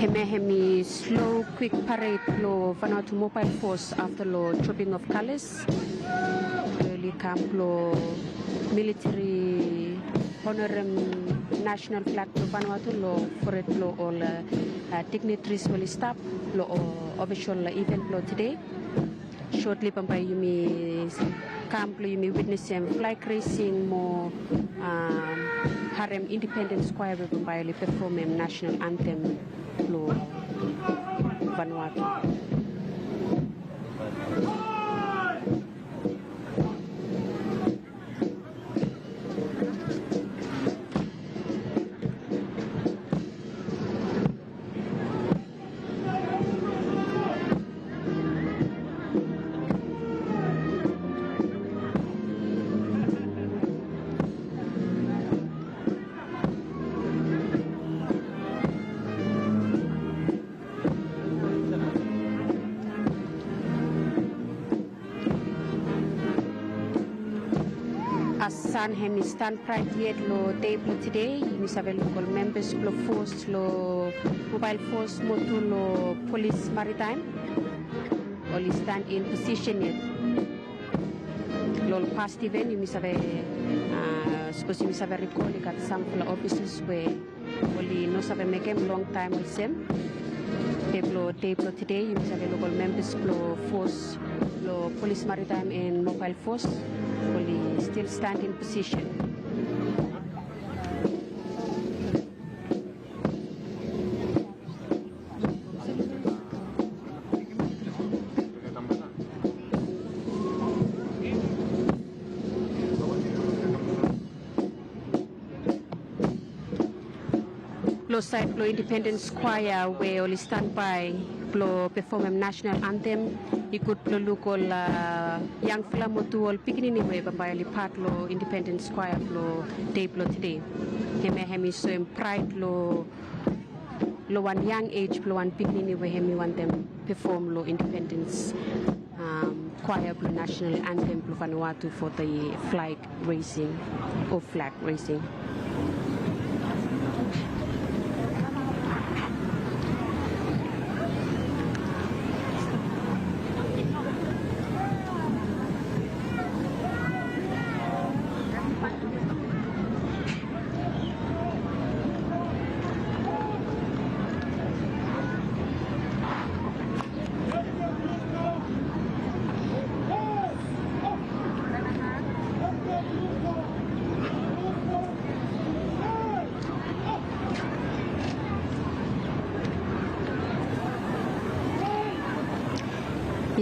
Hemia hemi slow quick parade blong Vanuatu Mobile Force afta long trooping of colours. Oli kam blong military honorem national flag blong Vanuatu long forehead blong ol, uh, dignitaries we oli stap long official event blong tede. Shortly bambae yumi kam blong yumi witnesem flag raising mo, um, harem Independence Choir we bambae oli pefomem national anthem blong Vanuatu. As san hemi stan braet yet long dei blong tede, yumi save luk ol membas blong fos long Mobile Force mo tu long Polis Maritaem oli stand in posisen yet. Long ol past iven yumi save, a, sapos yumi save rikol i gat samfala ofisas we oli no save mekem longtaem olsem. Be blong dei blong tede yumi save luk ol membas blong fos blong Polis Maritaem and Mobile Force oli stil stand in posisen. Long saed blong Independens Kwaea we oli stanbae blong pefomem nasonal antem, i gud blong luk ol, a, yangfala mo tu ol pikinini we bambae oli pat long Independens Kwaea blong dei blong tede. Hemia hemi soem praed long, long wan yang ej blong wan pikinini we hemi wantem pefom long Independens, am, Kwaea blong Nasonal Antem blong Vanuatu for the flag raising o flag raising.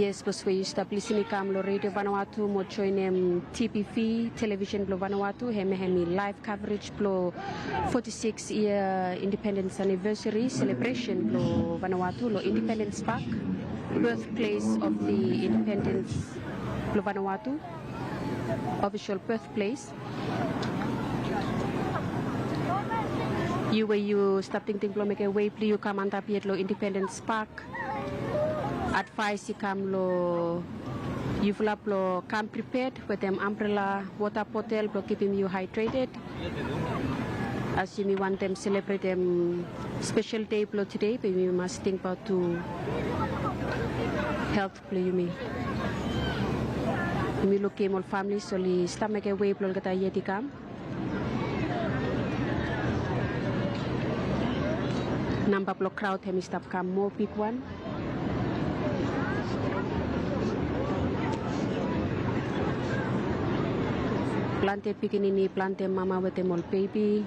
Yes, sapos we yu stap lisin i kam lo Radio Vanuatu mo joenem T V V, Television blo Vanuatu, hem, hem i live coverage blo forty-six year independence anniversary celebration blo Vanuatu lo Independence Park, birthplace of the independence blo Vanuatu, official birthplace. Yu we yu stap tingting blo mekem wei blo yu kam antap yet lo Independence Park, advaes i kam lo yufala blo kam prepared wetem ambrela, wota botel blo kipim yu hydrated. As yumi wantem selebretem spesel dei blo tede, be yumi mas tingbaot tu helt blo yumi. Yumi lukim ol families oli stap mekem wei blo olgeta yet i kam. Namba blo kraod hem i stap kam moa bigwan. Plante pikinini, plante mama wetem ol bebi.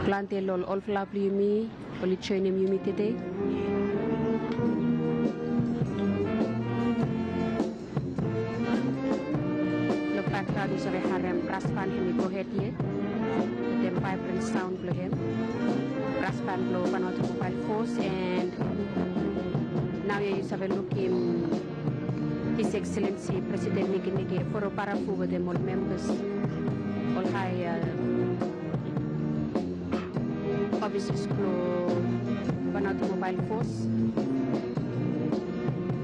Plante lo ol olfala blo yumi oli joenem yumi tede. Lo bakgraon yu save harem brass band hem i gohed yet wetem vibrant sound blo hem. Brass band blo Vanuatu Mobile Force, and naoia yu save lukim His Excellency President Nikenike Vurobaravu wetem ol members, ol hae, uh, officers blo Vanuatu Mobile Force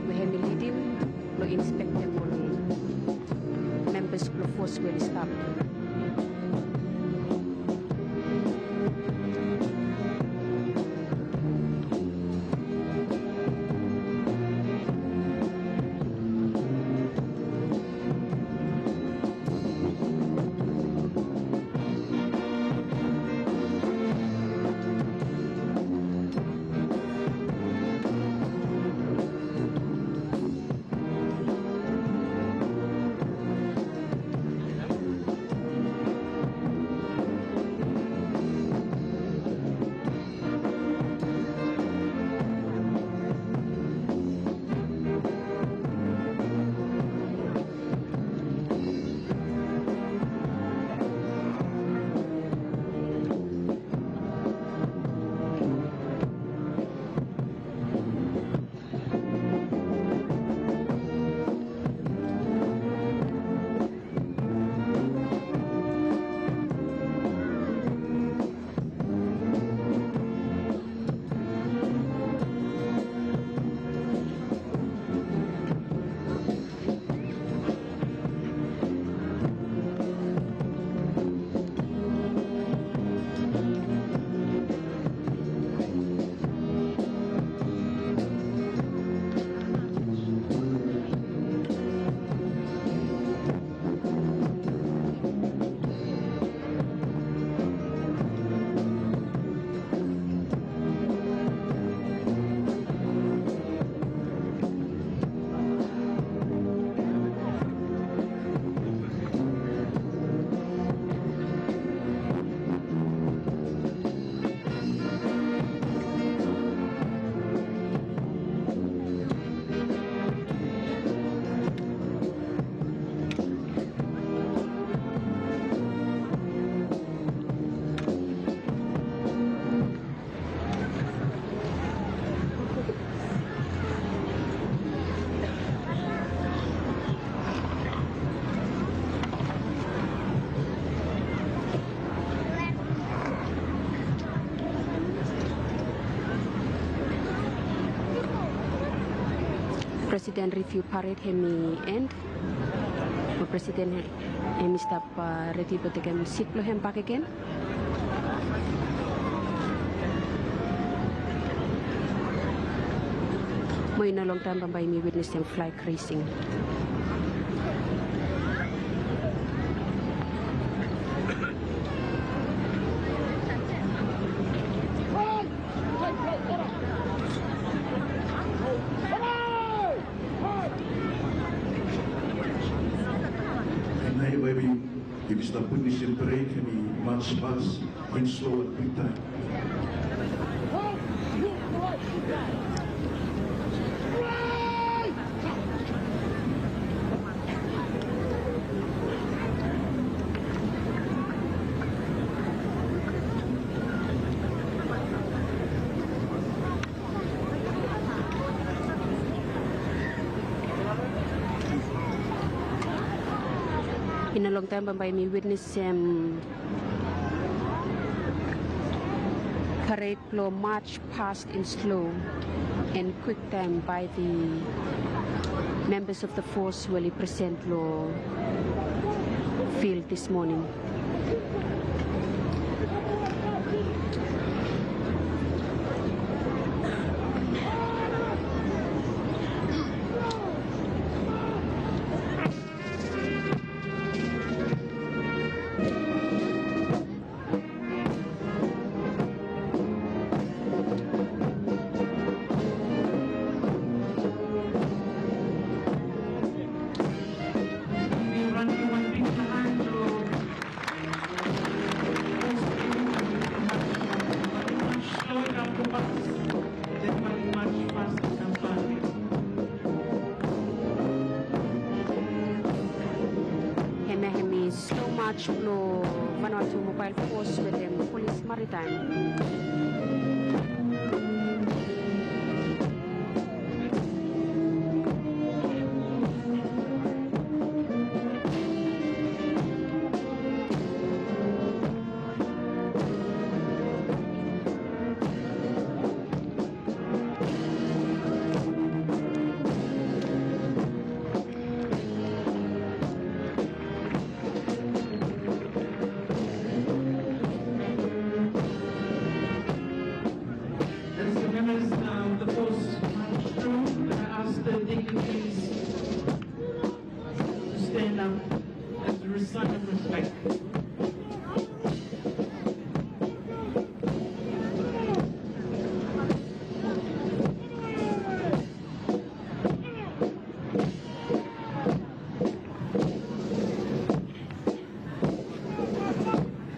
we hem i lidim lo inspektem ol members blo fos we oli stap. President Review Parade hemi end. Mo President hemi stap, uh, redi blong tekem sit blong hem bakegen. Mo i no longtaem bambae yumi witnesem flag raising. Naoia bae yumi stap witnesem pared hemi mas fas and slow at bigtaem. I no longtaem bambae yumi witnesem pared blong march past in slow and kwiktaem bae the members of the force we oli present long field this morning. Hemia hemi slow march blong Vanuatu Mobile Force wetem Police Maritime. As the members of the force march through, I ask the dignitaries to stand up as a sign of respect.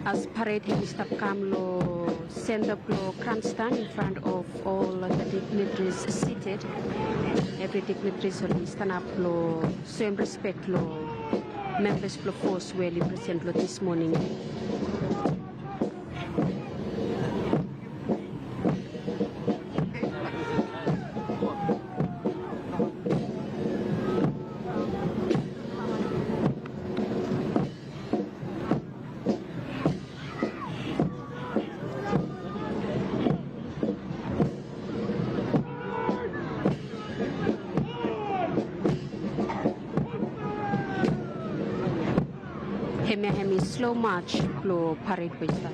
As pared hemi stap kam long senta blong grandstand in front of all the dignitaries seated, evri dignitaries oli stanap blong soem rispek long membas blong fos we oli present long this morning. Hemia hemi slow march blong pared we i stap.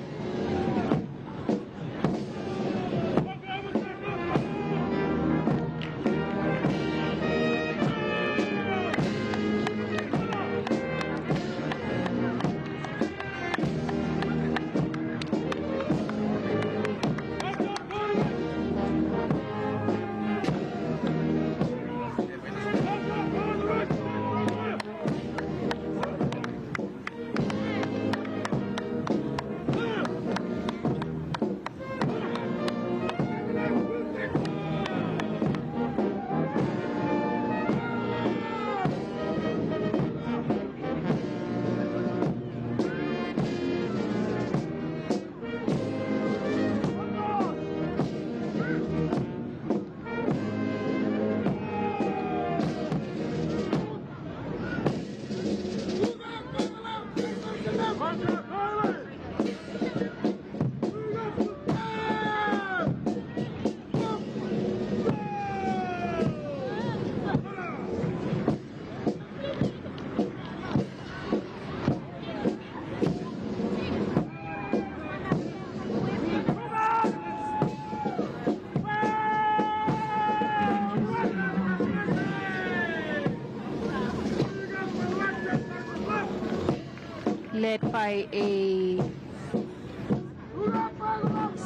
Led by a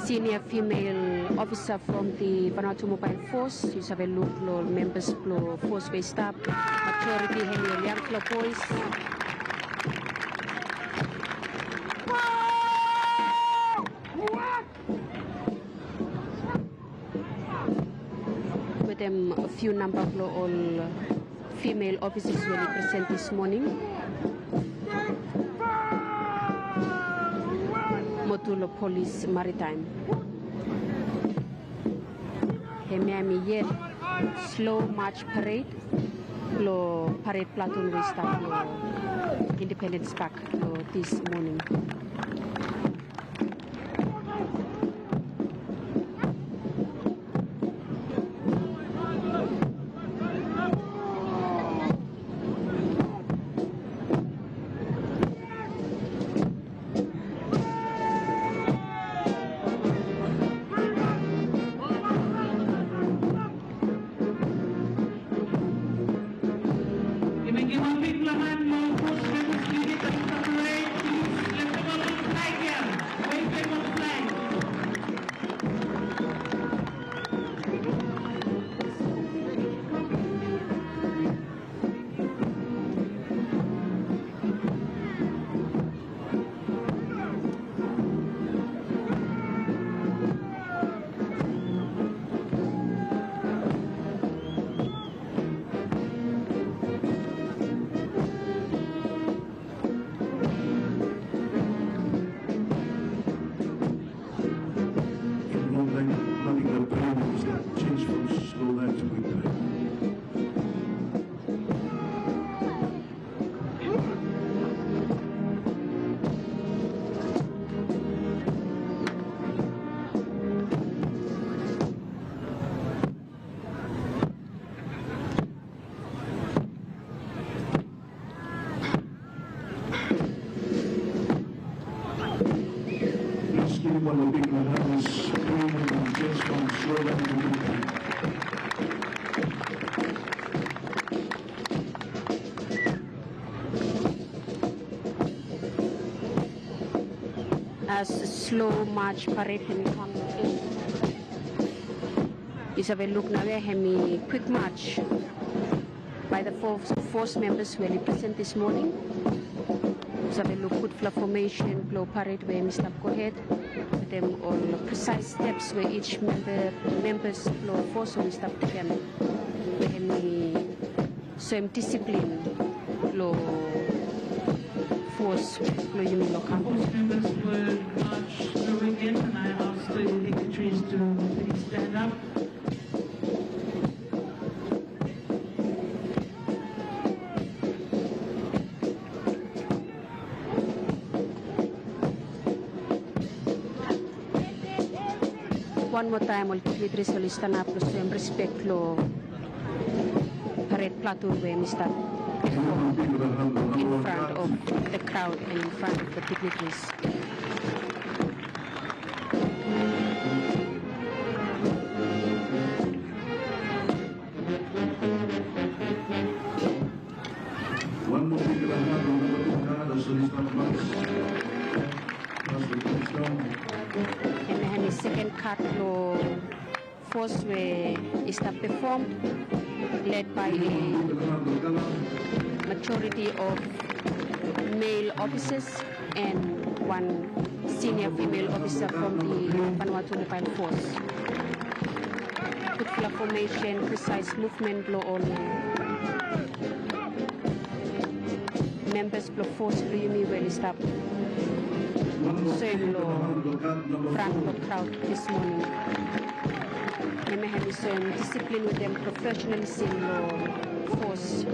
senior female officer from the Vanuatu Mobile Force. Yu save luk long membas blong fos we i stap. Majoriti hemi ol yangfala boys. Wetem fiu namba blong ol female officers we oli present this morning. Mo tu long Police Maritime. Hemia hemi yet slow march parade long parade platoon we i stap long Independence Park lo this morning. Yumi givim wan bigfala han lo Force members unit and separate. Please, let's have a long flag here. Wave them on flag. Change from slow line to quick line. Let's give one a big hand. This is Freeman and Jess from Slow Down. As slow march parade hemi kam in, yu save luk naoia hemi quick march by the Force, Force members we oli present this morning. Yu save luk gudfala formation blo parade we hemi stap gohed, wetem ol precise steps we each member, members blo Force oli stap tekem, we hemi soem disiplin lo Force blo yumi lo kantri. Force members will march through again, and I ask the dignitaries to please stand up. Wan moa taem ol dignitaries oli stanap lo soem rispek lo parade platoon we hemi stap in front of the crowd and in front of the dignitaries. Wan moa bigfala han lo namba tu kar, so oli stap mas. Hemia hemi seken kar lo Force we i stap pefom, led by a majority of male officers and one senior female officer from the Vanuatu Mobile Force. Gudfala formation, precise movement blo ol members blo Force blo yumi we oli stap soem lo front blo crowd this morning. Hemia hemi soem disiplin wetem professionalism lo Force.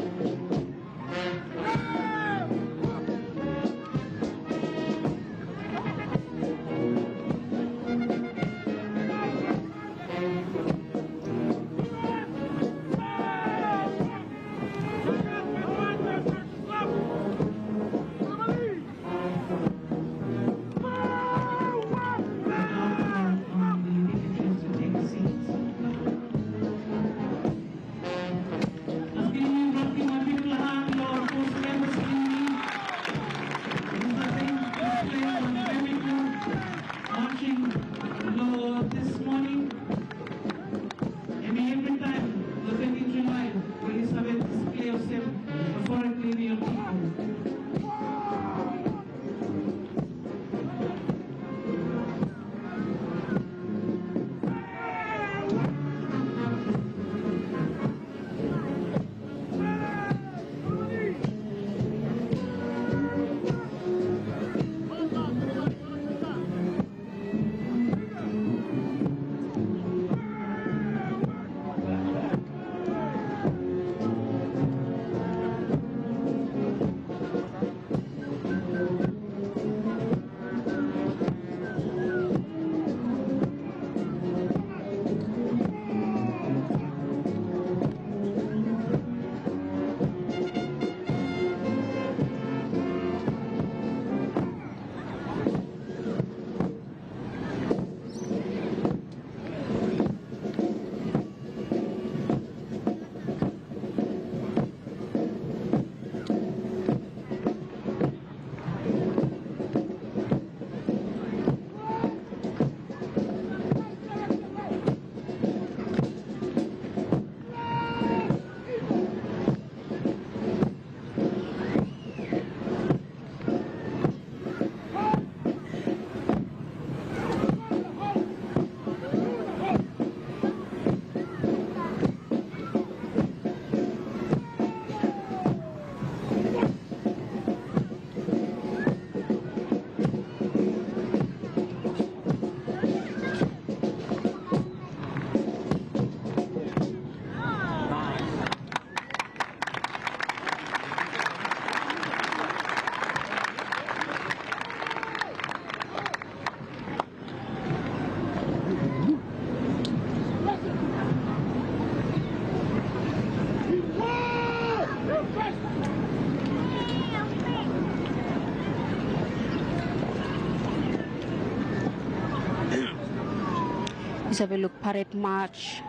Yu save luk parade march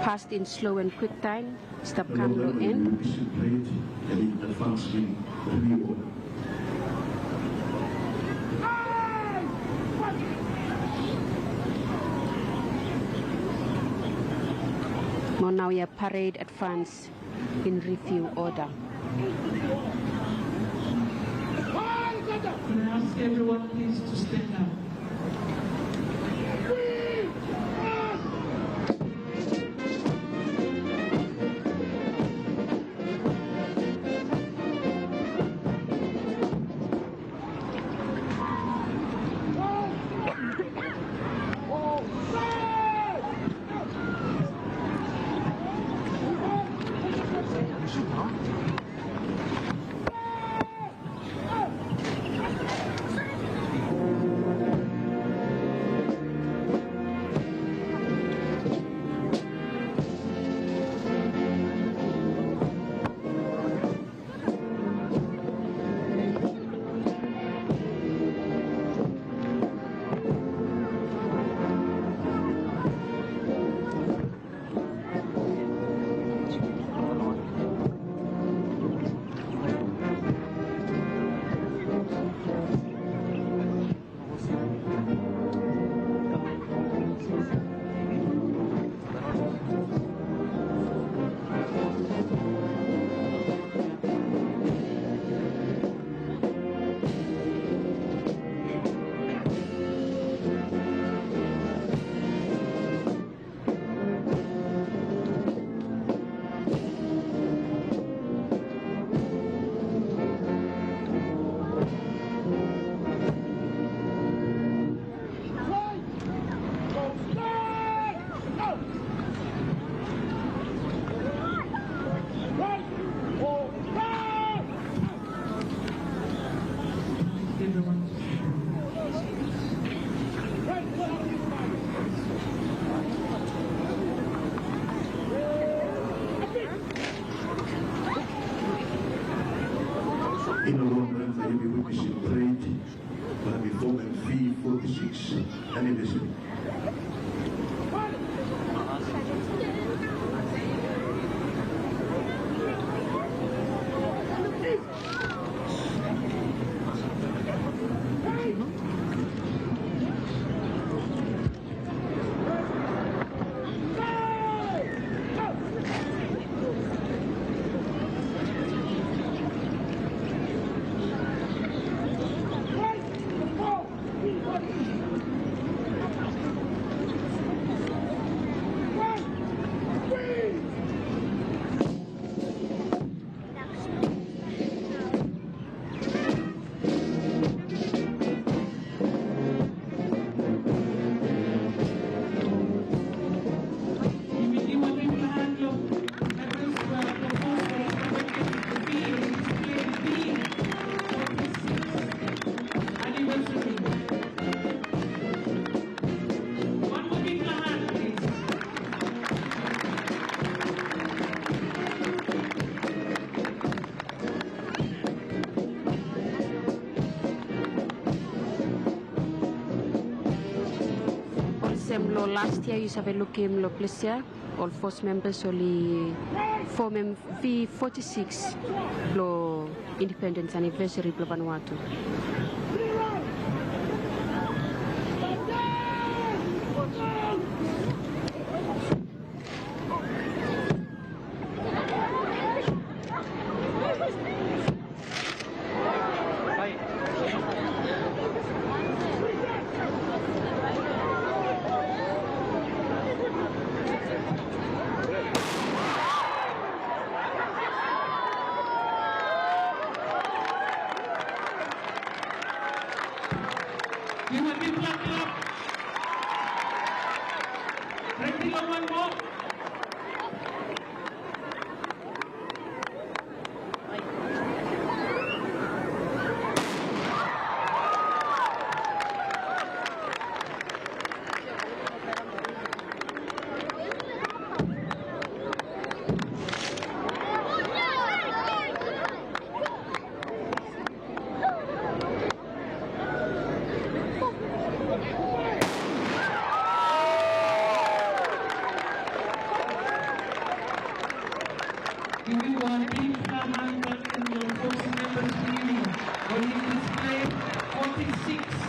past in slow and quick time, stap kam lo en. Mo naoia parade advance in review order. Could I ask everyone please to stand up? Ino long taem taem yumi witnesem pared, bae hemi fomem V forty-six anivesari. Olsem lo last year yu save lukim lo ples ya, ol force members oli fomem V forty-six lo independence anniversary blo Vanuatu. Bigfala han bakegen long force members blong yumi oli displei foti sikis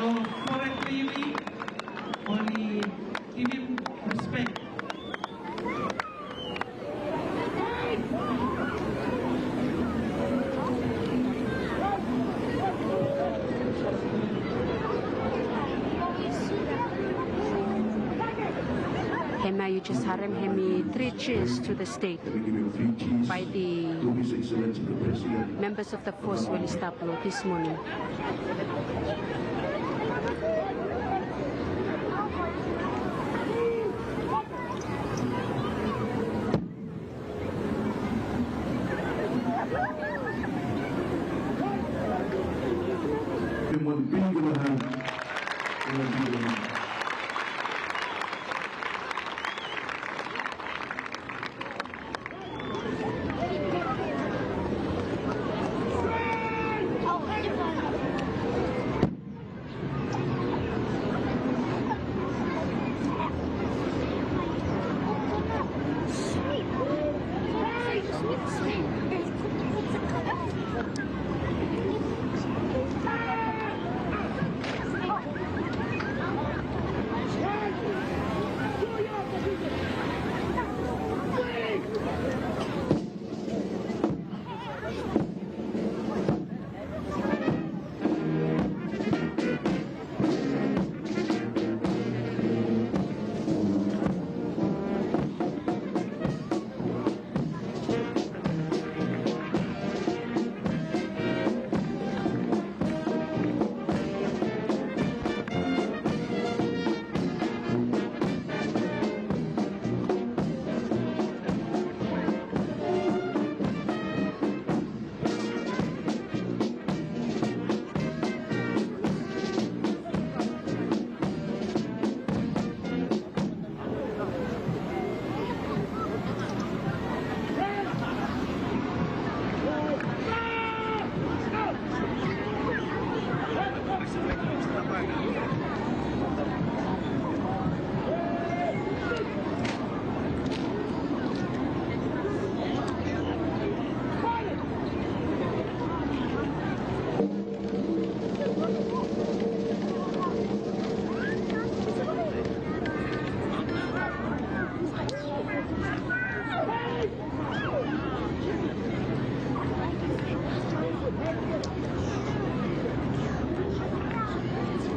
long fored blong yumi, oli givim rispek. Hemia yu jes harem hemi three cheers to the state by the members of the force we oli stap long this morning.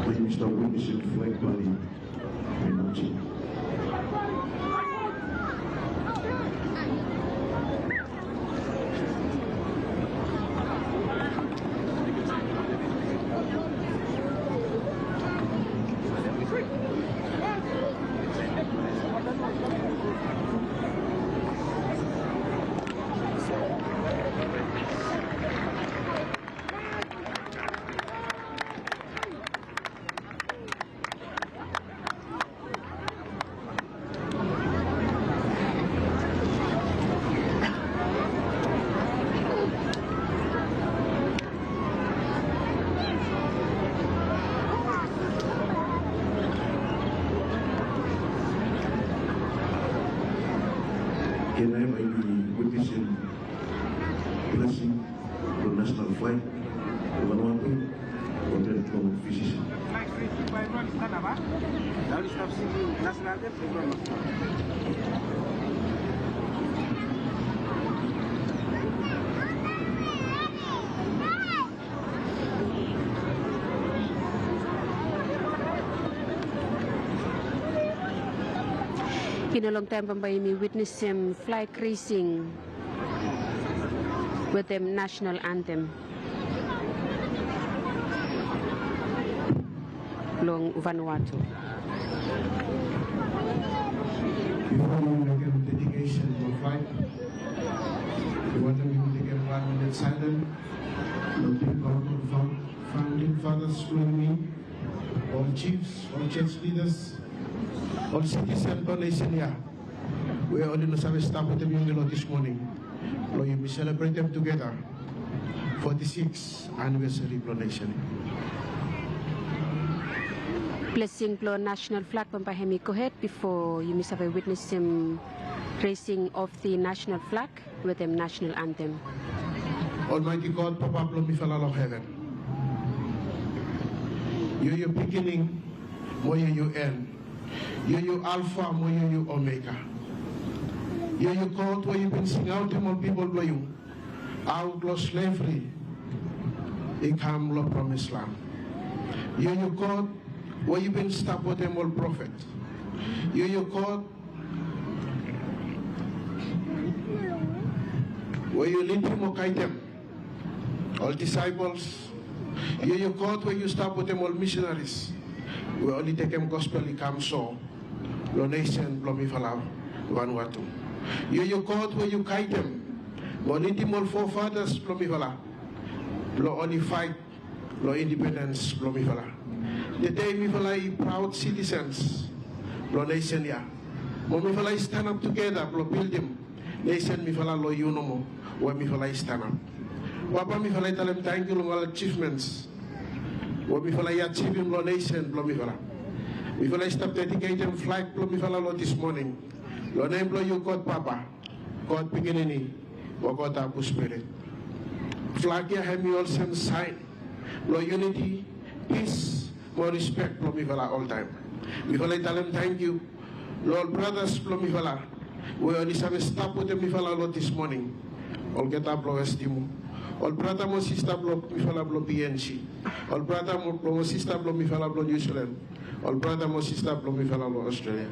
Prime Minister Wilson flag bali. Kena ema i witnesem blessing. Lo national flag, lo Vanuatu, lo Vanuatu fishes. Flag raising by everyone is done, Abba. Now we stop singing national anthem, everyone must stop. I no longtaem bambae yumi witnesem flag raising wetem national anthem blong Vanuatu. Bifo yumi mekem dedication blong flag, mi wantem yumi tekem wan minit silent lo bigfala founding fathers blong yumi, ol chiefs, ol church leaders, ol citizen blong nesen ya we oli no save stap wetem yumi lo this morning, lo yumi selebretem tugeta foti sikis anivesari blo nesen. Blessing blo national flag bambae hemi gohed bifo yumi save witnesem raising of the national flag. wetem nasonal antem. Almighty God, Papa blong mifala long heven. Yu yu beginning, mo yu yu end. Yu yu Alpha, mo yu yu Omega. Yu yu God we yu bin singaotem ol pipol blong yu aot long slavery i kam long Promise Land. Yu yu God we yu bin stap wetem ol profet. Yu yu God we yu lidim o gaedem ol disaepols. Yu yu God we yu stap wetem ol misenaris we oli tekem gospel i kam so long nesen blong mifala Vanuatu. Yu yu God we yu gaedem mo lidim ol fofatas blong mifala blong oli faet long indipendens blong mifala. Tede mifala i praod sitisens blong nesen ya. Mo mifala i stanap tugeta blong bildim nesen mifala long yu nomo we mifala i stanap. Papa, mifala i talem tangkiu long ol ajivmens we mifala i ajivim long nesen blong mifala. Mifala i stap dediketem flag blong mifala long dis moning long nem blong yu God Papa, God Pikinini, mo God Tabu Spirit. Flag ya hemi olsem saen blong yuniti, pis, mo rispek blong mifala oltaem. Mifala i talem tangkiu long ol bratas blong mifala we oli save stap wetem mifala long dis moning. Olgeta blong West Timor, ol brata mo sista blong mifala blong B N C, ol brata mo, mo sista blong mifala blong New Zealand, ol brata mo sista blong mifala long Australia,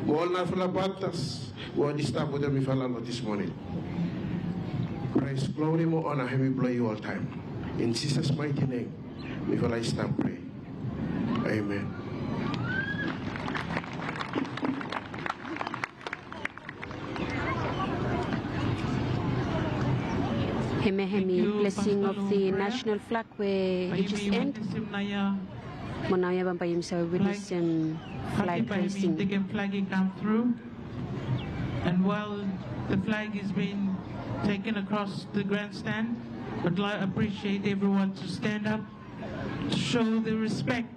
mo ol narafala bratas we oli stap wetem mifala long dis moning. Praise, glori mo ona hemi blong yu oltaem. In Jesus' mighty name mifala i stap prea. Amen. Hemia hemi blessing of the national flag we i jes end. Mo naoia bambae yumi save witnesem flag raising. And while the flag is being taken across the grandstand, I'd like, appreciate everyone to stand up to show the respect,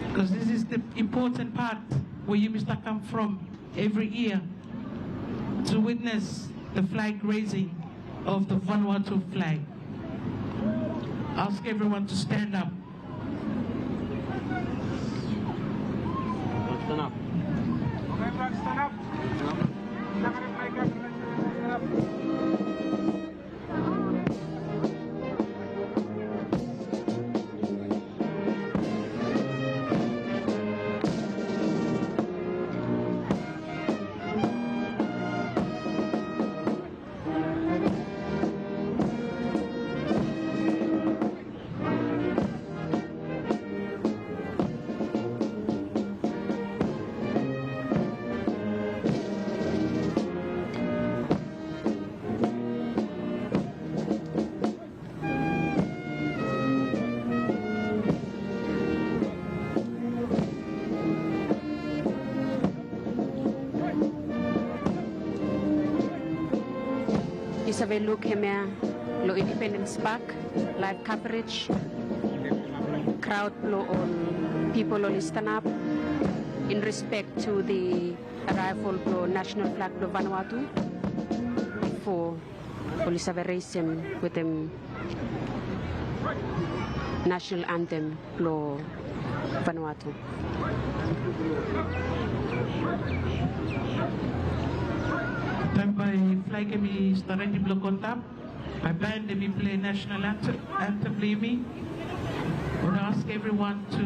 because this is the important part where yumi stap come from every year to witness the flag raising of the Vanuatu flag. Ask everyone to stand up. Stand up. Yu save luk hemia long Independence Park, live coverage, crowd blong ol pipol oli stanap in respect to the arrival blong national flag blong Vanuatu bifo oli save raisem wetem national anthem blong Vanuatu. Taem bae flag hemi stap redi blong go antap, bae band hemi plei national anthem, anthem blong yumi. I would ask everyone to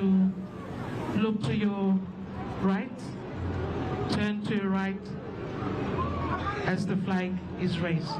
look to your right, turn to your right as the flag is raised.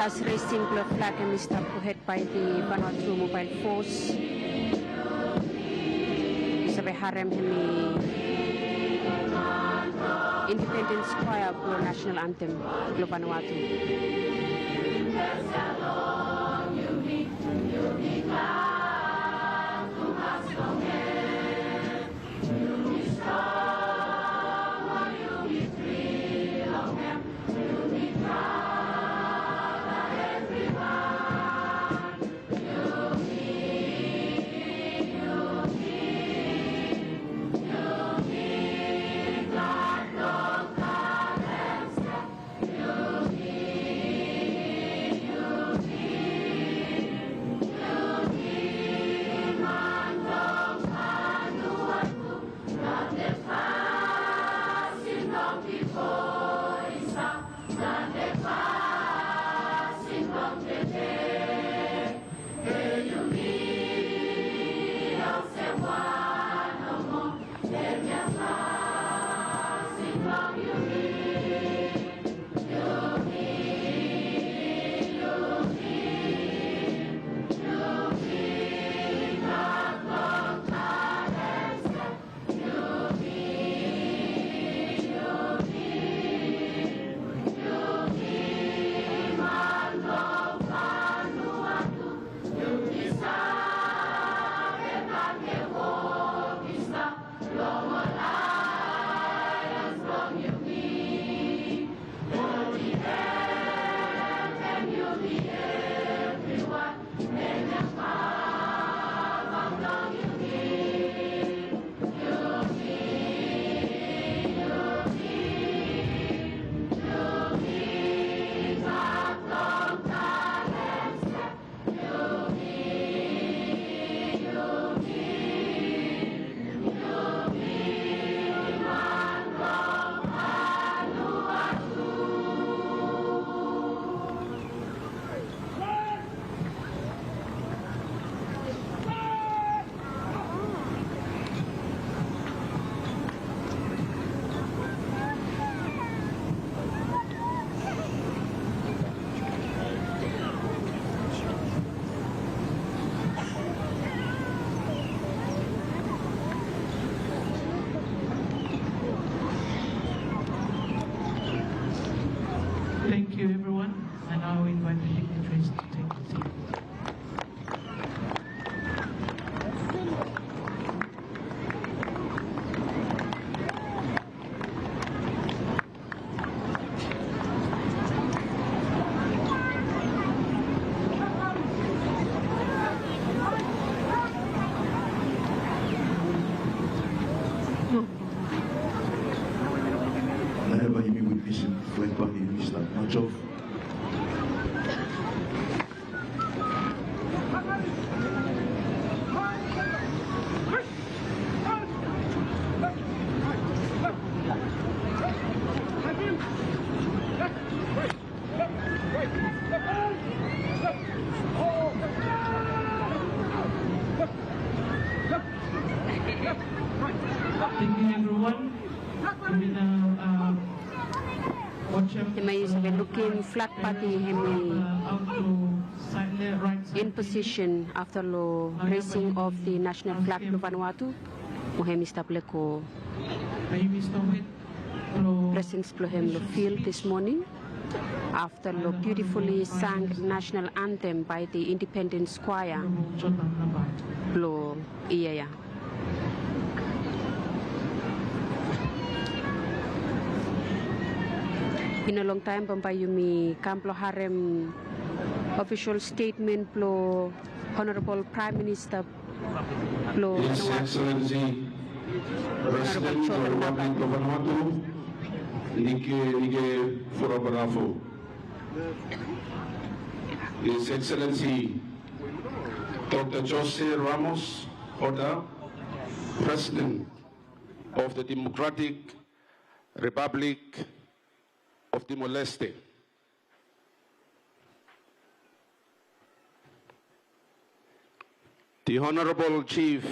As raising blong flag hemi stap gohed by the Vanuatu Mobile Force. Yu save harem hemi Independence Choir blong national anthem blong Vanuatu. Thank you, everyone. I now invite the dignitaries to take the seat. Nao bae yumi witnesim flag burning hemi stap maj of. Thank you, everyone. Hemi nao, uh, Hemia yu save lukim flag party hemi in position afta lo raising of the national flag blo Vanuatu. Mo hemi stap lego presence blo hem lo field this morning afta lo beautifully sung national anthem by the Independence Choir blo yia ya. I no longtaem bambae yumi kam blo harem official statement blo Honorable Prime Minister blo His Excellency President blo Republic blo Vanuatu, Nikenike Vurobaravu. His Excellency Dokta José Ramos-Horta, President of the Democratic Republic of Timor-Leste. The Honorable Chief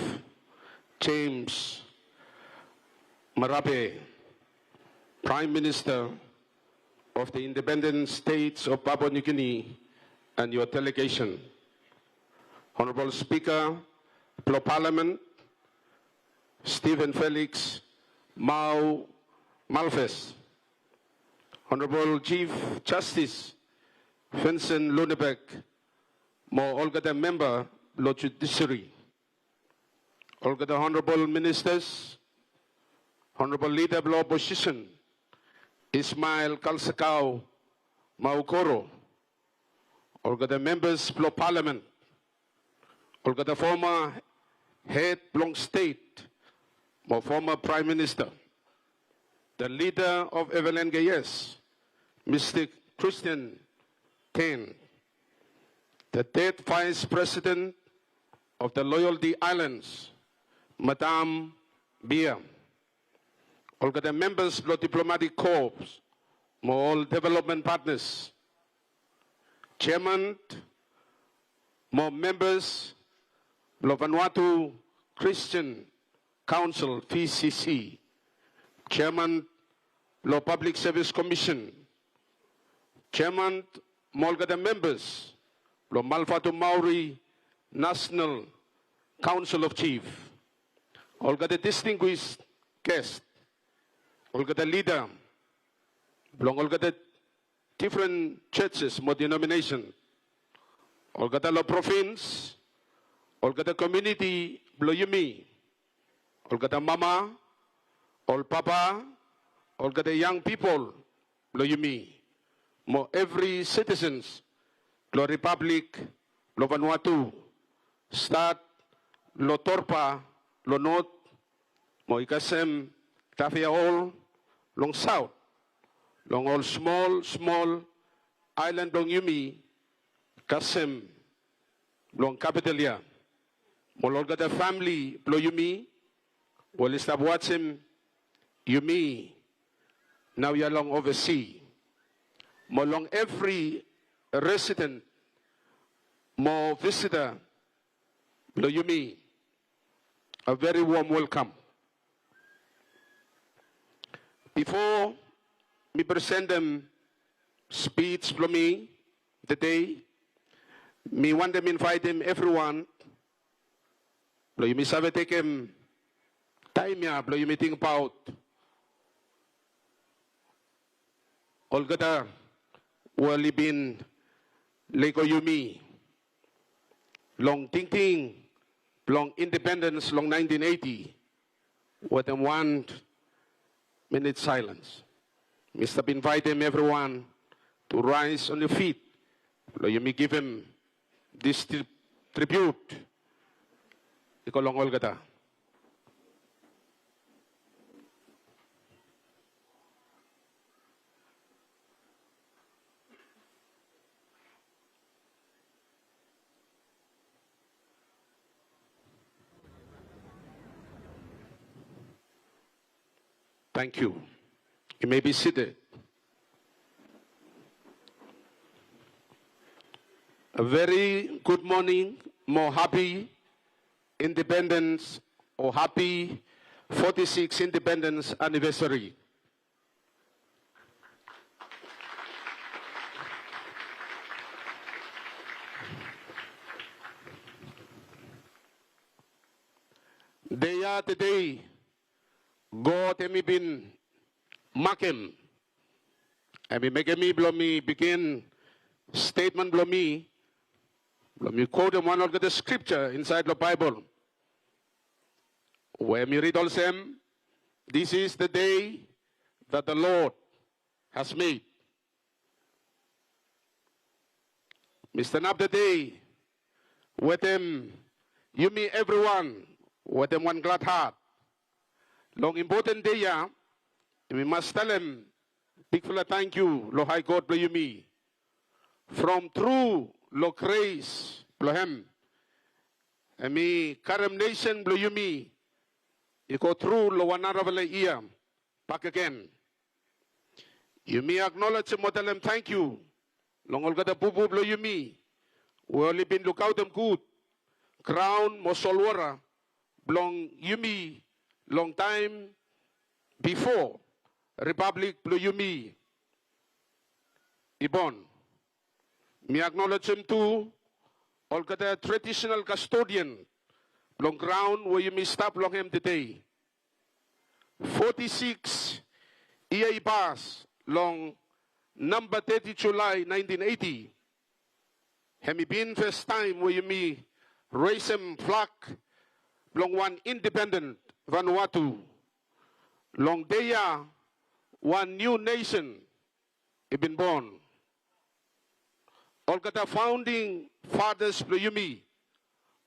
James Marape, Prime Minister of the Independent States of Papua New Guinea and your delegation. Honorable Speaker blong Parliament, Stephen Felix Mau Malfes. Honorable Chief Justice Vincent Lunabek, mo olgeta member blong judiciary. Olgeta honorable ministers, honorable leader blong opposition, Ismael Kalsakau Maukoro, olgeta members blong parliament, olgeta former head blong state, mo former prime minister, the leader of F L N K S, Mister Christian Ten, the third vice president of the Loyalty Islands, Madam Bia, olgeta members blong diplomatic corps, mo ol development partners, chairman mo members blong Vanuatu Christian Council, V C C, chairman blong Public Service Commission, chairman mo olgeta members blong Malvatumauri National Council of Chief, olgeta distinguished guest, olgeta leader blong olgeta different churches mo denomination, olgeta long province, olgeta community blong yumi, olgeta mama, ol papa, olgeta young people blong yumi, mo evri citizens blong Republic blong Vanuatu, stat long Torba long north, mo i kasem Tafea ol long south, long ol smol smol aelan blong yumi, kasem long capital ya, mo long olgeta famili blong yumi we oli stap wajem yumi naoia long ovasi, mo long evri resident mo visita blong yumi, a very warm welcome. Bifo mi presentem spij blong mi tede, mi wantem invaetem evriwan blong yumi save tekem taem ya blong yumi tingbaot olgeta we oli bin lego yumi long tingting blong independens long naentin eiti wetem wan minit saelens. Mi stap invaetem evriwan to rise on your feet blong yumi givim this tri-, tribute i go long olgeta. Thank you. You may be seated. A very good morning mo happy independence o happy forty-six independence anniversary. Dei ya tede God hemi bin makem, hemi mekem mi blong mi bigin stetmen blong mi, blong mi kotem wan olgeta skripja insaed long Baebol we mi rid olsem, "This is the day that the Lord has made." Mi stanap tede wetem yumi evriwan wetem wan glad hat. Long impoten dei ya, yumi mas talem bigfala tangkiu long hae God blong yumi. From tru long gres blong hem, hemi karem nesen blong yumi i go tru long wan narafala yia bakegen. Yumi aknolejem mo talem tangkiu long olgeta bubu blong yumi we oli bin lukaotem gud graon mo solwota blong yumi long taem bifo ripablik blong yumi i bon. Mi aknolejem tu olgeta traditional custodian blong graon we yumi stap long hem tede. Foti sikis yia i pas long namba teti Julae naentin eiti, hemi bin fastaem we yumi resem flag blong wan independen Vanuatu. Long dei ya wan niu nesen i bin bon. Olgeta faonding fatas blong yumi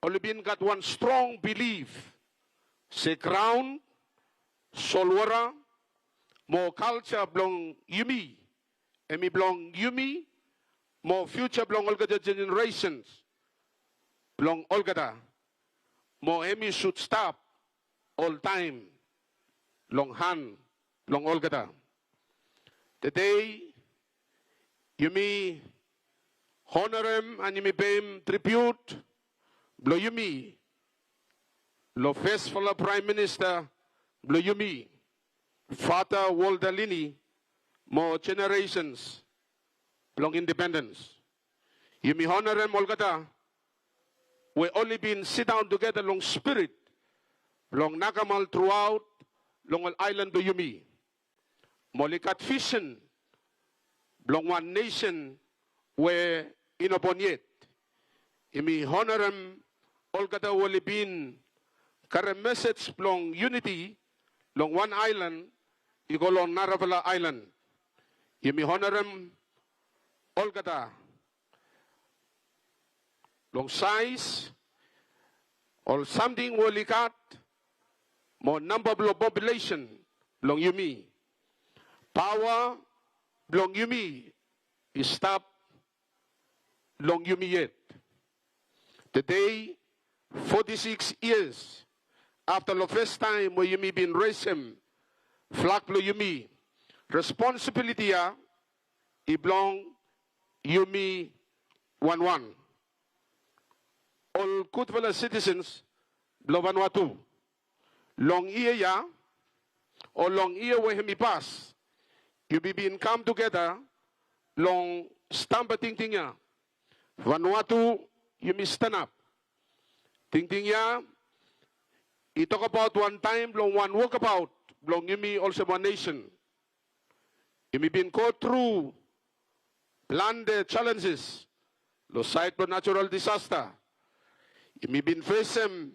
oli bin gat wan strong bilif se graon, solwota mo kalja blong yumi hemi blong yumi mo fiuja blong olgeta jeneresen blong olgeta, mo hemi sud stap oltaem long han blong olgeta. Tede yumi honarem and yumi peim tribiut blong yumi long fesfala Praem Minista blong yumi, Fata Walter Lini, mo jeneresen blong independens. Yumi honarem olgeta we oli bin sidaon tugeta long spirit blong nakamal truaot long ol aelan blong yumi. Mo oli gat visen blong wan nesen we i no bon yet. Yumi honarem olgeta we oli bin karem mesej blong yuniti long wan aelan i go long narafala aelan. Yumi honarem olgeta long saes, ol samting we oli gat, mo namba blong populesen blong yumi. Paoa blong yumi i stap long yumi yet. Tede, foti sikis yias afta long fastaem we yumi bin resem flag blong yumi, responsibiliti ya i blong yumi wanwan, ol gudfala sitisens blong Vanuatu. Long yia ya o long yia we hemi pas, yumi bin kam tugeta long stamba tingting ya. Vanuatu, yumi stanap. Tingting ya i tokbaot wan taem blong wan wokbaot blong yumi olsem wan nesen. Yumi bin go tru plante jalenjes long saed blong natural disasta. Yumi bin fesem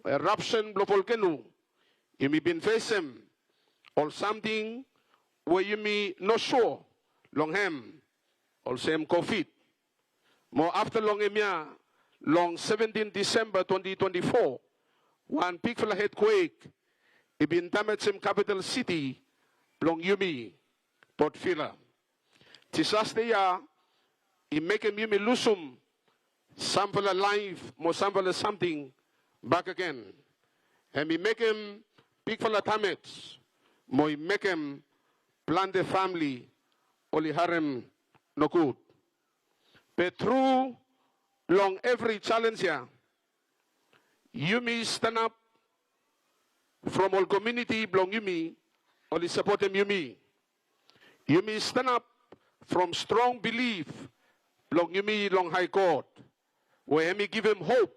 erapsen blong volkeno. Yumi bin fesem ol samting we yumi no sua long hem, olsem Covid. Mo afta long hemia, long seventin Disemba twenti twenti fo, wan bigfala etkwek i bin damejem kapital siti blong yumi, Port Vila. Disasta ya i mekem yumi lusum samfala laef mo samfala samting bakegen. Hemi mekem bigfala damej mo i mekem plante famle oli harem nogud. Be tru long evri jalens ya, yumi stanap from ol komuniti blong yumi oli sapotem yumi. Yumi stanap from strong bilif blong yumi long Hae God, we hemi givim hop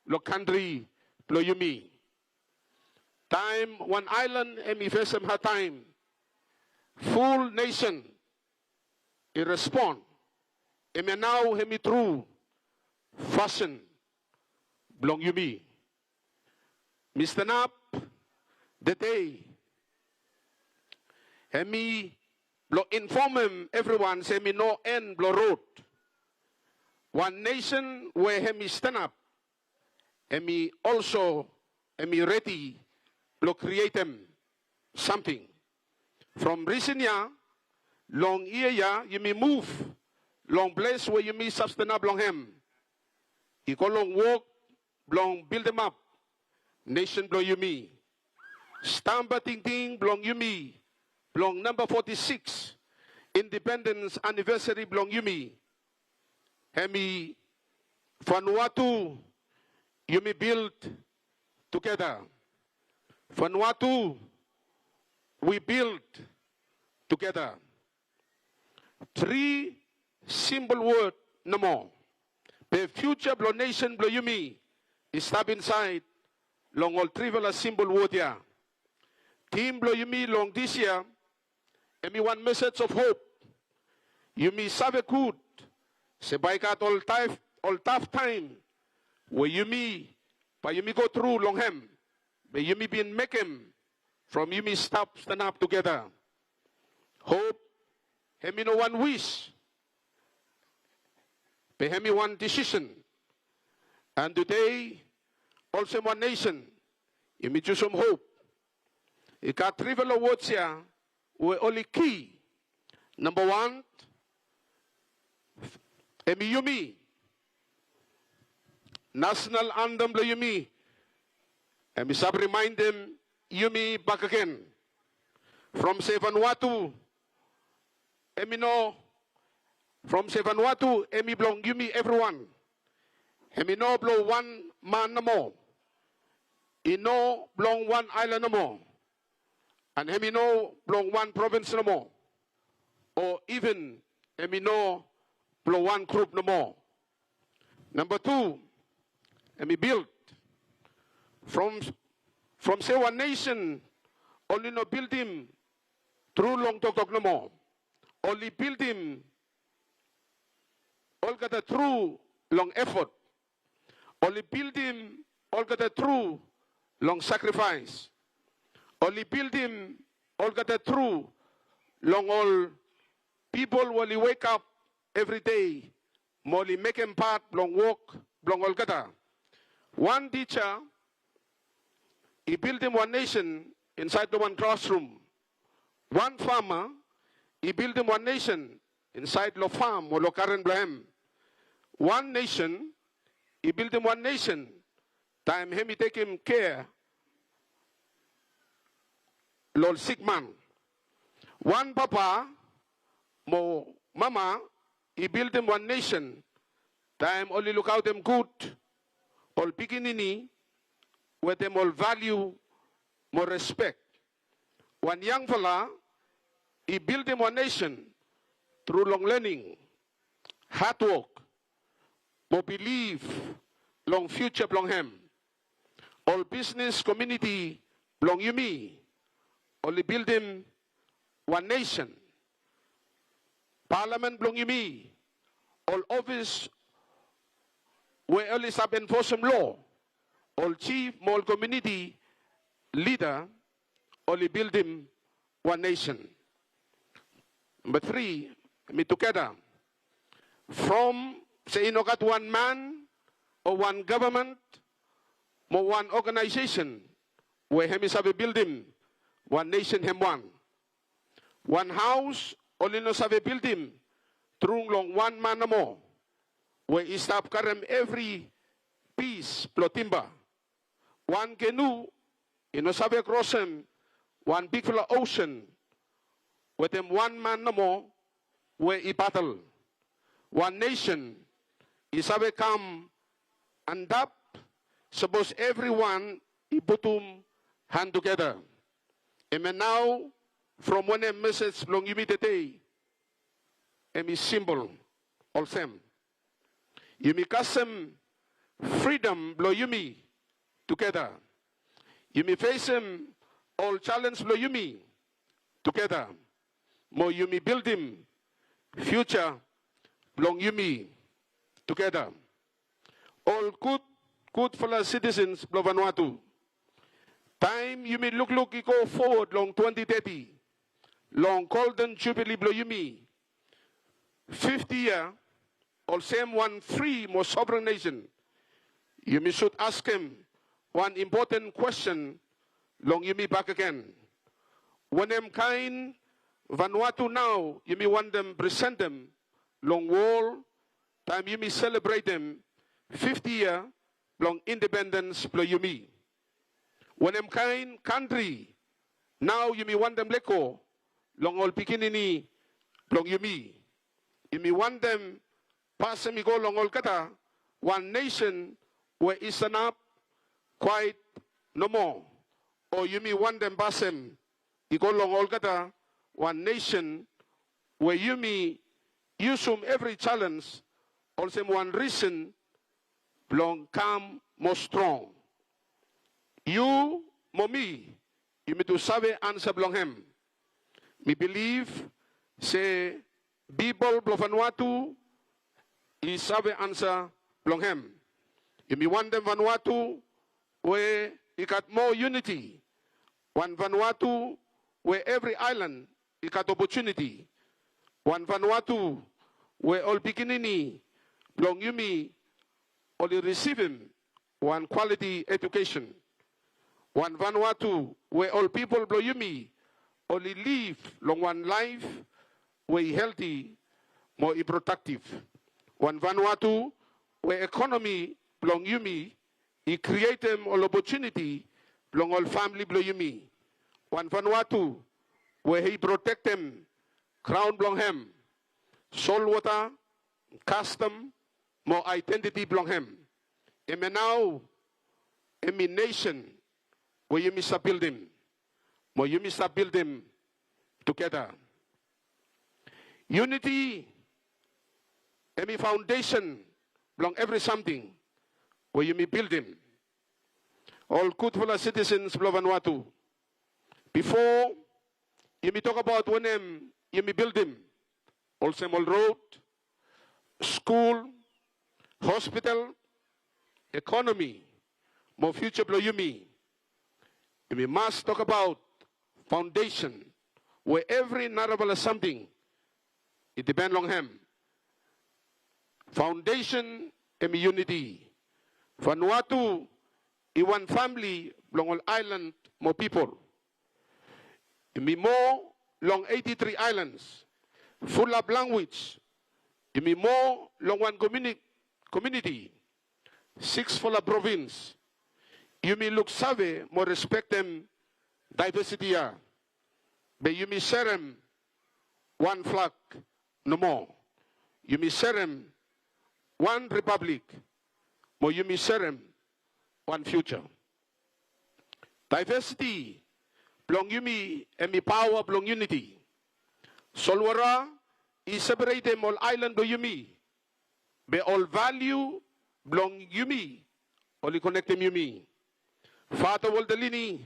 long kantri blong yumi. Taem wan aelan hemi fesem hadtaem, ful nesen i respon. Hemia nao hemi tru fasin blong yumi. Mi stanap tede hemi blong infomem evriwan se hemi no en blong rod. Wan nesen we hemi stanap, hemi olso, hemi redi blong krietem samting. From risen ya, long yia ya yumi muv long ples we yumi save stanap long hem, i go long wok blong bildemap nesen blong yumi. Stamba tingting blong yumi blong namba foti sikis indipendens anivesari blong yumi, hemi Vanuatu, yumi build together. Vanuatu, we build together. Tri simbol wod nomo. Be fiuja blong nesen blong yumi i stap insaed long ol trifala simbol wod ya. Tim blong yumi long dis yia hemi wan message of hope. Yumi save gud se bae i gat ol taef, ol taf taem we yumi, bae yumi go tru long hem, be yumi bin mekem from yumi stap stanap tugeta. Hope hemi no wan wis, be hemi wan disisen. And tede, olsem wan nesen, yumi jusum hope. I gat trifala wods ya we oli ki. Namba wan, hemi yumi. Nasonal antem blong yumi hemi save rimaendem yumi bakegen from se Vanuatu hemi no, from se Vanuatu hemi blong yumi evriwan. Hemi no blong wan man nomo. I no blong wan aelan nomo. And hemi no blong wan provins nomo, o iven hemi no blong wan grup nomo. Namba tu, hemi bild. From, from se wan nesen oli no bildim tru long toktok nomo. Oli bildim olgeta tru long efot. Oli bildim olgeta tru long sakrifaes. Oli bildim olgeta tru long ol pipol we oli wekap evri dei mo oli mekem pat blong wok blong olgeta. Wan tija i bildim wan nesen insaed long wan klasrum. Wan fama i bildim wan nesen insaed long fam o long garen blong hem. Wan nesen i bildim wan nesen taem hemi tekem kea long ol sikman. Wan papa mo mama i bildim wan nesen taem oli lukaotem gud ol pikinini wetem ol valiu mo respek. Wan yangfala i bildim wan nesen tru long lening, hadwok mo bilif long fiuja blong hem. Ol bisnes komuniti blong yumi oli bildim wan nesen. Palamen blong yumi, ol ofis we oli save enfosem loa, ol jif mo ol komuniti lida oli bildim wan nesen. Namba tri, hemi tugeta. From se i no gat wan man o wan gavman mo wan oganaesesen we hemi save bildim wan nesen hem wan. Wan haos oli no save bildim tru long wan man nomo we i stap karem evri pis blong timba. Wan kenu i no save krosem wan bigfala osen wetem wan man nomo we i padel. Wan nesen i save kam antap sapos evriwan i putum han tugeta. Hemia nao from wanem mesej blong yumi tede hemi simpol olsem. Yumi kasem fridom blong yumi tugeta. Yumi fesem ol jalenj blong yumi tugeta. Mo yumi bildim fiuja blong yumi tugeta. Ol gud, gudfala sitisens blong Vanuatu. Taem yumi lukluk i go fowod long twenti teti, long Golden Jubilee blong yumi, fifti yia olsem wan fri mo sovren nesen, yumi sud askem wan impoten kwestin long yumi bakegen. Wanem kaen Vanuatu nao yumi wantem presentem long wol taem yumi selebretem fifti yia blong independens blong yumi? Wanem kaen kantri nao yumi wantem lego long ol pikinini blong yumi? Yumi wantem pasem i go long olgeta wan nesen we i sanap kwaet nomo, o yumi wantem pasem i go long olgeta wan nesen we yumi yusum evri jalenj olsem wan risen blong kam moa strong. Yu mo mi, yumi tu save ansa blong hem. Mi bilif se pipol blong Vanuatu i save ansa blong hem. Yumi wantem Vanuatu we i gat moa yuniti. Wan Vanuatu we evri aelan i gat opotuniti. Wan Vanuatu we ol pikinini blong yumi oli risivim wan kwaliti edukesen. Wan Vanuatu we ol pipol blong yumi oli liv long wan laef we i helti mo i prodaktiv. Wan Vanuatu we ekonomi blong yumi i krietem ol opotuniti blong ol famili blong yumi. Wan Vanuatu we i protektem graon blong hem, solwota, kastom mo aedentiti blong hem. Hemia nao hemi nesen we yumi save bildim mo yumi save bildim tugeta. Yuniti hemi faondesen blong evri samting we yumi bildim. Ol gudfala sitisens blong Vanuatu, bifo yumi tokbaot wanem yumi bildim, olsem ol rod, skul, hospital, ekonomi mo fiuja blong yumi, yumi mas tokbaot faondesen we evri narafala samting i dipen long hem. Faondesen hemi yuniti. Vanuatu i wan famili blong ol aelan mo pipol. Yumi moa long eiti tri aelans, fulap lanwis. Yumi moa long wan komuni-, komuniti, siksfala provins. Yumi luksave mo respektem daevesiti ya. Be yumi serem wan flag nomo. Yumi serem wan ripablik mo yumi serem wan fiuja. Daevesiti blong yumi hemi paoa blong yuniti. Solwota i separetem ol aelan blong yumi, be ol valiu blong yumi oli konektem yumi. Fata Walter Lini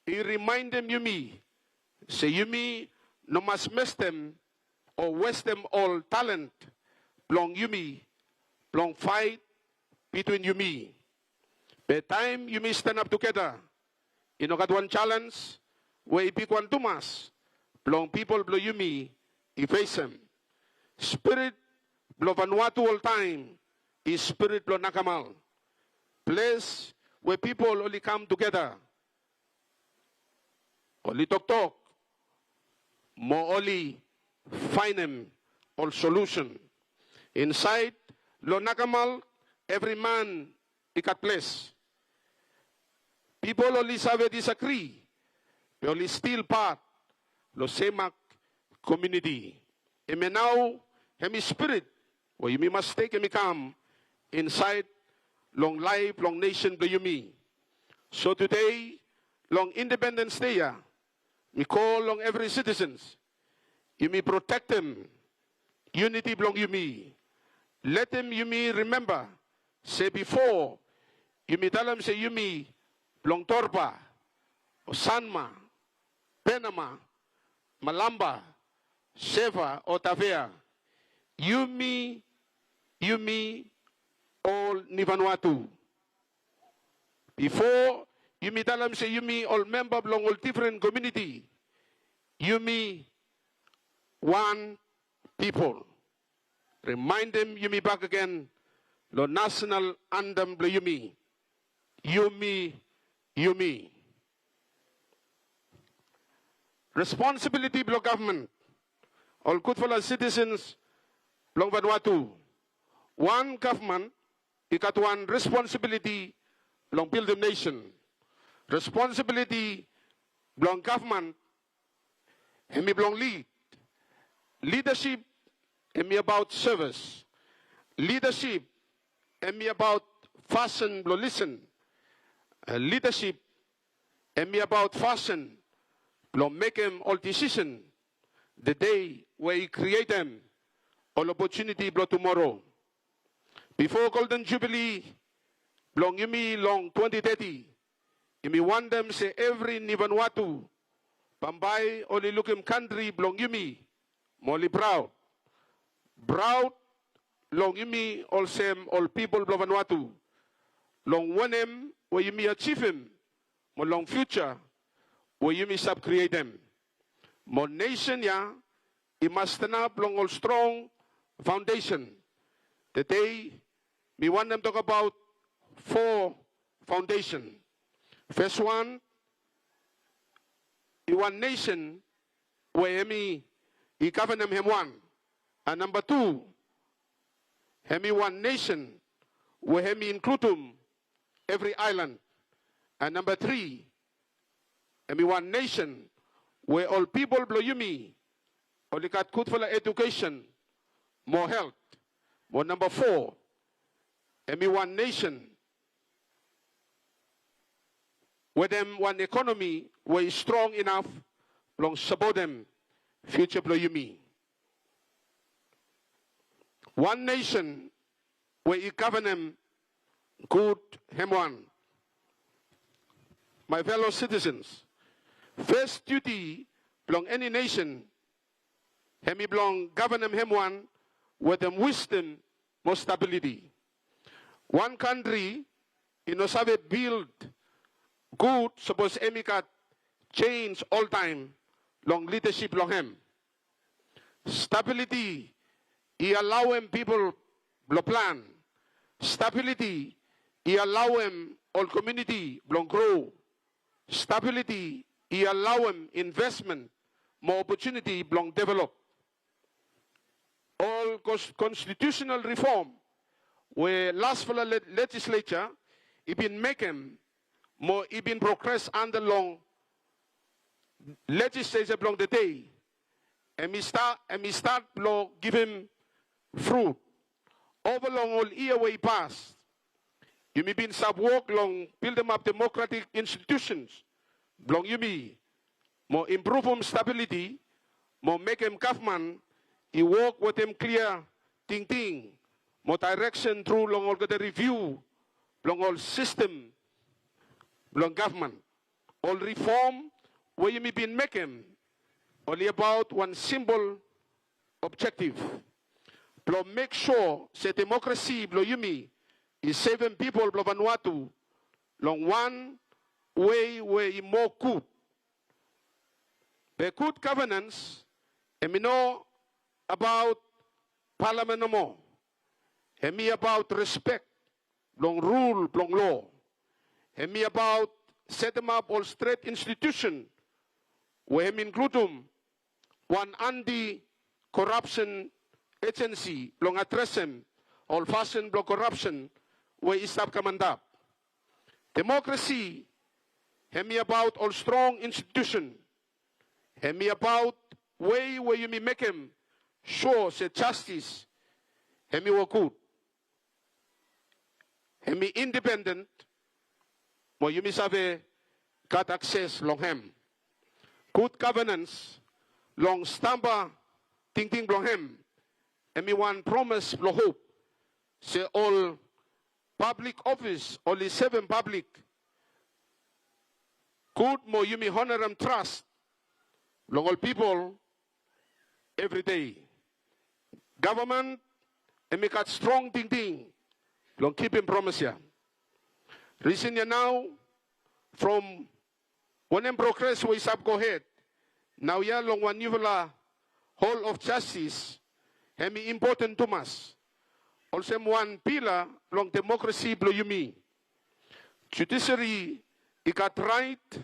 i rimaendem yumi se yumi no mas mestem o westem ol talent blong yumi blong faet bitwin yumi. Be taem yumi stanap tugeta, i no gat wan jalenj we i bigwan tumas blong pipol blong yumi i fesem. Spirit blong Vanuatu oltaem i spirit blong nakamal. Ples we pipol oli kam tugeta, oli toktok mo oli faenem ol solusen. Insaed long nakamal evri man i gat ples. Pipol oli save disagri be oli stil pat long semak komuniti. Hemia nao hemi spirit we yumi mas tekem i kam insaed long laef blong nesen blong yumi. So tede long Independens Dei ya, mi kol long evri sitisens, yumi protektem yuniti blong yumi. Letem yumi rimemba se bifo yumi talem se yumi blong Torba o Sanma, Penama, Malampa, Seva o Tafea, yumi, yumi ol ni Vanuatu. Bifo yumi talem se yumi ol memba blong ol difren komuniti, yumi wan pipol. Rimaendem yumi bakegen long nasonal antem blong yumi. Yumi, yumi. Responsibiliti blong gavman, ol gudfala sitisens blong Vanuatu. Wan gavman i gat wan responsibiliti blong bildim nesen. Responsibiliti blong gavman hemi blong lid. Lidasip hemi abaot sevis. Lidasip hemi abaot fasin blong lisen. Lidasip hemi abaot fasin blong mekem ol disisen tede we i krietem ol opotuniti blong tumoro. Bifo Golden Jubilee blong yumi long twenti teti, yumi wantem se evri Ni Vanuatu bambae oli lukim kantri blong yumi mo oli praod. Praod long yumi olsem ol pipol blong Vanuatu, long wanem we yumi ajivim mo long fiuja we yumi save krietem. Mo nesen ya i mas stanap long ol strong faondesen. Tede mi wantem tokbaot fo faondesen. Fes wan, i wan nesen we hemi i gavenem hem wan. And namba tu, hemi wan nesen we hemi inkludum evri aelan. And namba tri, hemi wan nesen we ol pipol blong yumi oli gat gudfala edukesen mo helt. Mo namba fo, hemi wan nesen wetem wan ekonomi we i strong inaf blong sapotem fiuja blong yumi. Wan nesen we i gavenem gud hem wan. My fellow citizens, fes diuti blong eni nesen hemi blong gavenem hem wan wetem wisdom mo stabiliti. Wan kantri i no save bild gud sapos hemi gat jenis oltaem long lidasip blong hem. Stabiliti i alaoem pipol blong plan. Stabiliti i alaoem ol komuniti blong gro. Stabiliti i alaoem investmen mo opotuniti blong develop. Ol kons-, konstitiusenal rifom we lasfala le-, lejisleja i bin mekem mo i bin progres anda long lejisleja blong tede, hemi sta-, hemi stat blong givim frut. Ova long ol yia we i pas, yumi bin save wok long bildimap demokratik institusens blong yumi mo impruvum stabiliti mo mekem gavman i wok wetem klia tingting mo daereksen tru long olgeta riviu blong ol sistem blong gavman. Ol rifom we yumi bin mekem oli abaot wan simpol objektif blong mek sua se demokrasi blong yumi i sevem pipol blong Vanuatu long wan wei we i moa gud. Be gud gavenans hemi no abaot palamen nomo. Hemi abaot respek blong rul blong loa. Hemi abaot setemap ol stret institusen we hemi inkludum wan anti-korapsen ejensi blong adresem ol fasin blong korapsen we i stap kam antap. Demokrasi hemi abaot ol strong institusen. Hemi abaot wei we yumi mekem sua se jastis hemi wok gud. Hemi indipenden mo yumi save gat akses long hem. Gud gavenans long stamba tingting blong hem hemi wan promes blong hop se ol pablik ofis oli sevem pablik gud mo yumi onarem tras blong ol pipol evri dei. Gavman hemi gat strong tingting blong kipim promes ya. Risen ya nao, from wanem progres we i stap gohed naoia long wan niufala Hall of Justice hemi impoten tumas olsem wan pila blong demokrasi blong yumi. Judiseri i gat raet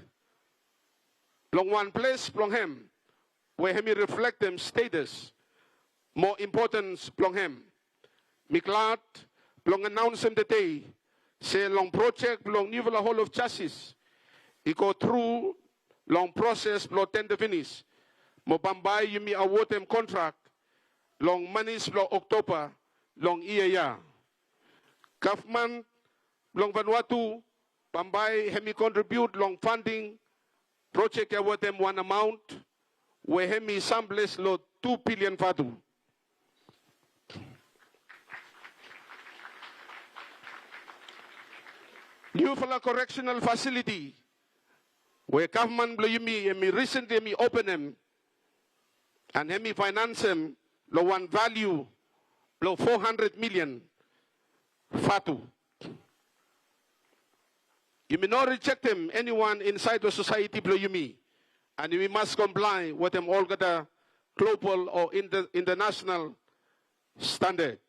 long wan ples blong hem we hemi reflektem stetas mo impotens blong hem. Mi glad blong anaonsem tede se long projek blong niufala Hall of Justice i go tru long proses blong tenda finis mo bambae yumi awodem kontrak long manis blong Oktoba long yia ya. Gavman blong Vanuatu bambae hemi kontribiut long fanding projek ya wetem wan amaon we hemi samples long tu bilian vatu. niufala correctional facility we gavman blong yumi hemi recently hemi openem, and hemi faenansem long wan valiu blong four hundred million vatu. Yumi no rejektem eniwan insaed long sosaeti blong yumi, and yumi mas komplae wetem olgeta global o inta-, international standard.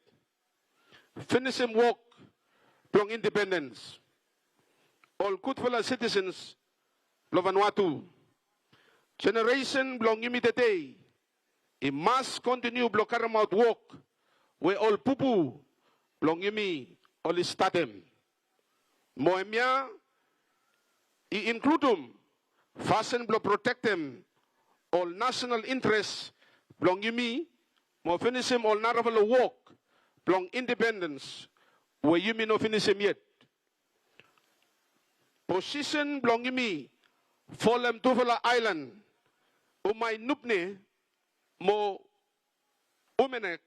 Finisim wok blong independens. Ol gudfala sitisens blong Vanuatu, jeneresen blong yumi tede i mas kontiniu blong karemaot wok we ol bubu blong yumi oli statem. Mo hemia i inkludum fasin blong protektem ol nasenal intres blong yumi mo finisim ol narafala wok blong independens we yumi no finisim yet. Posisen blong yumi folem tufala aelan, Umaenupne mo Umenek,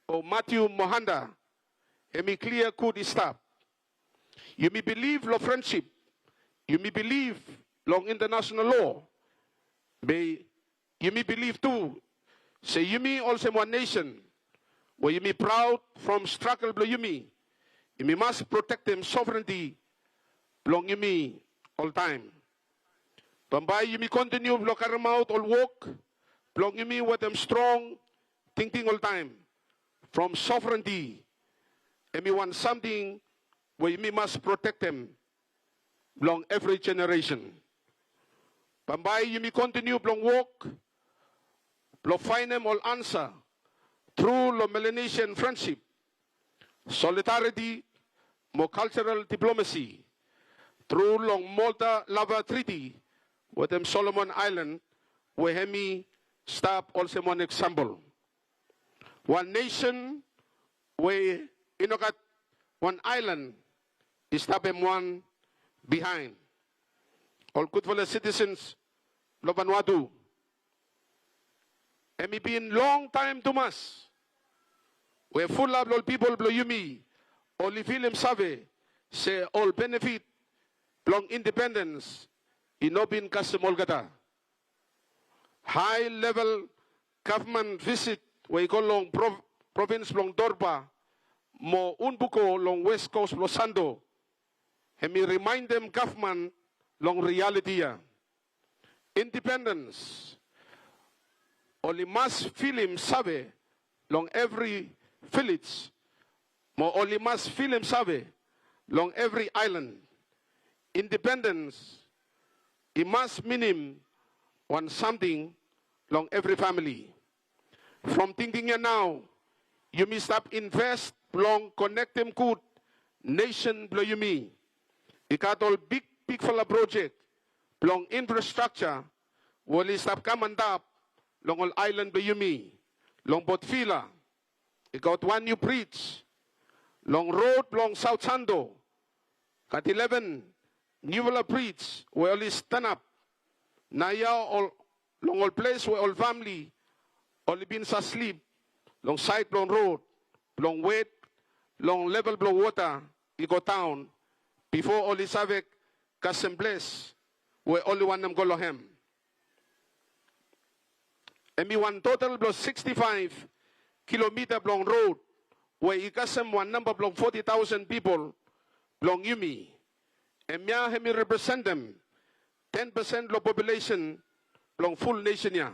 o Matiu mo Hanta, hemi klia gud i stap. Yumi bilif long frensip, yumi bilif long intanasenal loa, be yumi bilif tu se yumi olsem wan nesen we yumi praod from stragel blong yumi, yumi mas protektem sovrenti blong yumi oltaem. Bambae yumi kontiniu blong karemaot ol wok blong yumi wetem strong tingting oltaem from sovrenti. Hemi wan samting we yumi mas protektem blong evri jeneresen. Bambae yumi kontiniu blong wok blong faenem ol ansa tru long Melanesian frensip, solidariti mo kaljaral diplomasi tru long Mota Lava Triti wetem Solomon Aelan, we hemi stap olsem wan eksampol. Wan nesen we i no gat wan aelan i stapem wan biaen. Ol gudfala sitisens blong Vanuatu, hemi bin longtaem tumas we fulap long ol pipol blong yumi oli filim save se ol benefit blong independens i no bin kasem olgeta. Hae level gavman visit we i go long prov-, provins blong Torba mo Unbuko long West Coast blong Santo, hemi rimaendem gavman long rialiti ya. Independens oli mas filim save long evri vilej, mo oli mas filim save long evri aelan. Independens i mas minim wan samting long evri famili. From tingting ya nao, yumi stap inves blong konektem gud nesen blong yumi. I gat ol bigbigfala projek blong infrastrakja we oli stap kam antap long ol aelan blong yumi. Long Port Vila i gat wan niu brij. Long rod blong Saot Santo gat ileven niufala brij we oli stanap. Naoia ol, long ol ples we ol famili oli bin sa slip long saed blong rod blong wet, long level blong wota i go daon, bifo oli save kasem ples we oli wantem go long hem. Hemi wan total blong sikstifaef kilomita blong rod we i kasem wan namba blong foti taosen pipol blong yumi. Hemia hemi representem ten pesen long populesen blong ful nesen ya.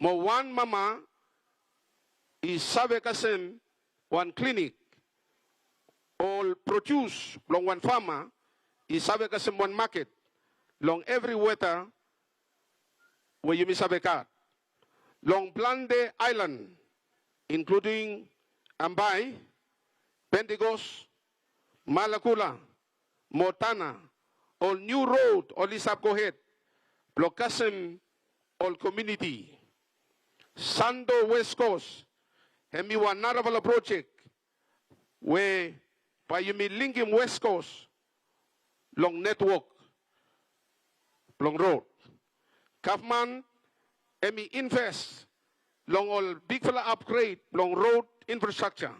Mo wan mama i save kasem wan klinik. Ol produs blong wan fama i save kasem wan maket long evri weta we yumi save gat. Long plante aelan, inkluding Ambae, Pentecost, Malakula, mo Tanna, ol niu rod oli stap gohed blong kasem ol komuniti. Santo West Coast hemi wan narafala projek we bae yumi linkem West Coast long netwok blong rod. Gavman hemi inves long ol bigfala apgred blong rod infrastrakja.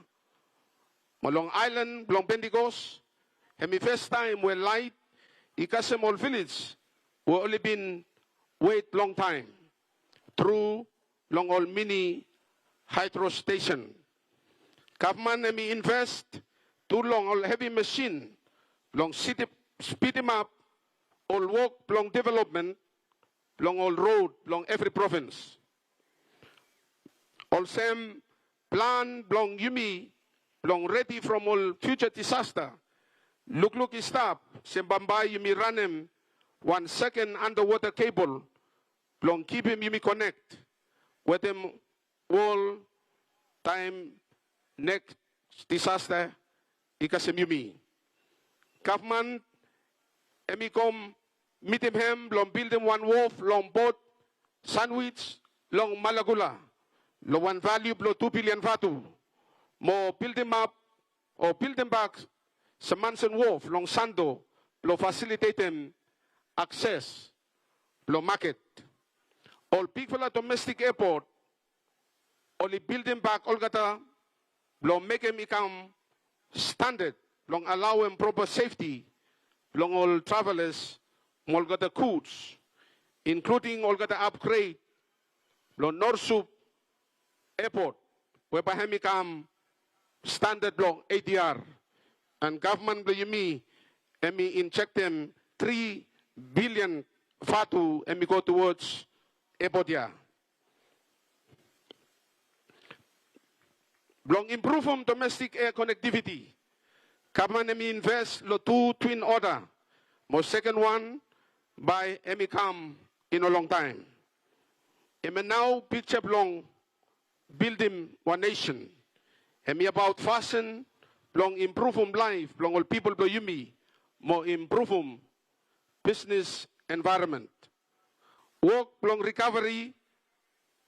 Mo long aelan blong Pentecost, hemi fastaem we laet i kasem ol vilej we oli bin wet longtaem tru long ol mini haedro stesen. Gavman hemi inves tu long ol hevi masin blong spidemap ol wok blong developmen blong ol rod blong evri provins. Olsem plan blong yumi blong redi from ol fiuja disasta lukluk i stap se bambae yumi ranem wan seken andawota kebol blong kipim yumi konek wetem wol taem neks disasta i kasem yumi. Gavman hemi komitim hem blong bildim wan wof long Port Sandwich long Malakula long wan valiu blong tu bilian vatu mo bildimap o bildimbak Simonsen Wof long Santo blong fasilitetem akses blong maket. Ol bigfala domestik epot oli bildimbak olgeta blong mekem i kam standad blong alaoem propa sefti blong ol travelas mo olgeta guds, inkluding olgeta apgred blong Norsup epot we bae hemi kam standad blong A D R. An gavman blong yumi hemi injektem tri bilian vatu hemi go towards epot ya. Blong impruvum domestik ea konektiviti, gavman hemi inves long tu Twin Otter mo seken wan bae hemi kam i no longtaem. Hemia nao pikja blong bildim wan nesen. Hemi abaot fasin blong impruvum laef blong ol pipol blong yumi mo impruvum bisnes envaeronmen. Wok blong rikaveri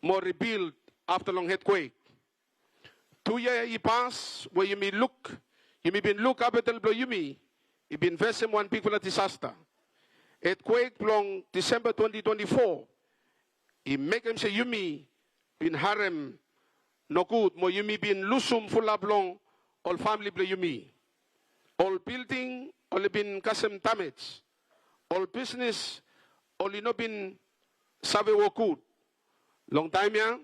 mo ribild afta long etkwek. Tu yia i pas we yumi luk, yumi bin luk kapital blong yumi i bin fesem wan bigfala disasta. Etkwek blong Disemba twenti twenti fo i mekem se yumi bin harem nogud mo yumi bin lusum fulap long ol famle blong yumi. Ol bilding oli bin kasem damej. Ol bisnes oli no bin save wok gud. Long taem ya,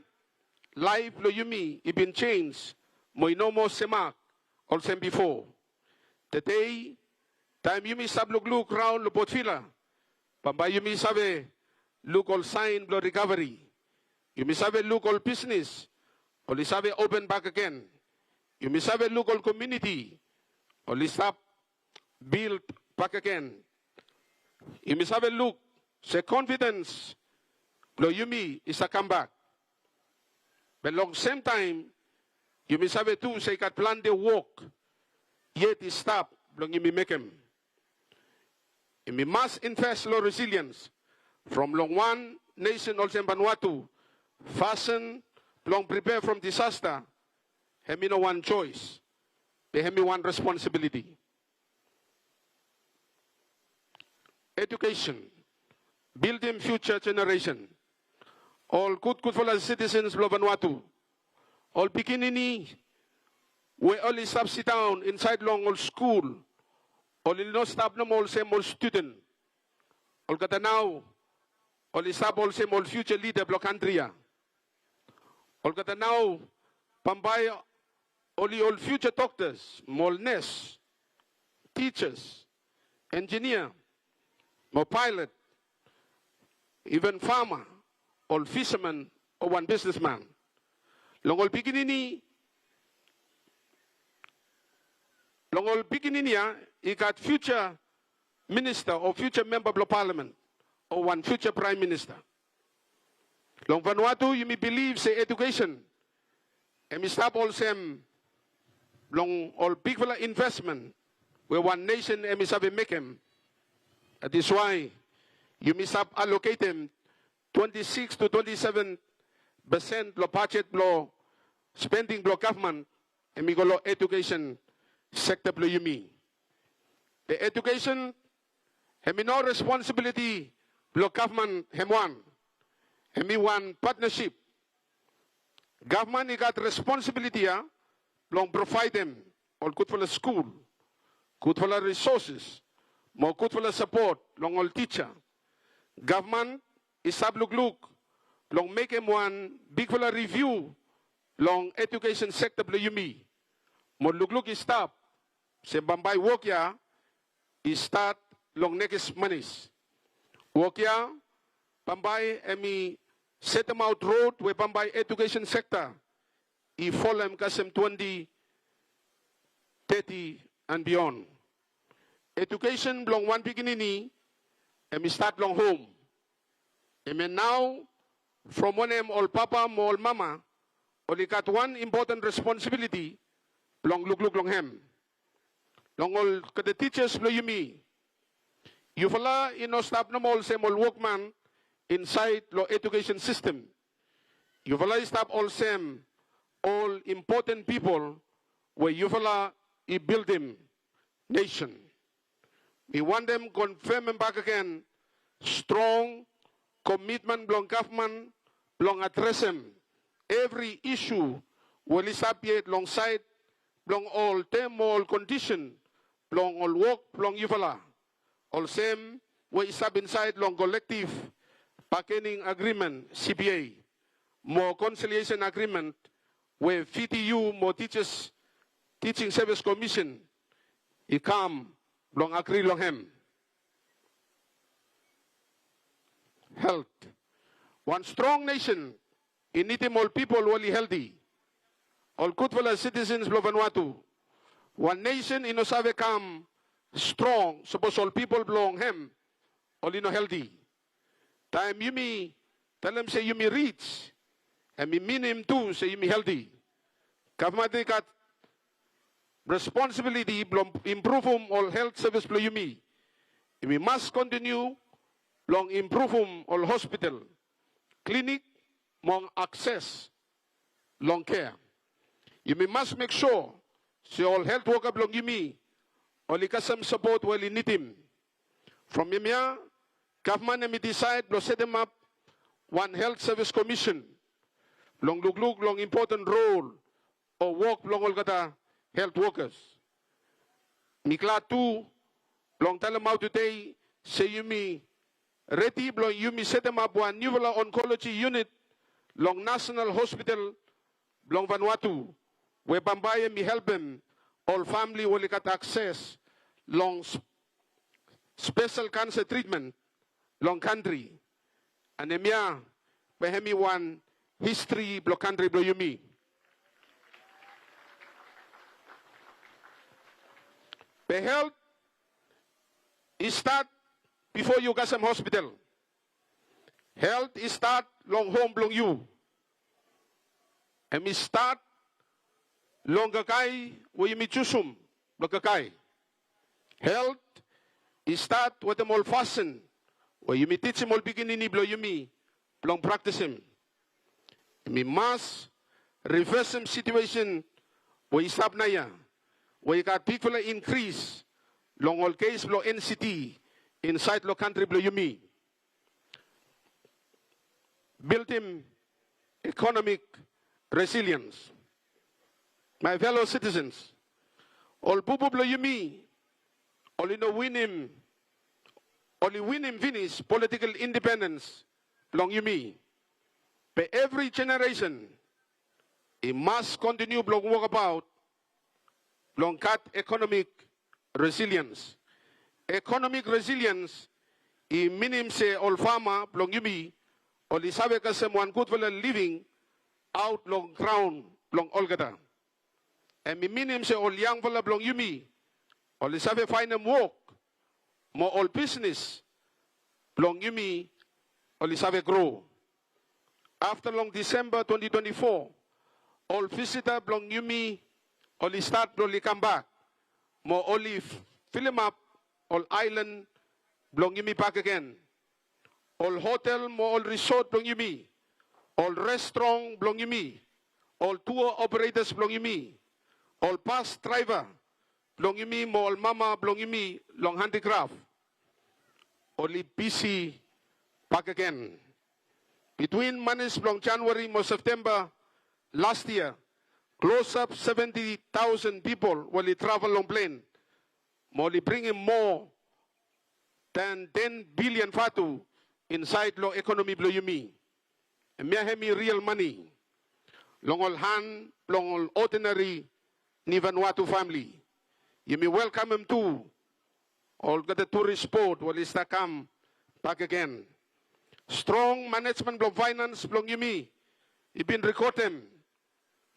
laef blong yumi i bin jenis mo i no moa semak olsem bifo. Tede, taem yumi stap lukluk raon long Port Vila, bambae yumi save luk ol saen blong rikaveri. Yumi save luk ol bisnes oli save open bakegen. Yumi save luk ol komuniti oli stap bild bakegen. Yumi save luk se konfidens blong yumi i stap kambak. Be long semtaem, yumi save tu se i gat plante wok yet i stap blong yumi mekem. Yumi mas inves long resiliens from long wan nesen olsem Vanuatu. Fasin blong pripea from disasta hemi no wan joes, be hemi wan responsibiliti. Edukesen, bildim fiuja jeneresen. Ol gudgudfala sitisens blong Vanuatu, ol pikinini we oli stap sidaon insaed long ol skul, oli no stap nomo olsem ol studen. Olgeta nao oli stap olsem ol fiuja lida blong kantri ya. Olgeta nao bambae oli ol fiuja doktas mo ol nes, tijas, enjinia mo paelot, iven fama, ol fisaman o wan bisnesman. Long ol pikinini, long ol pikinini ya i gat fiuja minista o fiuja memba blong palamen o wan fiuja praem minista. Long Vanuatu yumi bilif se edukesen hemi stap olsem long ol bigfala invesmen we wan nesen hemi save mekem. That is why yumi stap aloketem twenti sikis tu twenti seven pesen blong bajet blong spending blong gavman hemi go long edukesen sekta blong yumi. Be edukesen hemi no responsibiliti blong gavman hem wan. Hemi wan patnasip. Gavman i gat responsibiliti ya blong provaedem ol gudfala skul, gudfala resources mo gudfala sapot long ol tisa. Gavman i stap lukluk long mekem wan bigfala riviu long edukesen sekta blong yumi. Mo lukluk i stap se bambae wok ya i stat long nekis manis. Wok ya bambae hemi setemaot rod we bambae edukesen sekta i folem kasem twenti teti and beyond. Edukesen blong wan pikinini hemi stat long hom. Hemia nao from wanem ol papa mo ol mama oli gat wan impoten responsibiliti blong lukluk long hem. Long olgeta tijas blong yumi, yufala i no stap nomo olsem ol wokman insaed long edukesen sistem. Yufala i stap olsem ol impoten pipol we yufala i bildim nesen. Mi wantem konfemem bakegen strong komitmen blong gavman blong adresem evri isu we oli stap yet long saed blong ol tem mo ol kondisen blong ol wok blong yufala, olsem we i stap insaed long kolektiv bagening agrimen, C B A, mo konsiliesen agrimen we V T U mo Tijas Teaching Service Commission i kam blong agri long hem. Helt. Wan strong nesen i nidim ol pipol we oli helti, ol gudfala sitisens blong Vanuatu. Wan nesen i no save kam strong sapos ol pipol blong hem oli no helti. Taem yumi talem se yumi rij, hemi minim tu se yumi helti. Gavman i gat responsibiliti blong impruvum ol helt sevis blong yumi. Yumi mas kontiniu blong impruvum ol hospital, klinik mo akses long kea. Yumi mas mek sua se ol helt woka blong yumi oli kasem sapot we oli nidim. From hemia, gavman hemi disaed blong setemap wan Helt Sevis Komisen blong lukluk long impoten rol o wok blong olgeta helt wokas. Mi glad tu blong talemaot tede se yumi redi blong yumi setemap wan niufala onkoloji yunit long Nasonal Hospital blong Vanuatu, we bambae hemi helpem ol famili we oli gat akses long s-, spesel kansa tritmen long kantri. An hemia bae hemi wan histri blong kantri blong yumi. Be helt i stat bifo yu kasem hospital. Helt i stat long hom blong yu. Hemi stat long kakae we yumi jusum blong kakae. Helt i stat wetem ol fasin we yumi tijim ol pikinini blong yumi blong praktisim. Yumi mas rivesem situesen we i stap naoia, we i gat bigfala inkris long ol kes blong N C D insaed long kantri blong yumi. Bildim ekonomik resiliens. My fellow citizens, ol bubu blong yumi oli no winim, oli winim finis politikal indipendens blong yumi. Be evri jeneresen i mas kontiniu blong wokabaot blong gat ekonomik resiliens. Ekonomik resiliens i minim se ol fama blong yumi oli save kasem wan gudfala living aot long graon blong olgeta. Hemi minim se ol yangfala blong yumi oli save faenem wok mo ol bisnis blong yumi oli save gro. Afta long Disemba twenti twenti fo, ol visita blong yumi oli stat blong oli kambak mo oli f-, filimap ol aelan blong yumi bakegen. Ol hotel mo ol risot blong yumi, ol restoran blong yumi, ol tour operators blong yumi, ol bas draeva blong yumi mo ol mama blong yumi long handikraf oli bisi bakegen. Bitwin manis blong Januari mo Septemba las yia, klosap seventi taosen pipol we oli travel long plen mo oli bringim moa dan ten bilian vatu insaed long ekonomi blong yumi. Hemia hemi real mane long ol han blong ol odinari Ni Vanuatu famili. Yumi welkamem tu olgeta turis bot we oli stap kam bakegen. Strong manejmen blong faenans blong yumi i bin rekodem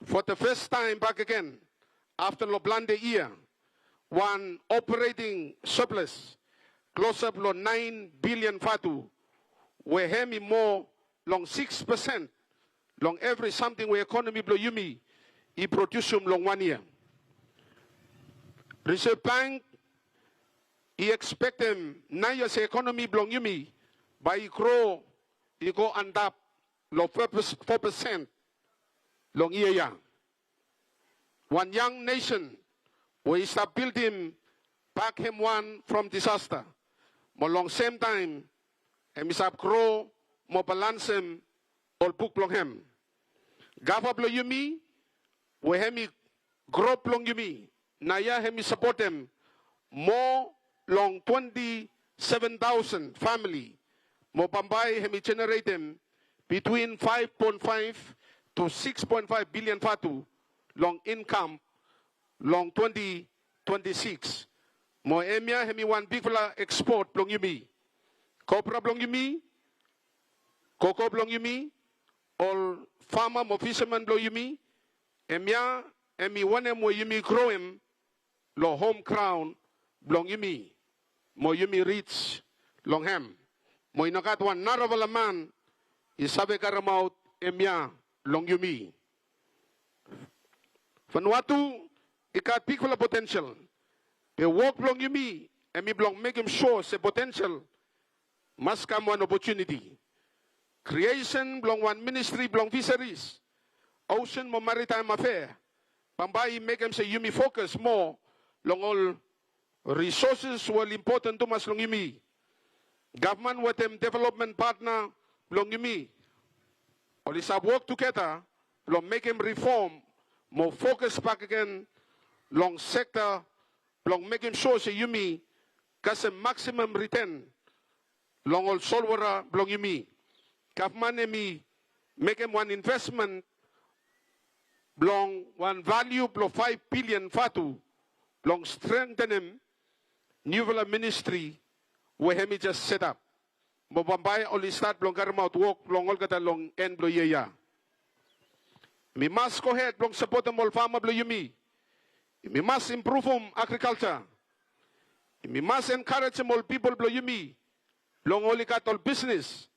for the first time bakegen afta long plante yia wan operating surplus klosap long naen bilian vatu, we hemi moa long sikis pesen long evri samting we ekonomi blong yumi i prodiusum long wan yia. Reserve Bank i ekspektem naoia se ekonomi blong yumi bae i gro, i go antap long fo pesen long yia ya. Wan yang nesen we i stap bildim bak hem wan from disasta, mo long semtaem hem i stap gro mo balansem ol buk blong hem. Kava blong yumi we hemi krop blong yumi naoia hemi sapotem moa long twante seven taosen famili, mo bambae hemi jeneretem bitwin faef poen faef tu sikis poen faef bilian vatu long inkam long twante twante sikis. Mo hemia hemi wan bigfala ekspot blong yumi. Kopra blong yumi, koko blong yumi, ol fama mo fisaman blong yumi, hemia hemi wanem we yumi groem long hom graon blong yumi, mo yumi rij long hem, mo i no gat wan narafala man i save karemaot hemia long yumi. Vanuatu i gat bigfala potensel. Be wok blong yumi hemi blong mekem sua se potensel mas kam wan opotuniti. Kriesen blong wan ministri blong fisaris, osen mo maritaem afea bambae i mekem se yumi fokas moa long ol risoses we oli impoten tumas long yumi. Gavman wetem developmen patna blong yumi oli save wok tugeta blong mekem rifom mo fokas bakegen long sekta blong mekem sua se yumi kasem maksimam riten long ol solwota blong yumi. Gavman hemi mekem wan invesmen blong wan valiu blong faef bilian vatu blong strengtenem niufala ministri we hemi jes setap, mo bambae oli stat blong karemaot wok blong olgeta long en blong yia ya. Yumi mas gohed blong sapotem ol fama blong yumi. Yumi mas impruvum agrikalja. Yumi mas enkarejem ol pipol blong yumi blong oli gat ol bisnes.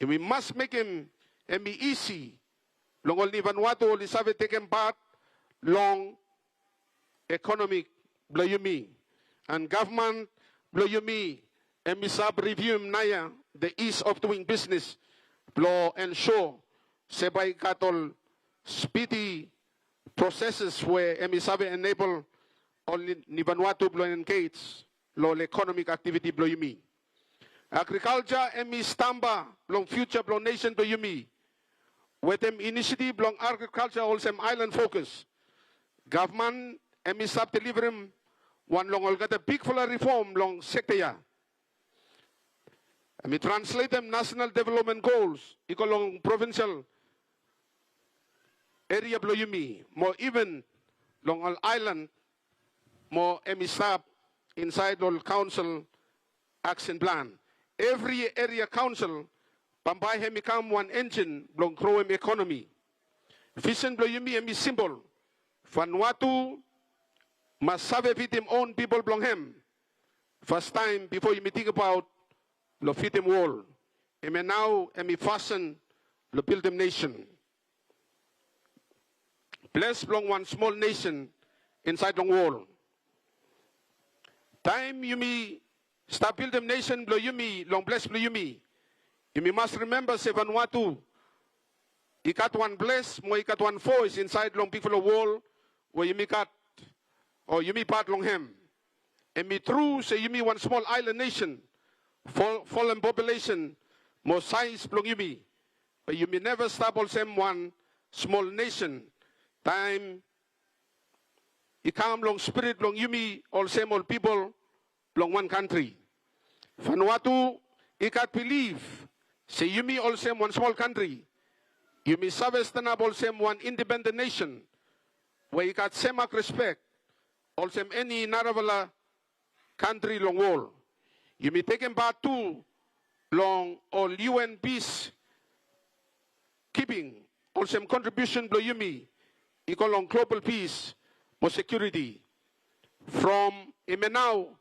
Yumi mas mekem hemi isi blong ol Ni Vanuatu oli save tekem pat long ekonomi blong yumi. An gavman blong yumi hemi save rivium naoia the ease of doing business blong ensua se bae i gat ol spidi proseses we hemi save enebol ol Ni, Ni Vanuatu blong engej long ol ekonomik aktiviti blong yumi. Agrikalja hemi stamba blong fiuja blong nesen blong yumi. Wetem inisietiv blong agrikalja olsem Aelan Fokas, gavman hemi stap deliverem wan long olgeta bigfala rifom long sekta ya. Hemi transletem nasonal developmen gols i go long provinsel eria blong yumi mo iven long ol aelan mo hemi stap insaed long kaonsel aksen plan. Evri eria kaonsel bambae hemi kam wan enjin blong groem ekonomi. Visen blong yumi hemi simpol. Vanuatu mas save fidim own pipol blong hem fastaem bifo yumi tingbaot long fidim wol. Hemia nao hemi fasin blong bildim nesen. Ples blong wan smol nesen insaed long wol. Taem yumi stap bildim nesen blong yumi long ples blong yumi, yumi mas rimemba se Vanuatu i gat wan ples mo i gat wan voes insaed long bigfala wol we yumi gat o yumi pat long hem. Hemi tru se yumi wan smol aelan nesen, fo-, folem populesen mo saes blong yumi, be yumi neva stap olsem wan smol nesen taem i kam long spirit blong yumi olsem ol pipol blong wan kantri. Vanuatu i gat bilif se yumi olsem wan smol kantri, yumi save stanap olsem wan independen nesen we i gat semak respek olsem eni narafala kantri long wol. Yumi tekem pat tu long ol U N peace kiping olsem kontribiusen blong yumi i go long global pis mo sekiuriti. From hemia nao,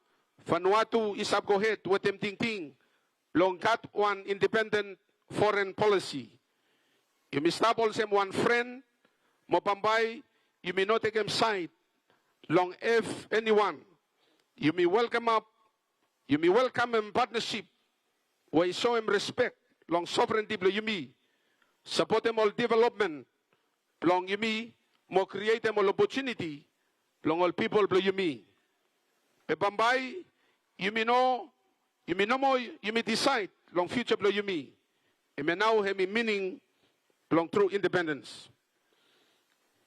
Vanuatu i save gohed wetem tingting blong gat wan independen foren polisi. Yumi stap olsem wan fren mo bambae yumi no tekem saed long ev eniwan. Yumi welkamap Yumi welkamem patnasip we i soem respek long sovrenti blong yumi, sapotem ol developmen blong yumi mo krietem ol opotuniti blong ol pipol blong yumi. Be bambae yumi no, yumi no moa yumi disaed long fiuja blong yumi. Hemia nao hemi mining blong tru independens.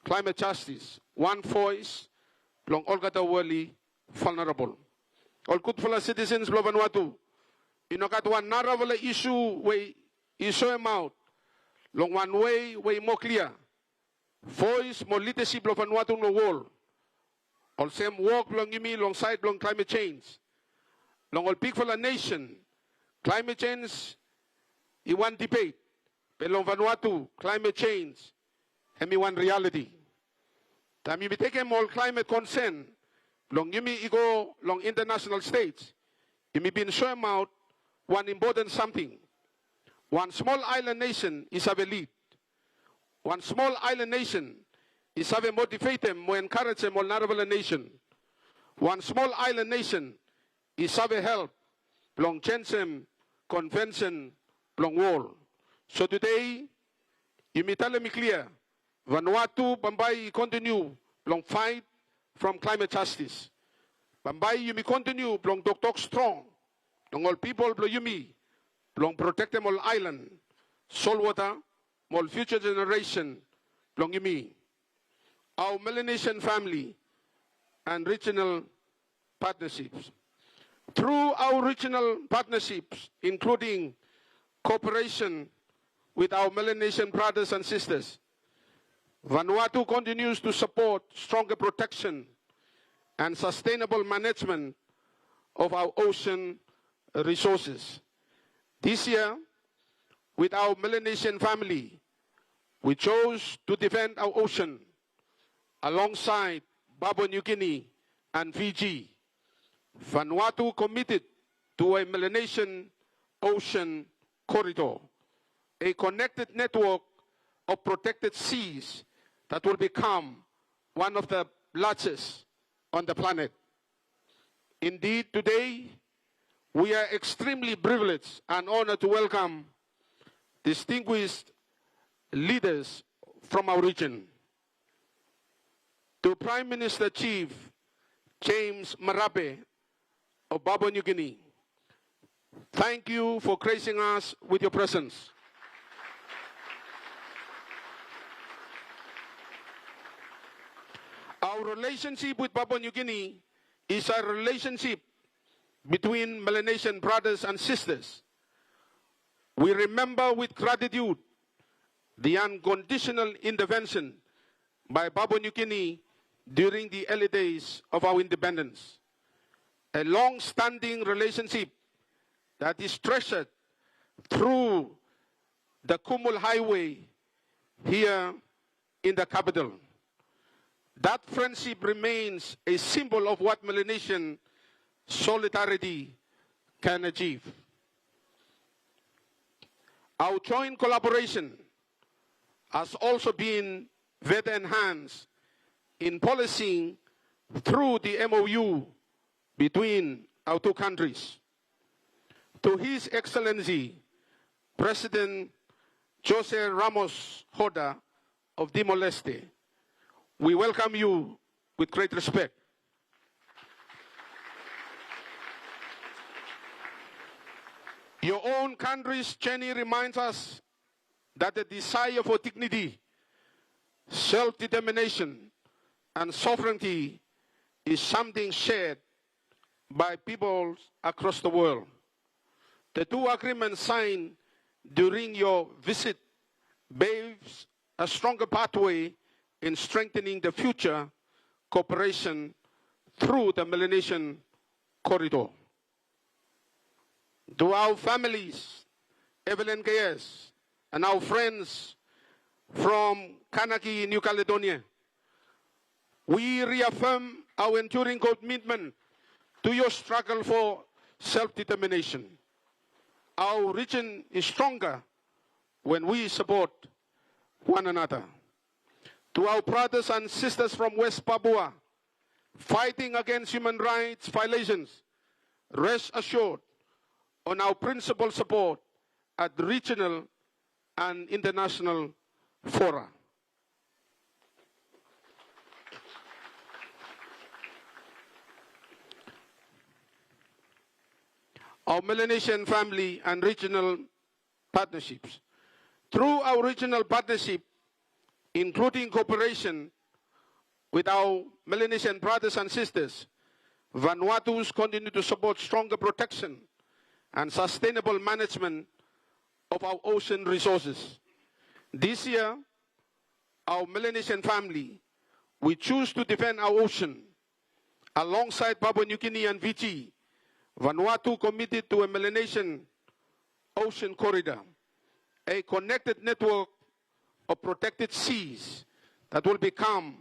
Klaemet jastis, wan voes blong olgeta we oli vulnerable. Ol gudfala sitisens blong Vanuatu, i no gat wan narafala isu we i soemaot long wan wei we i moa klia voes mo lidasip blong Vanuatu long wol. Olsem wok blong yumi long saed blong klaemet jenj. Long ol bigfala nesen, klaemet jenj i wan dibet, be long Vanuatu, klaemet jenj hemi wan rialiti. Taem yumi tekem ol klaemet konsen blong yumi i go long intanasenal stej, yumi bin soemaot wan impoten samting. Wan smol aelan nesen i save lid. Wan smol aelan nesen i save motivetem mo enkarejem ol narafala nesen. Wan smol aelan nesen i save help blong jenjem konvensen blong wol. So tede yumi talem i klia, Vanuatu bambae i kontiniu blong faet from klaemet jastis. Bambae yumi kontiniu blong toktok strong long ol pipol blong yumi blong protektem ol aelan, solwota mo ol fiuja jeneresen blong yumi. Our Melanesian family and regional partnerships. Through our regional partnerships, including cooperation with our Melanesian brothers and sisters, Vanuatu continues to support stronger protection and sustainable management of our ocean resources. This year, with our Melanesian family, we chose to defend our ocean alongside Papua New Guinea and Fiji. Vanuatu committed to a Melanesian ocean corridor, a connected network of protected seas that will become one of the largest on the planet. Indeed, today, we are extremely privileged and honored to welcome distinguished leaders from our region. To Prime Minister Chief James Marape of Papua New Guinea, thank you for gracing us with your presence. Our relationship with Papua New Guinea is a relationship between Melanesian brothers and sisters. We remember with gratitude the unconditional intervention by Papua New Guinea during the early days of our independence, a long-standing relationship that is treasured through the Kumul Highway here in the capital. That friendship remains a symbol of what Melanesian solidarity can achieve. Our joint collaboration has also been further enhanced in policing through the M O U between our two countries. To His Excellency President Jose Ramos Horta of Timor-Leste, we welcome you with great respect. Your own country's journey reminds us that the desire for dignity, self-determination, and sovereignty is something shared by peoples across the world. The two agreements signed during your visit paves a stronger pathway in strengthening the future cooperation through the Melanesian corridor. To our families, Evelyn Kayes, and our friends from Kanaky, New Caledonia, we reaffirm our enduring commitment to your struggle for self-determination. Our region is stronger when we support one another. To our brothers and sisters from West Papua fighting against human rights violations, rest assured on our principled support at regional and international fora. Our Melanesian family and regional partnerships. Through our regional partnership, including cooperation with our Melanesian brothers and sisters, Vanuatu's continue to support stronger protection and sustainable management of our ocean resources. This year, our Melanesian family, we choose to defend our ocean. Alongside Papua New Guinea and Fiji, Vanuatu committed to a Melanesian ocean corridor, a connected network of protected seas that will become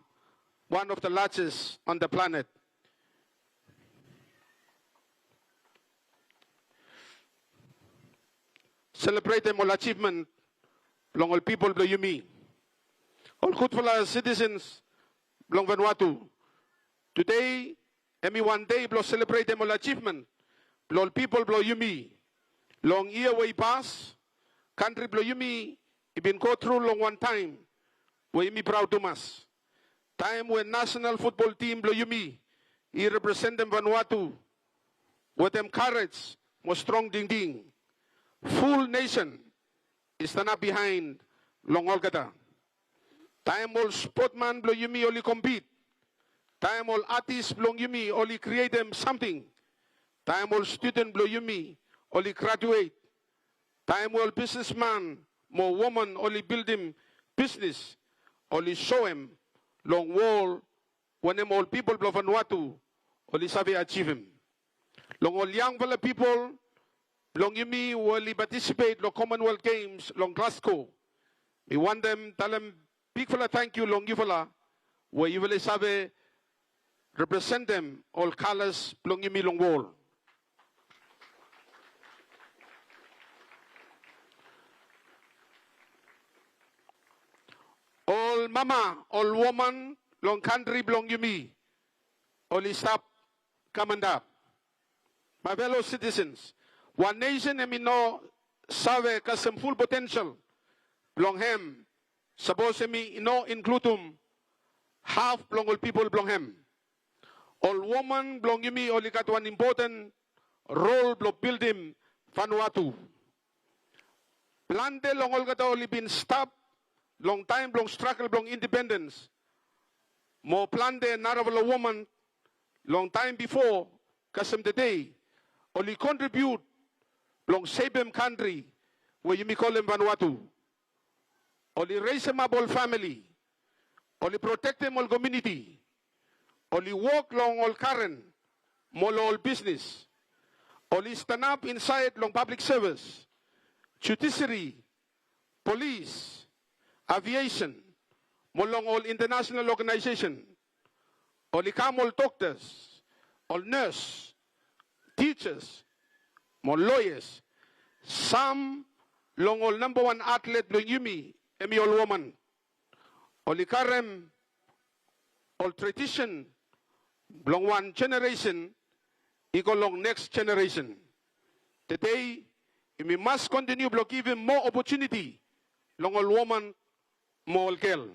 one of the largest on the planet. Selebretem ol achievement blong ol pipol blong yumi. Ol gudfala citizens blong Vanuatu. Tede hemi wan dei blong selebretem ol achievement blong ol pipol blong yumi. Long yia we i pas, kantri blong yumi i bin go tru long wan taem we yumi praod tumas. Taem we nasenal futbol tim blong yumi i representem Vanuatu wetem karej mo strong tingting. Ful nesen i stanap biaen long olgeta. Taem ol spotman blong yumi oli kompit, taem ol atis blong yumi oli krietem samting, taem ol studen blong yumi oli grajuet, taem we ol bisnesman mo woman oli bildim bisnes, oli soem long wol wanem ol pipol blong Vanuatu oli save ajivim. Long ol yangfala pipol blong yumi we oli patisipet long Commonwealth Games long Glasgow, mi wantem talem bigfala tangkiu long yufala we yufala i save representem ol kalas blong yumi long wol. Ol mama, ol woman long kantri blong yumi oli stap kam antap. My fellow citizens, wan nesen hemi no save kasem ful potensel blong hem sapos hemi no inkludim haf blong ol pipol blong hem. Ol woman blong yumi oli gat wan impoten rol blong bildim Vanuatu. Plante long olgeta oli bin stap long taem blong stragel blong indipendens, mo plante narafala woman long taem bifo kasem tede oli kontribiut blong sevem kantri we yumi kolem Vanuatu. Oli resemap ol famili, oli protektem ol komuniti, oli wok long ol garen mo long ol bisnes, oli stanap insaed long pablik sevis, judisiri, polis, aviesen mo long ol intanasenal oganaesesen. Oli kam ol doktas, ol nes, tijas mo loeas. Sam long ol nambawan atlet blong yumi hemi ol woman. Oli karem ol tradisen blong wan jeneresen i go long neks jeneresen. Tede yumi mas kontiniu blong givim moa opotuniti long ol woman mo ol gel.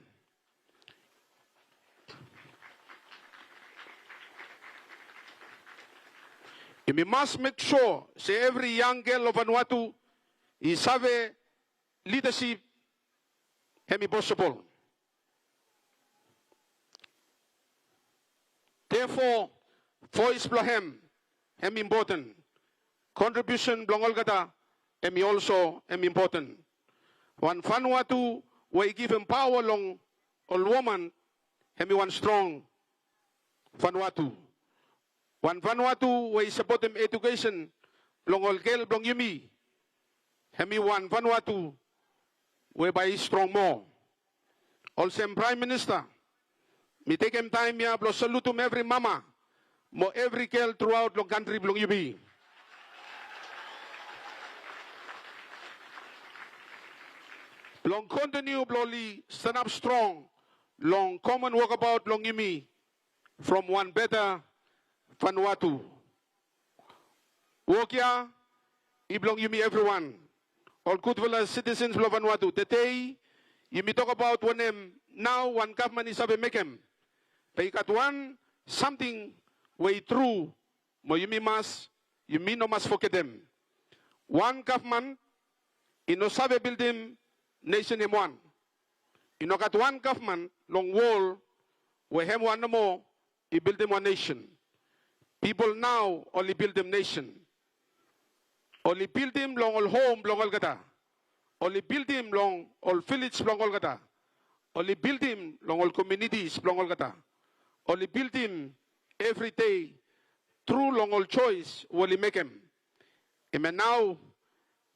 Yumi mas mek sua se evri yang gel long Vanuatu i save lidasip hemi posibol. Therefore, voes blong hem hem impoten. Kontribiusen blong olgeta hem i also hem impoten. Wan Vanuatu we i givim paoa long ol woman hem i wan strong Vanuatu. Wan Vanuatu we i sapotem ejukesen blong ol gel blong yumi hem i wan Vanuatu we bae i strong moa. Olsem Praem Minista, mi tekem taem ya blong salutum evri mama mo evri gel truaot long kantri blong yumi blong kontiniu blong oli stanap strong long komon wokabaot blong yumi from wan beta Vanuatu. Wok ya i blong yumi evriwan, ol gudfala sitisens blong Vanuatu. Tede yumi tokbaot wanem nao wan gavman i save mekem. Be i gat wan samting we i tru mo yumi mas, yumi no mas fogetem. Wan gavman i no save bildim nesen hem wan. I no gat wan gavman long wol we hem wan nomo i bildim wan nesen. Pipol nao oli bildim nesen. Oli bildim long ol hom blong olgeta. Oli bildim long ol vilej blong olgeta. Oli bildim long ol komiunitis blong olgeta. Oli bildim evri dei tru long ol joes we oli mekem. Hemia nao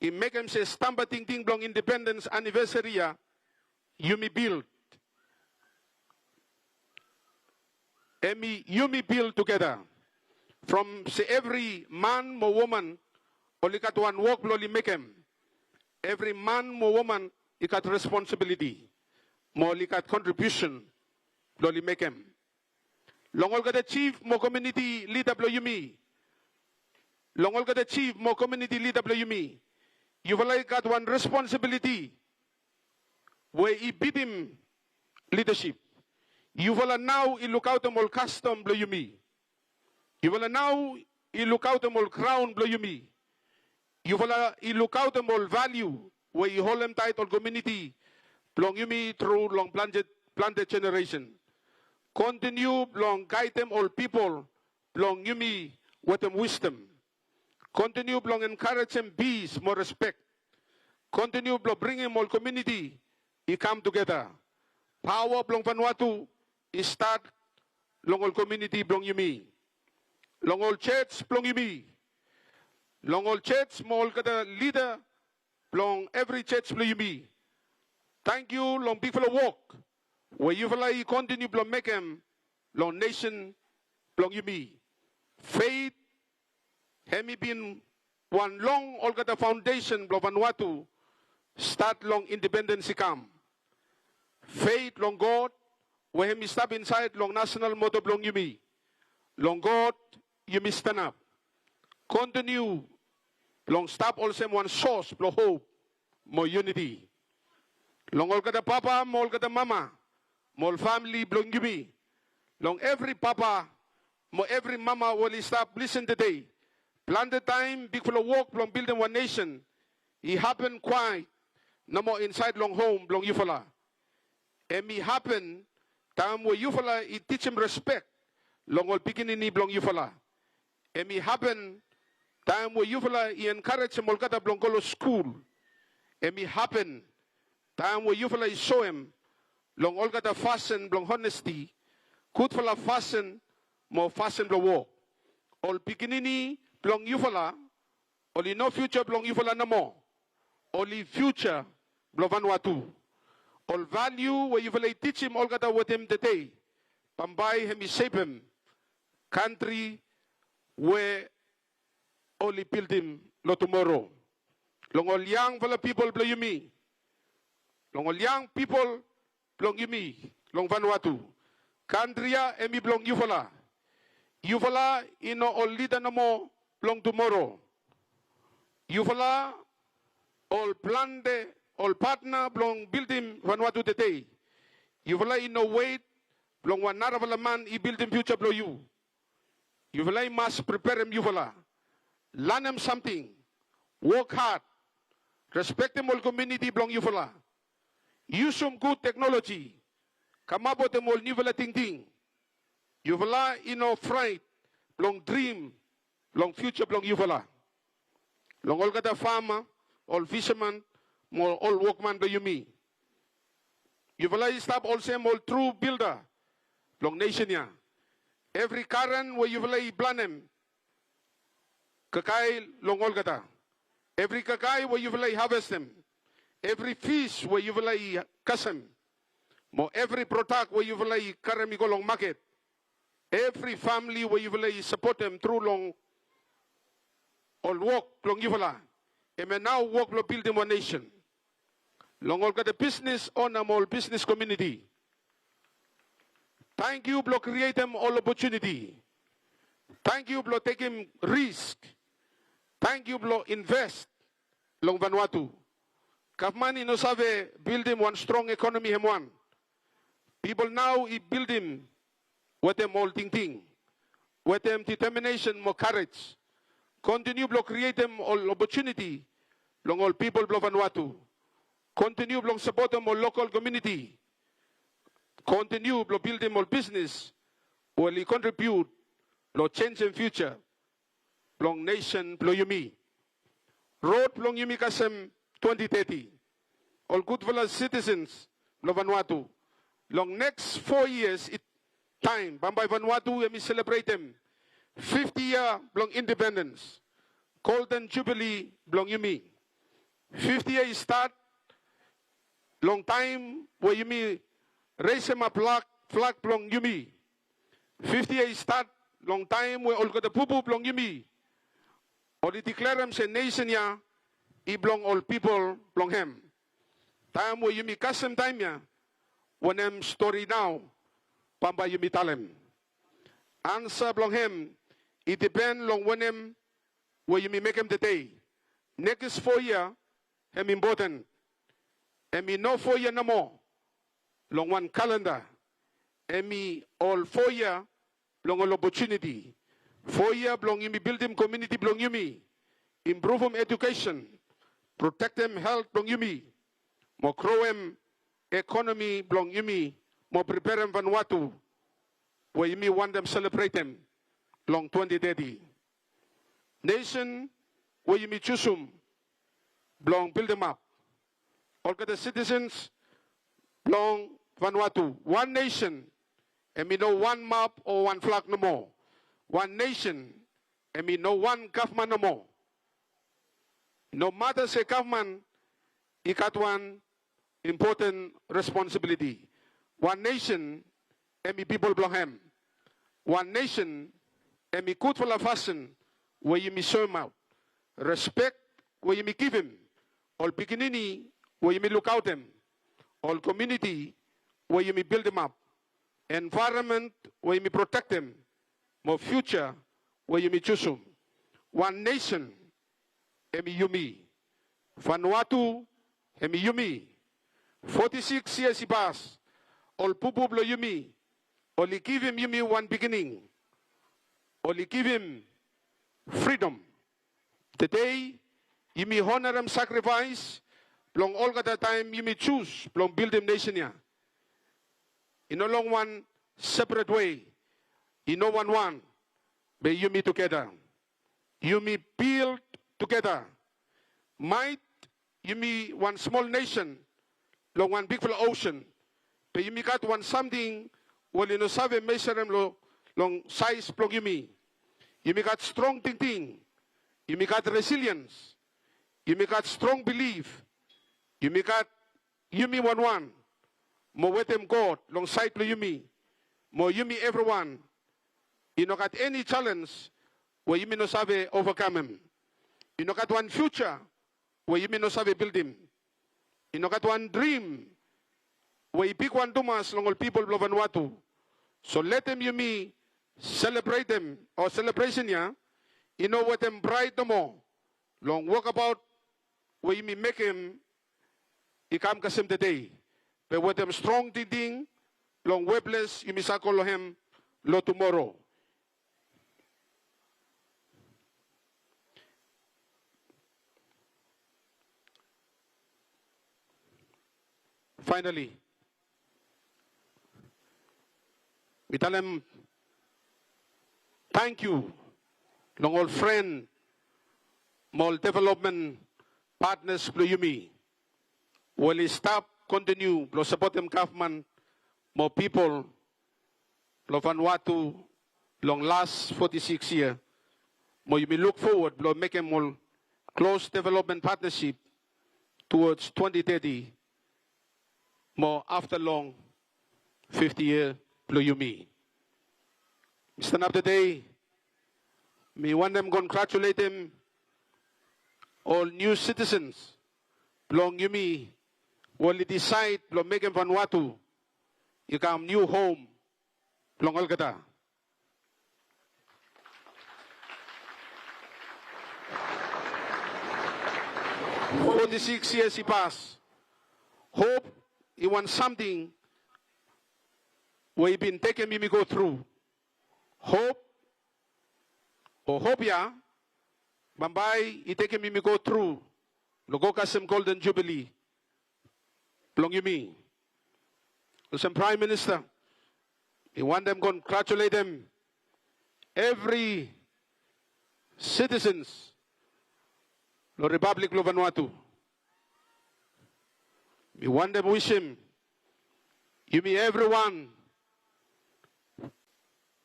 i mekem se stamba tingting blong indipendens anivesari ya yumi bil. Hem i yumi bil tugeta. From se evri man mo woman oli gat wan wok blong oli mekem. Evri man mo woman i gat responsibiliti mo oli gat kontribiusen blong oli mekem. Long olgeta jif mo komiuniti lida blong yumi, long olgeta jif mo komiuniti lida blong yumi, yufala i gat wan responsibiliti we i bitim lidasip. Yufala nao i lukaotem ol kastom blong yumi. Yufala nao i lukaotem ol graon blong yumi. Yufala i lukaotem ol valiu we i holem taet ol komiuniti blong yumi tru long plante, plante jeneresen. Kontiniu blong gaedem ol pipol blong yumi wetem wisdom. Kontiniu blong enkarejem pis mo respek. Kontiniu blong bringim ol komiuniti i kam tugeta. Paoa blong Vanuatu i stat long ol komiuniti blong yumi, long ol jos blong yumi, long ol jos mo olgeta lida blong evri jos blong yumi. Tangkiu long bigfala wok we yufala i kontiniu blong mekem long nesen blong yumi. Fet hem i bin wan long olgeta faondesen blong Vanuatu stat long indipendens i kam. Fet long God we hem i stap insaed long nasonal moto blong yumi. Long God yumi stanap. Kontiniu blong stap olsem wan sos blong hop mo yuniti. Long olgeta papa mo olgeta mama mo ol famili blong yumi, long evri papa mo evri mama we oli stap lisin tede, plante taem bigfala wok blong bildim wan nesen i hapen kwaet nomo insaed long hom blong yufala. Hem i hapen taem we yufala i tijim respek long ol pikinini blong yufala. Hem i hapen taem we yufala i enkarejem olgeta blong go long skul. Hem i hapen taem we yufala i soem long olgeta fasin blong onesti gudfala fasin mo fasin blong wok. Ol pikinini blong yufala oli no fiuja blong yufala nomo. Oli fiuja blong Vanuatu. Ol valiu we yufala i tijim olgeta wetem tede bambae hem i sepem kantri we oli bildim long tumoro. Long ol yangfala pipol blong yumi, long ol yang pipol blong yumi long Vanuatu, kantri ya hem i blong yufala. Yufala i no ol lida nomo blong tumoro. Yufala ol plante ol patna blong bildim Vanuatu tede. Yufala i no wet blong wan narafala man i bildim fiuja blong yu. Yufala i mas preperem yufala. Lanem samting. Wok had. Respektem ol komiuniti blong yufala. Yusum gud teknoloji. Kamap wetem ol niufala tingting. Yufala i no fraet blong drim long fiuja blong yufala, long olgeta fama, ol fisaman mo ol wokman blong yumi. Yufala i stap olsem ol tru bilda blong nesen ya. Evri garen we yufala i planem kakae long olgeta. Evri kakae we yufala i havestem, evri fis we yufala i kasem, mo evri prodak we yufala i karem i go long maket, evri famili we yufala i sapotem tru long ol wok blong yufala, hemia nao wok blong bildim wan nesen. Long olgeta bisnes ona mo ol bisnes komuniti, tangkiu blong krietem ol opotuniti. Tangkiu blong tekem risk. Tangkiu blong inves long Vanuatu. Gavman i no save bildim wan strong ekonomi hem wan. Pipol nao i bildim wetem ol tingting, wetem diteminesen mo karej. Kontiniu blong krietem ol opotuniti long ol pipol blong Vanuatu. Kontiniu blong sapotem ol lokal komuniti. Kontiniu blong bildim ol bisnes we oli kontribiut long jenjem fiuja blong nesen blong yumi. Rod blong yumi kasem twenti teti. Ol gudfala sitisens blong Vanuatu, long neks fo yias i taem bambae Vanuatu hemi selebretem fifti yia blong independens, golden jubili blong yumi. Fifti yia i stat long taem we yumi resemap flag, flag blong yumi. Fifti yia i stat long taem we olgeta pupu blong yumi oli diklerem se nesen ya i blong ol pipol blong hem. Taem we yumi kasem taem ya, wanem stori nao bambae yumi talem? Ansa blong hem i dipen long wanem we yumi mekem tede. Nekis fo yia hem impoten. Hemi no fo yia nomo long wan kalenda. Hemi ol fo yia blong ol opotuniti. Fo yia blong yumi bildim komuniti blong yumi, impruvum ejukesen, protektem helt blong yumi, mo groem ekonomi blong yumi, mo preperem Vanuatu we yumi wantem selebretem long twenti teti. Nesen we yumi jusum blong bildimap. Olgeta sitisens blong Vanuatu. Wan nesen hemi no wan map o wan flag nomo. Wan nesen hemi no wan gavman nomo. Nomata se gavman i gat wan impoten responsibiliti. Wan nesen hemi pipol blong hem. Wan nesen hemi gudfala fasin we yumi soemaot. Respek we yumi givim ol pikinini we yumi lukaotem, ol komuniti we yumi bildimap, envaeronmen we yumi protektem, mo fiuja we yumi jusum. Wan nesen hemi yumi. Vanuatu hemi yumi. Foti sikis yias i pas, ol pupu blong yumi oli givim yumi wan beginning. Oli givim fridom. Tede yumi onarem sakrifaes blong olgeta taem yumi jus blong bildim nesen ya. I no long wan seperet wei, i no wanwan, be yumi tugeta. Yumi bild tugeta. Maet yumi wan smol nesen long wan bigfala osen, be yumi gat wan samting we oli no save meserem lo, long saes blong yumi. Yumi gat strong tingting. Yumi gat resiliens. Yumi gat strong bilif. Yumi gat yumi wanwan mo wetem God long saed blong yumi. Mo yumi evriwan, i no gat eni jalenj we yumi no save ovakamem. I no gat wan fiuja we yumi no save bildim. I no gat wan drim we i bigwan tumas long ol pipol blong Vanuatu. So letem yumi selebretem ol selebresen ya i no wetem praed nomo long wokabaot we yumi mekem i kam kasem tede, be wetem strong tingting long weples yumi sa go long hem long tumoro. Faenali, mi talem tangkiu long ol fren mo ol developmen patnas blong yumi we oli stap kontiniu blong sapotem gavman mo pipol blong Vanuatu long las foti sikis yia, mo yumi luk fowod blong mekem ol klos developmen patnasip tuwods twenti teti mo afta long fifti yia blong yumi. Mi stanap tede, mi wantem kongratuletem ol niu sitisens blong yumi we oli disaed blong mekem Vanuatu i kam niu hom blong olgeta. Foti sikis yias i pas. Hop i wan samting we i bin tekem yumi go tru. Hop, o hop ya, bambae i tekem yumi go tru long go kasem Golden Jubilee blong yumi. Olsem Praem Minista, mi wantem kongratuletem evri sitisens long Ripablik blong Vanuatu. Mi wantem wisim yumi evriwan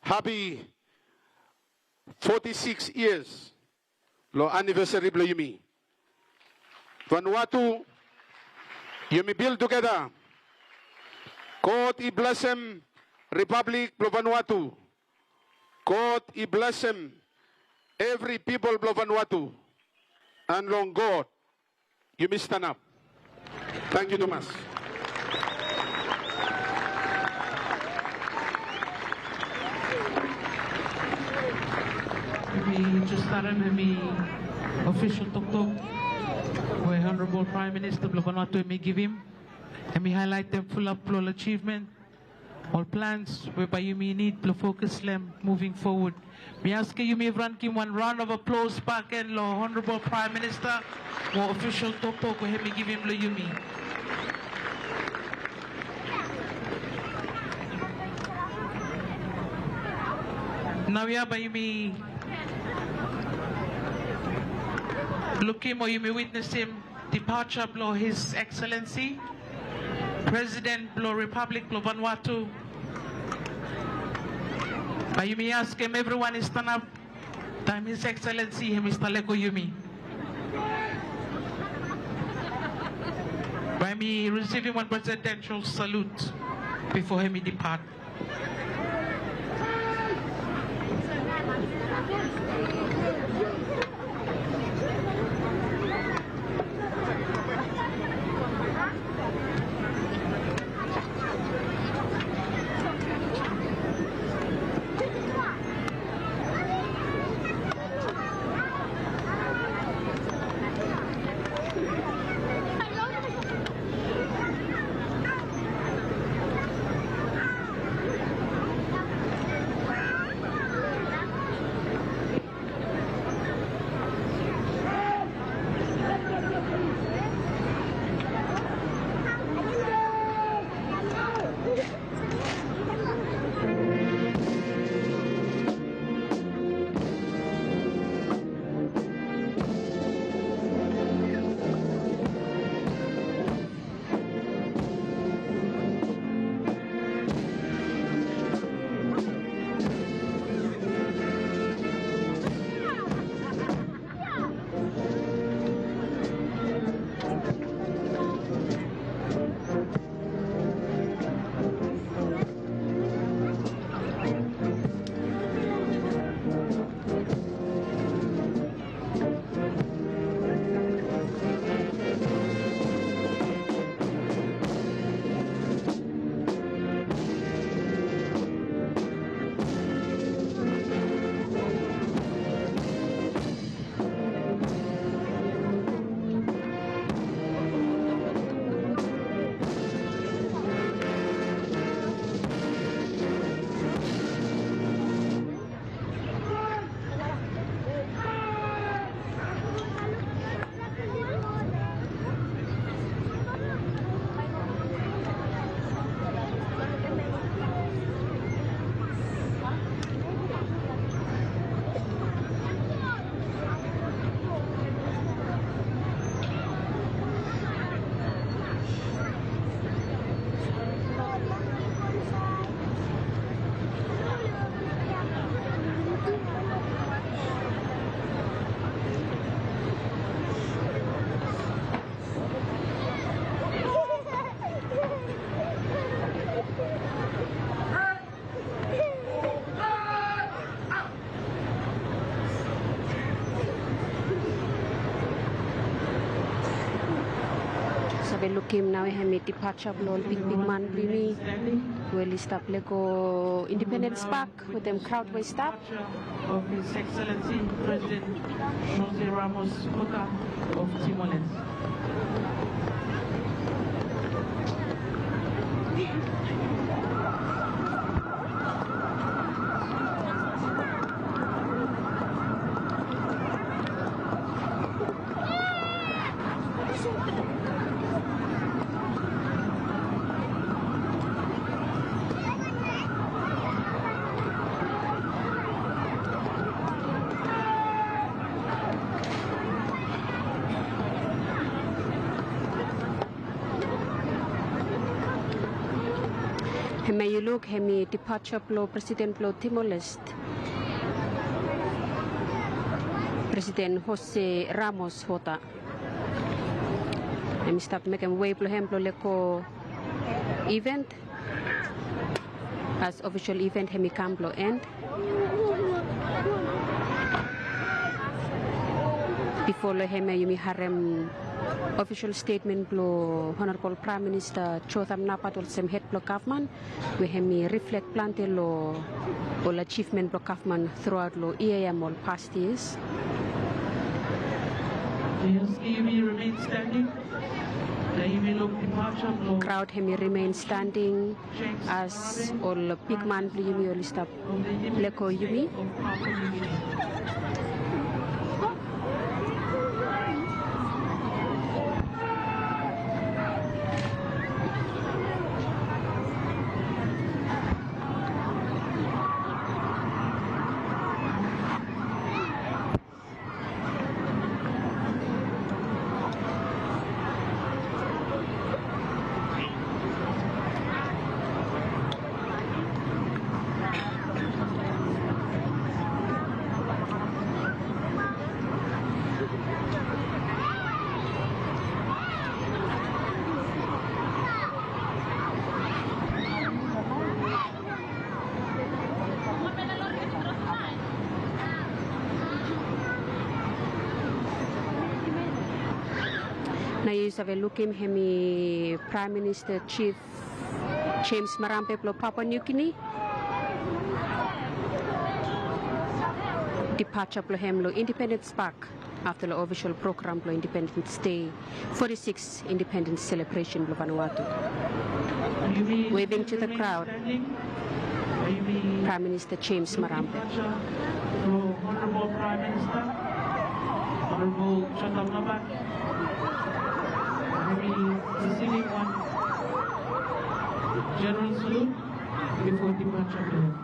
hapi foti sikis yias long anivesari blong yumi. Vanuatu, yumi bil tugeta. God i blesem Ripablik blong Vanuatu. God i blesem evri pipol blong Vanuatu. An long God yumi stanap. Tangkiu tumas. Yumi jes harem hemi ofisol toktok we Honorabol Praem Minista blong Vanuatu hemi givim. Hemi haelaetem fulap blong ol ajivmen, ol plans we bae yumi nid blong fokas long hem moving forward. Mi askem yumi evriwan givim wan raon of aplaos bakegen long Honorabol Praem Minista mo ofisol toktok we hemi givim long yumi. Naoia bae yumi lukim o yumi witnesem departure blong His Excellency, Presiden blong Ripablik blong Vanuatu. Bae yumi askem evriwan i stanap taem His Excellency hemi stap lego yumi. Bae yumi risivim wan presidential salute bifo hemi departure. Lukim nao hemi departure blong ol bigbigman blong yumi we oli stap lego Independence Park wetem kraod we i stap. Of His Excellency President José Ramos Horta of Timor-Leste. Hemia yu luk hemi departure blong Presiden blong Timor-Leste, Presiden José Ramos Horta. Hemi stap mekem wei blong hem blong lego event. As official event hemi kam blong end. Bifo long hemia yumi harem official statement blong Honorable Prime Minister Jotham Napat olsem hed blong gavman, we hemi riflek plante long ol achievement blong gavman throughout long yia ya mo ol past years. Yes, yumi remain standing. Kraod hemi remain standing as ol bigman blong yumi oli stap lego yumi. Nao yu save lukim hemi Prime Minister Chief James Marape blong Papua New Guinea. Departure blong hem long Independence Park afta long official program blong Independence Day forty-six independence celebration blong Vanuatu. Waving to the crowd, Prime Minister James Marape. Honorable Prime Minister, Honorable Jotham Napat, will be receiving one general salute before departure.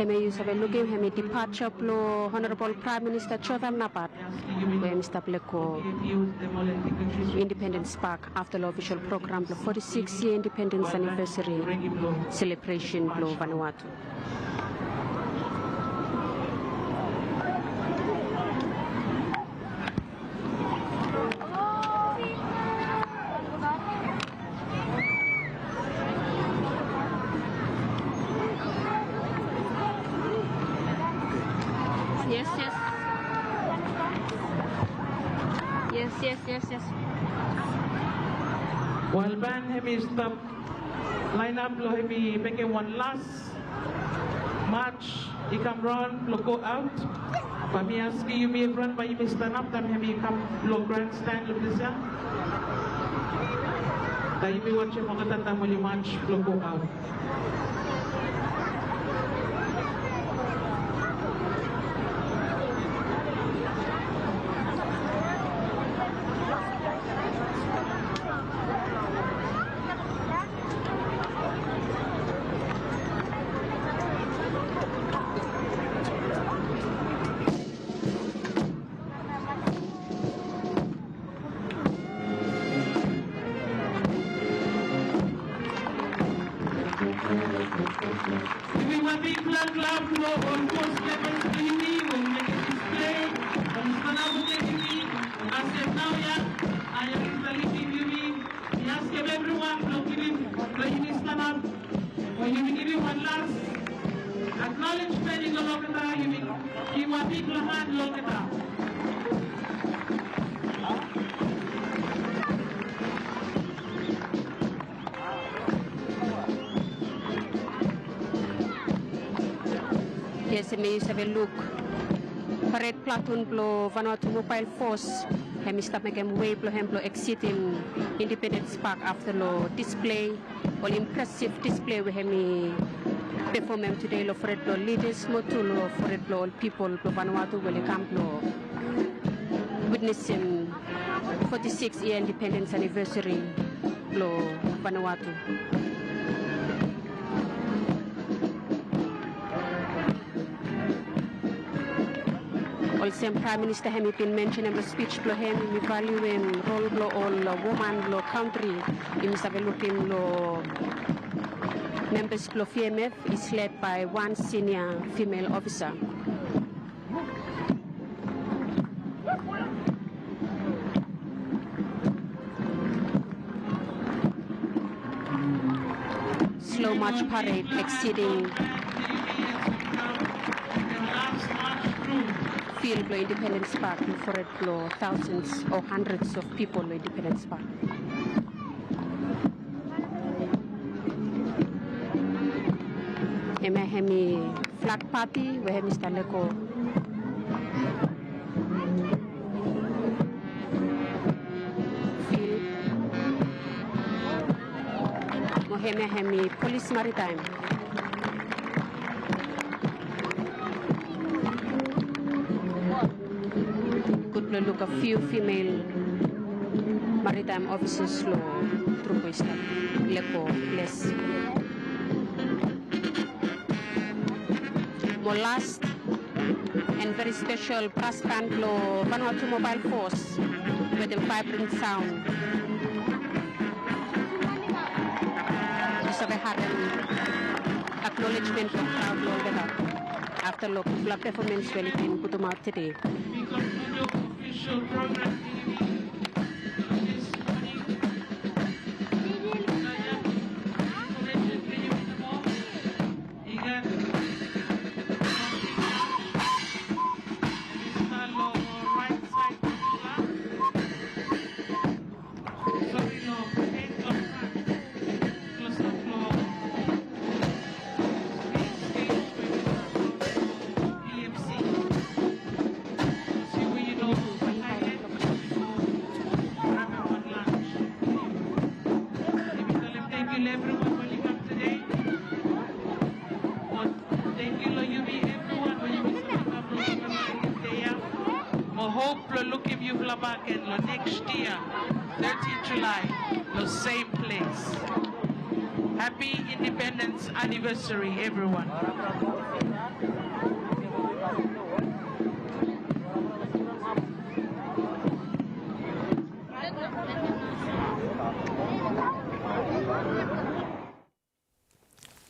Hemia yu save lukim hemi departure blong Honorable Prime Minister Jotham Napat, we hemi stap lego Independence Park afta long official program blong forty-six year independence anniversary celebration blong Vanuatu. Yes, yes. Yes, yes. Yes, yes. Wel, band hemi stap laenap blong hemi mekem wan las maj i kam raon blong go aot. Bae mi askem yumi evriwan bae yumi stanap taem hemi kam long grandstand long ples ya. Bae yumi wajem olgeta taem oli maj blong go aot. Givim wan bigfala klap long ol fos membas blong yumi we oli mekem displei, oli stanap wetem yumi. Kasem naoia, aia i stap lidim yumi. Mi askem evriwan blong givim, blong yumi stanap. Mo yumi givim wan las aknolejmen i go long olgeta, yumi givim wan bigfala han long olgeta. Yes, hemia yu save luk pared platoon blong Vanuatu Mobile Force hemi stap mekem wei blong hem blong eksitim Independence Park afta long displei, ol impresiv displei we hemi pefomem tede long fored blong lidas mo tu long fored blong ol pipol blong Vanuatu we oli kam blong witnesem foti sikis yia independens anivesari blong Vanuatu. Olsem Praem Minista hemi bin mensenem long spij blong hem, yumi valiuem rol blong ol woman long kantri. Yumi save lukim long membas blong V M F is led by one senior female officer. Slow march parade exiting field blong Independence Park, fored blong thousands or hundreds of people long Independence Park. Hemia hemi flag party we hemi stap lego field. Mo hemia hemi polis maritaem. Gud blong luk a few female maritime officers long trup we i stap lego ples. Mo last and very special brass band blong Vanuatu Mobile Force wetem vibrant sound. Yu save harem acknowledgement blong crowd blong olgeta afta long gudfala performance we oli bin putumaot tede. Tangkiu long yumi evriwan we yumi save kam long dei ya. Mo hop blong lukim yufala bakegen long neks yia, thirty July, long sem ples. Happy Independence Anniversary, evriwan.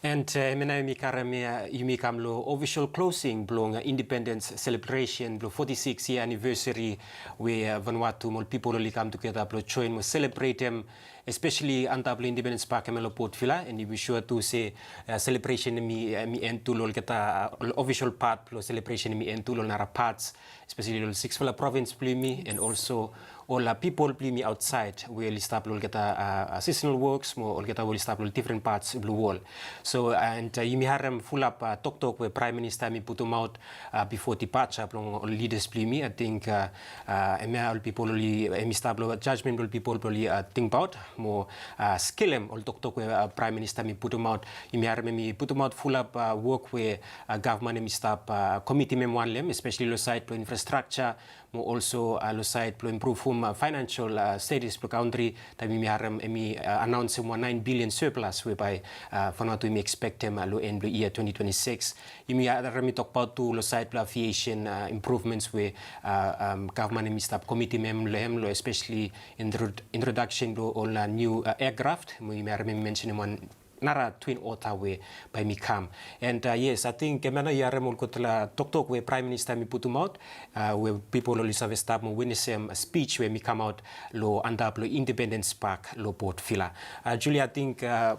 And, eh, hemia nao yumi karem, eh, yumi kam long official closing blong, eh, independence celebration blong forty-six year anniversary we, eh, Vanuatu mo ol pipol oli kam tugeta blong join mo selebretem Especially antap long Independence Park hemia long Port Vila, and yumi sua tu se selebresen hemi, hemi en tu long olgeta, uh, official part blong selebresen hemi en tu long nara parts, especially long sixfala provins blong yumi, and also ol, uh, pipol blong yumi aotsaed we oli stap long olgeta, uh, uh, seasonal works mo olgeta we oli stap long different parts blong wol. So, and, uh, yumi harem fulap, uh, toktok we Praem Minista hemi putumaot, uh, bifo departure blong ol lidas blong yumi. Ating, uh, uh, hemia ol pipol oli, hemi stap long jajmen blong ol pipol blong oli, uh, tingbaot mo, uh, skelem ol toktok we, uh, Praem Minista hemi putumaot. Yumi harem hemi putumaot fulap, uh, wok we, uh, gavman hemi stap, uh, komitim hem wan long hem, especially long saed blong infrastructure, mo also, uh, long saed blong impruvum, uh, financial, uh, status blong kantri, taem yumi harem hemi, uh, anaonsem wan naen bilian surplus we bae, uh, Vanuatu hemi ekspektem, uh, long en blong yia twenty twenty-six. Yumi harem hemi tokbaot tu long saed blong aviation, uh, improvements we, uh, um, gavman hemi stap komitim hem long hem, long especially intro-, introduction blong ol, uh, niu, uh, aircraft, mo yumi harem hemi mensenem wan nara Twin Otter we bae hemi kam. And, uh, yes, ating hemia nao yu harem ol gudfala toktok we Praem Minista hemi putumaot, uh, we pipol oli save stap mo witnesem spij we hemi kamaot long antap long Independence Park long Port Vila. Uh, Julia, ating, uh,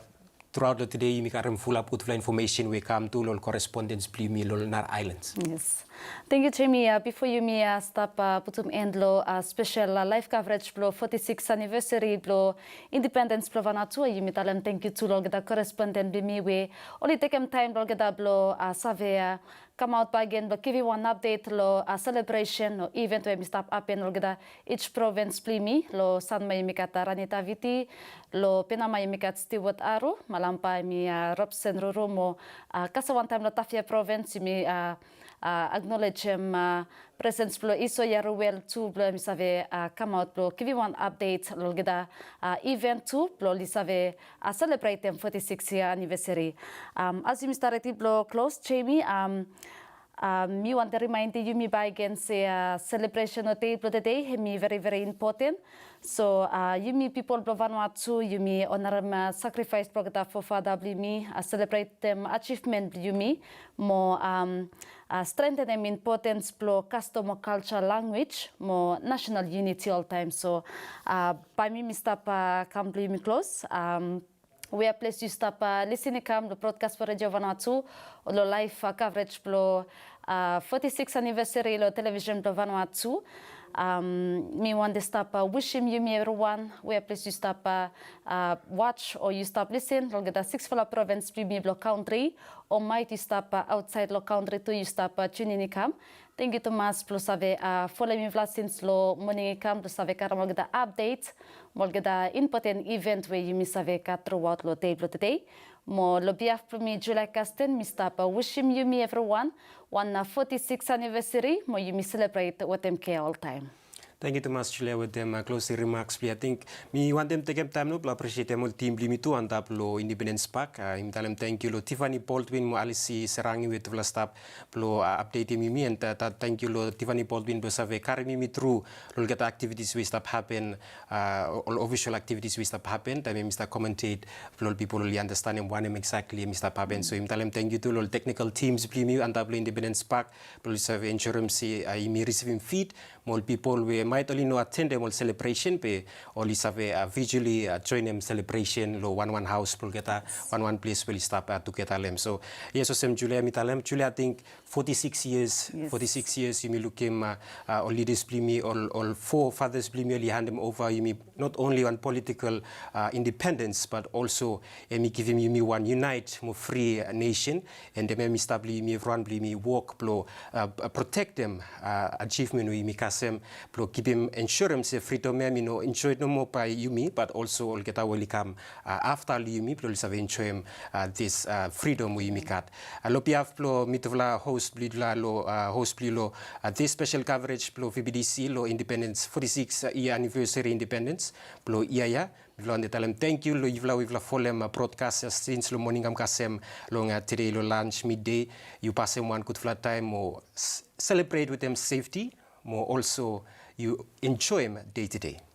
truaot long tede yumi karem fulap gudfala infomesen we kam tu long ol correspondents blong yumi long nara aelan. Yes. Tangkiu Jamie. Uh, bifo yumi, uh, stap, uh, putum en long, uh, spesel, uh, laev kavrej blong forty-six anivesari blong independens blong Vanuatu, yumi talem tangkiu tu long olgeta correspondent blong yumi we oli tekem taem blong olgeta blong, uh, save, uh, kamaot bakegen blong givim wan apdet long, uh, selebresen o iven we hemi stap hapen long olgeta ij provins blong yumi. Long Sanma yumi gat, uh, Rani Taviti, long Penama yumi gat Stewart Aru, Malampa hemi, uh, Robson Ruru mo, uh, kasem wantaem long Tafea provins yumi, uh, uh, aknolejem, uh, presens blong Iso Yaruel tu blong hemi save, uh, kamaot blong givim wan apdet long olgeta, uh, iven tu blong oli save, uh, selebretem forty-six yia anivesari. Um, as yumi stap redi blong klos, Jamie, um, um, mi wantem rimaendem yumi bakegen se, uh, selebresen o dei blong tede hemi veri, veri impoten. So, uh, yumi pipol blong Vanuatu, yumi onarem, uh, sakrifaes blong olgeta fofada blong yumi, uh, selebretem ajivmen blong yumi, mo, um, uh, strentenem impotens blong kastom o kalja, lanwis mo nasonal yuniti oltaem. So, uh, bae mi, mi stap, uh, kam blong yumi klos. Um, wea ples yu stap, uh, lisin i kam long brodkas blong Redio Vanuatu, long laev, uh, kavrej blong, uh, forty-six anivesari long televisen blong Vanuatu. Um, mi wantem stap, uh, wisem yumi evriwan, wea ples yu stap, uh, uh, watch o yu stap lisin, long olgeta siksfala provins blong yumi blong kantri, o maet yu stap, uh, aotsaed long kantri tu, yu stap, uh, tiunin i kam. Tangkiu tumas blong save, uh, folem mifala sins long moning i kam blong save karem olgeta apdet mo olgeta impoten iven we yumi save gat truaot long dei blong tede. Mo long biaf blong mi, Julia Kasten, mi stap, uh, wisem yumi evriwan wan, uh, forty-six anivesari mo yumi selebret wetem kea oltaem. Tangkiu tumas Julia wetem, uh, klosing rimaks blong yu. Ating mi wantem tekem taem nao blong apresietem ol tim blong yumi tu antap long Independence Park. Uh, yumi talem tangkiu long Tiffany Baldwin mo Alice Serangi we tufala stap blong, uh, apdetem yumi, and, uh, tangkiu long Tiffany Baldwin blong save karem yumi tru long olgeta aktivitis we i stap hapen, uh, ol ofisol aktivitis we i stap hapen, taem hemi stap komentet blong ol pipol oli andastanem wanem eksakli hemi stap hapen. So yumi talem tangkiu tu long ol teknikol tims blong yumi antap long Independence Park blong oli save ensurem se, uh, yumi risivim fid mo ol pipol we maet oli no atendem ol selebresen be oli save, uh, visually, uh, joenem selebresen long wanwan haos blong olgeta, wanwan ples we oli stap, uh, tugeta long hem. So yes, olsem Julia mi talem, Julia, ating forty-six years, forty-six years yumi lukim, uh, uh, ol lidas blong yumi, ol, ol forefathers blong yumi oli handem ova yumi not only wan politikol, uh, independens, but also hemi givim yumi wan yunaet mo fri, uh, nesen. And hemia hemi stap blong yumi evriwan blong yumi wok blong, uh, protektem, uh, ajivmen we yumi kasem blong kipim, ensurem se fridom ya hemi no enjoed nomo bae yumi, but also olgeta we oli kam, uh, afta long yumi blong oli save enjoem, uh, this, uh, fridom we yumi gat. Uh, long biaf blong mitufala hos blong yufala long, uh, hos blong yu long, uh, this spesel kavrej blong V B T C long independens, forty-six yia anivesari independens blong yia ya. Mifala wantem talem tangkiu long yufala we yufala folem, uh, brodkas ya sins long moning kam kasem long, uh, tede long lanj, midei. Yu pasem wan gudfala taem mo selebret wetem sefti mo also yu enjoem dei tede.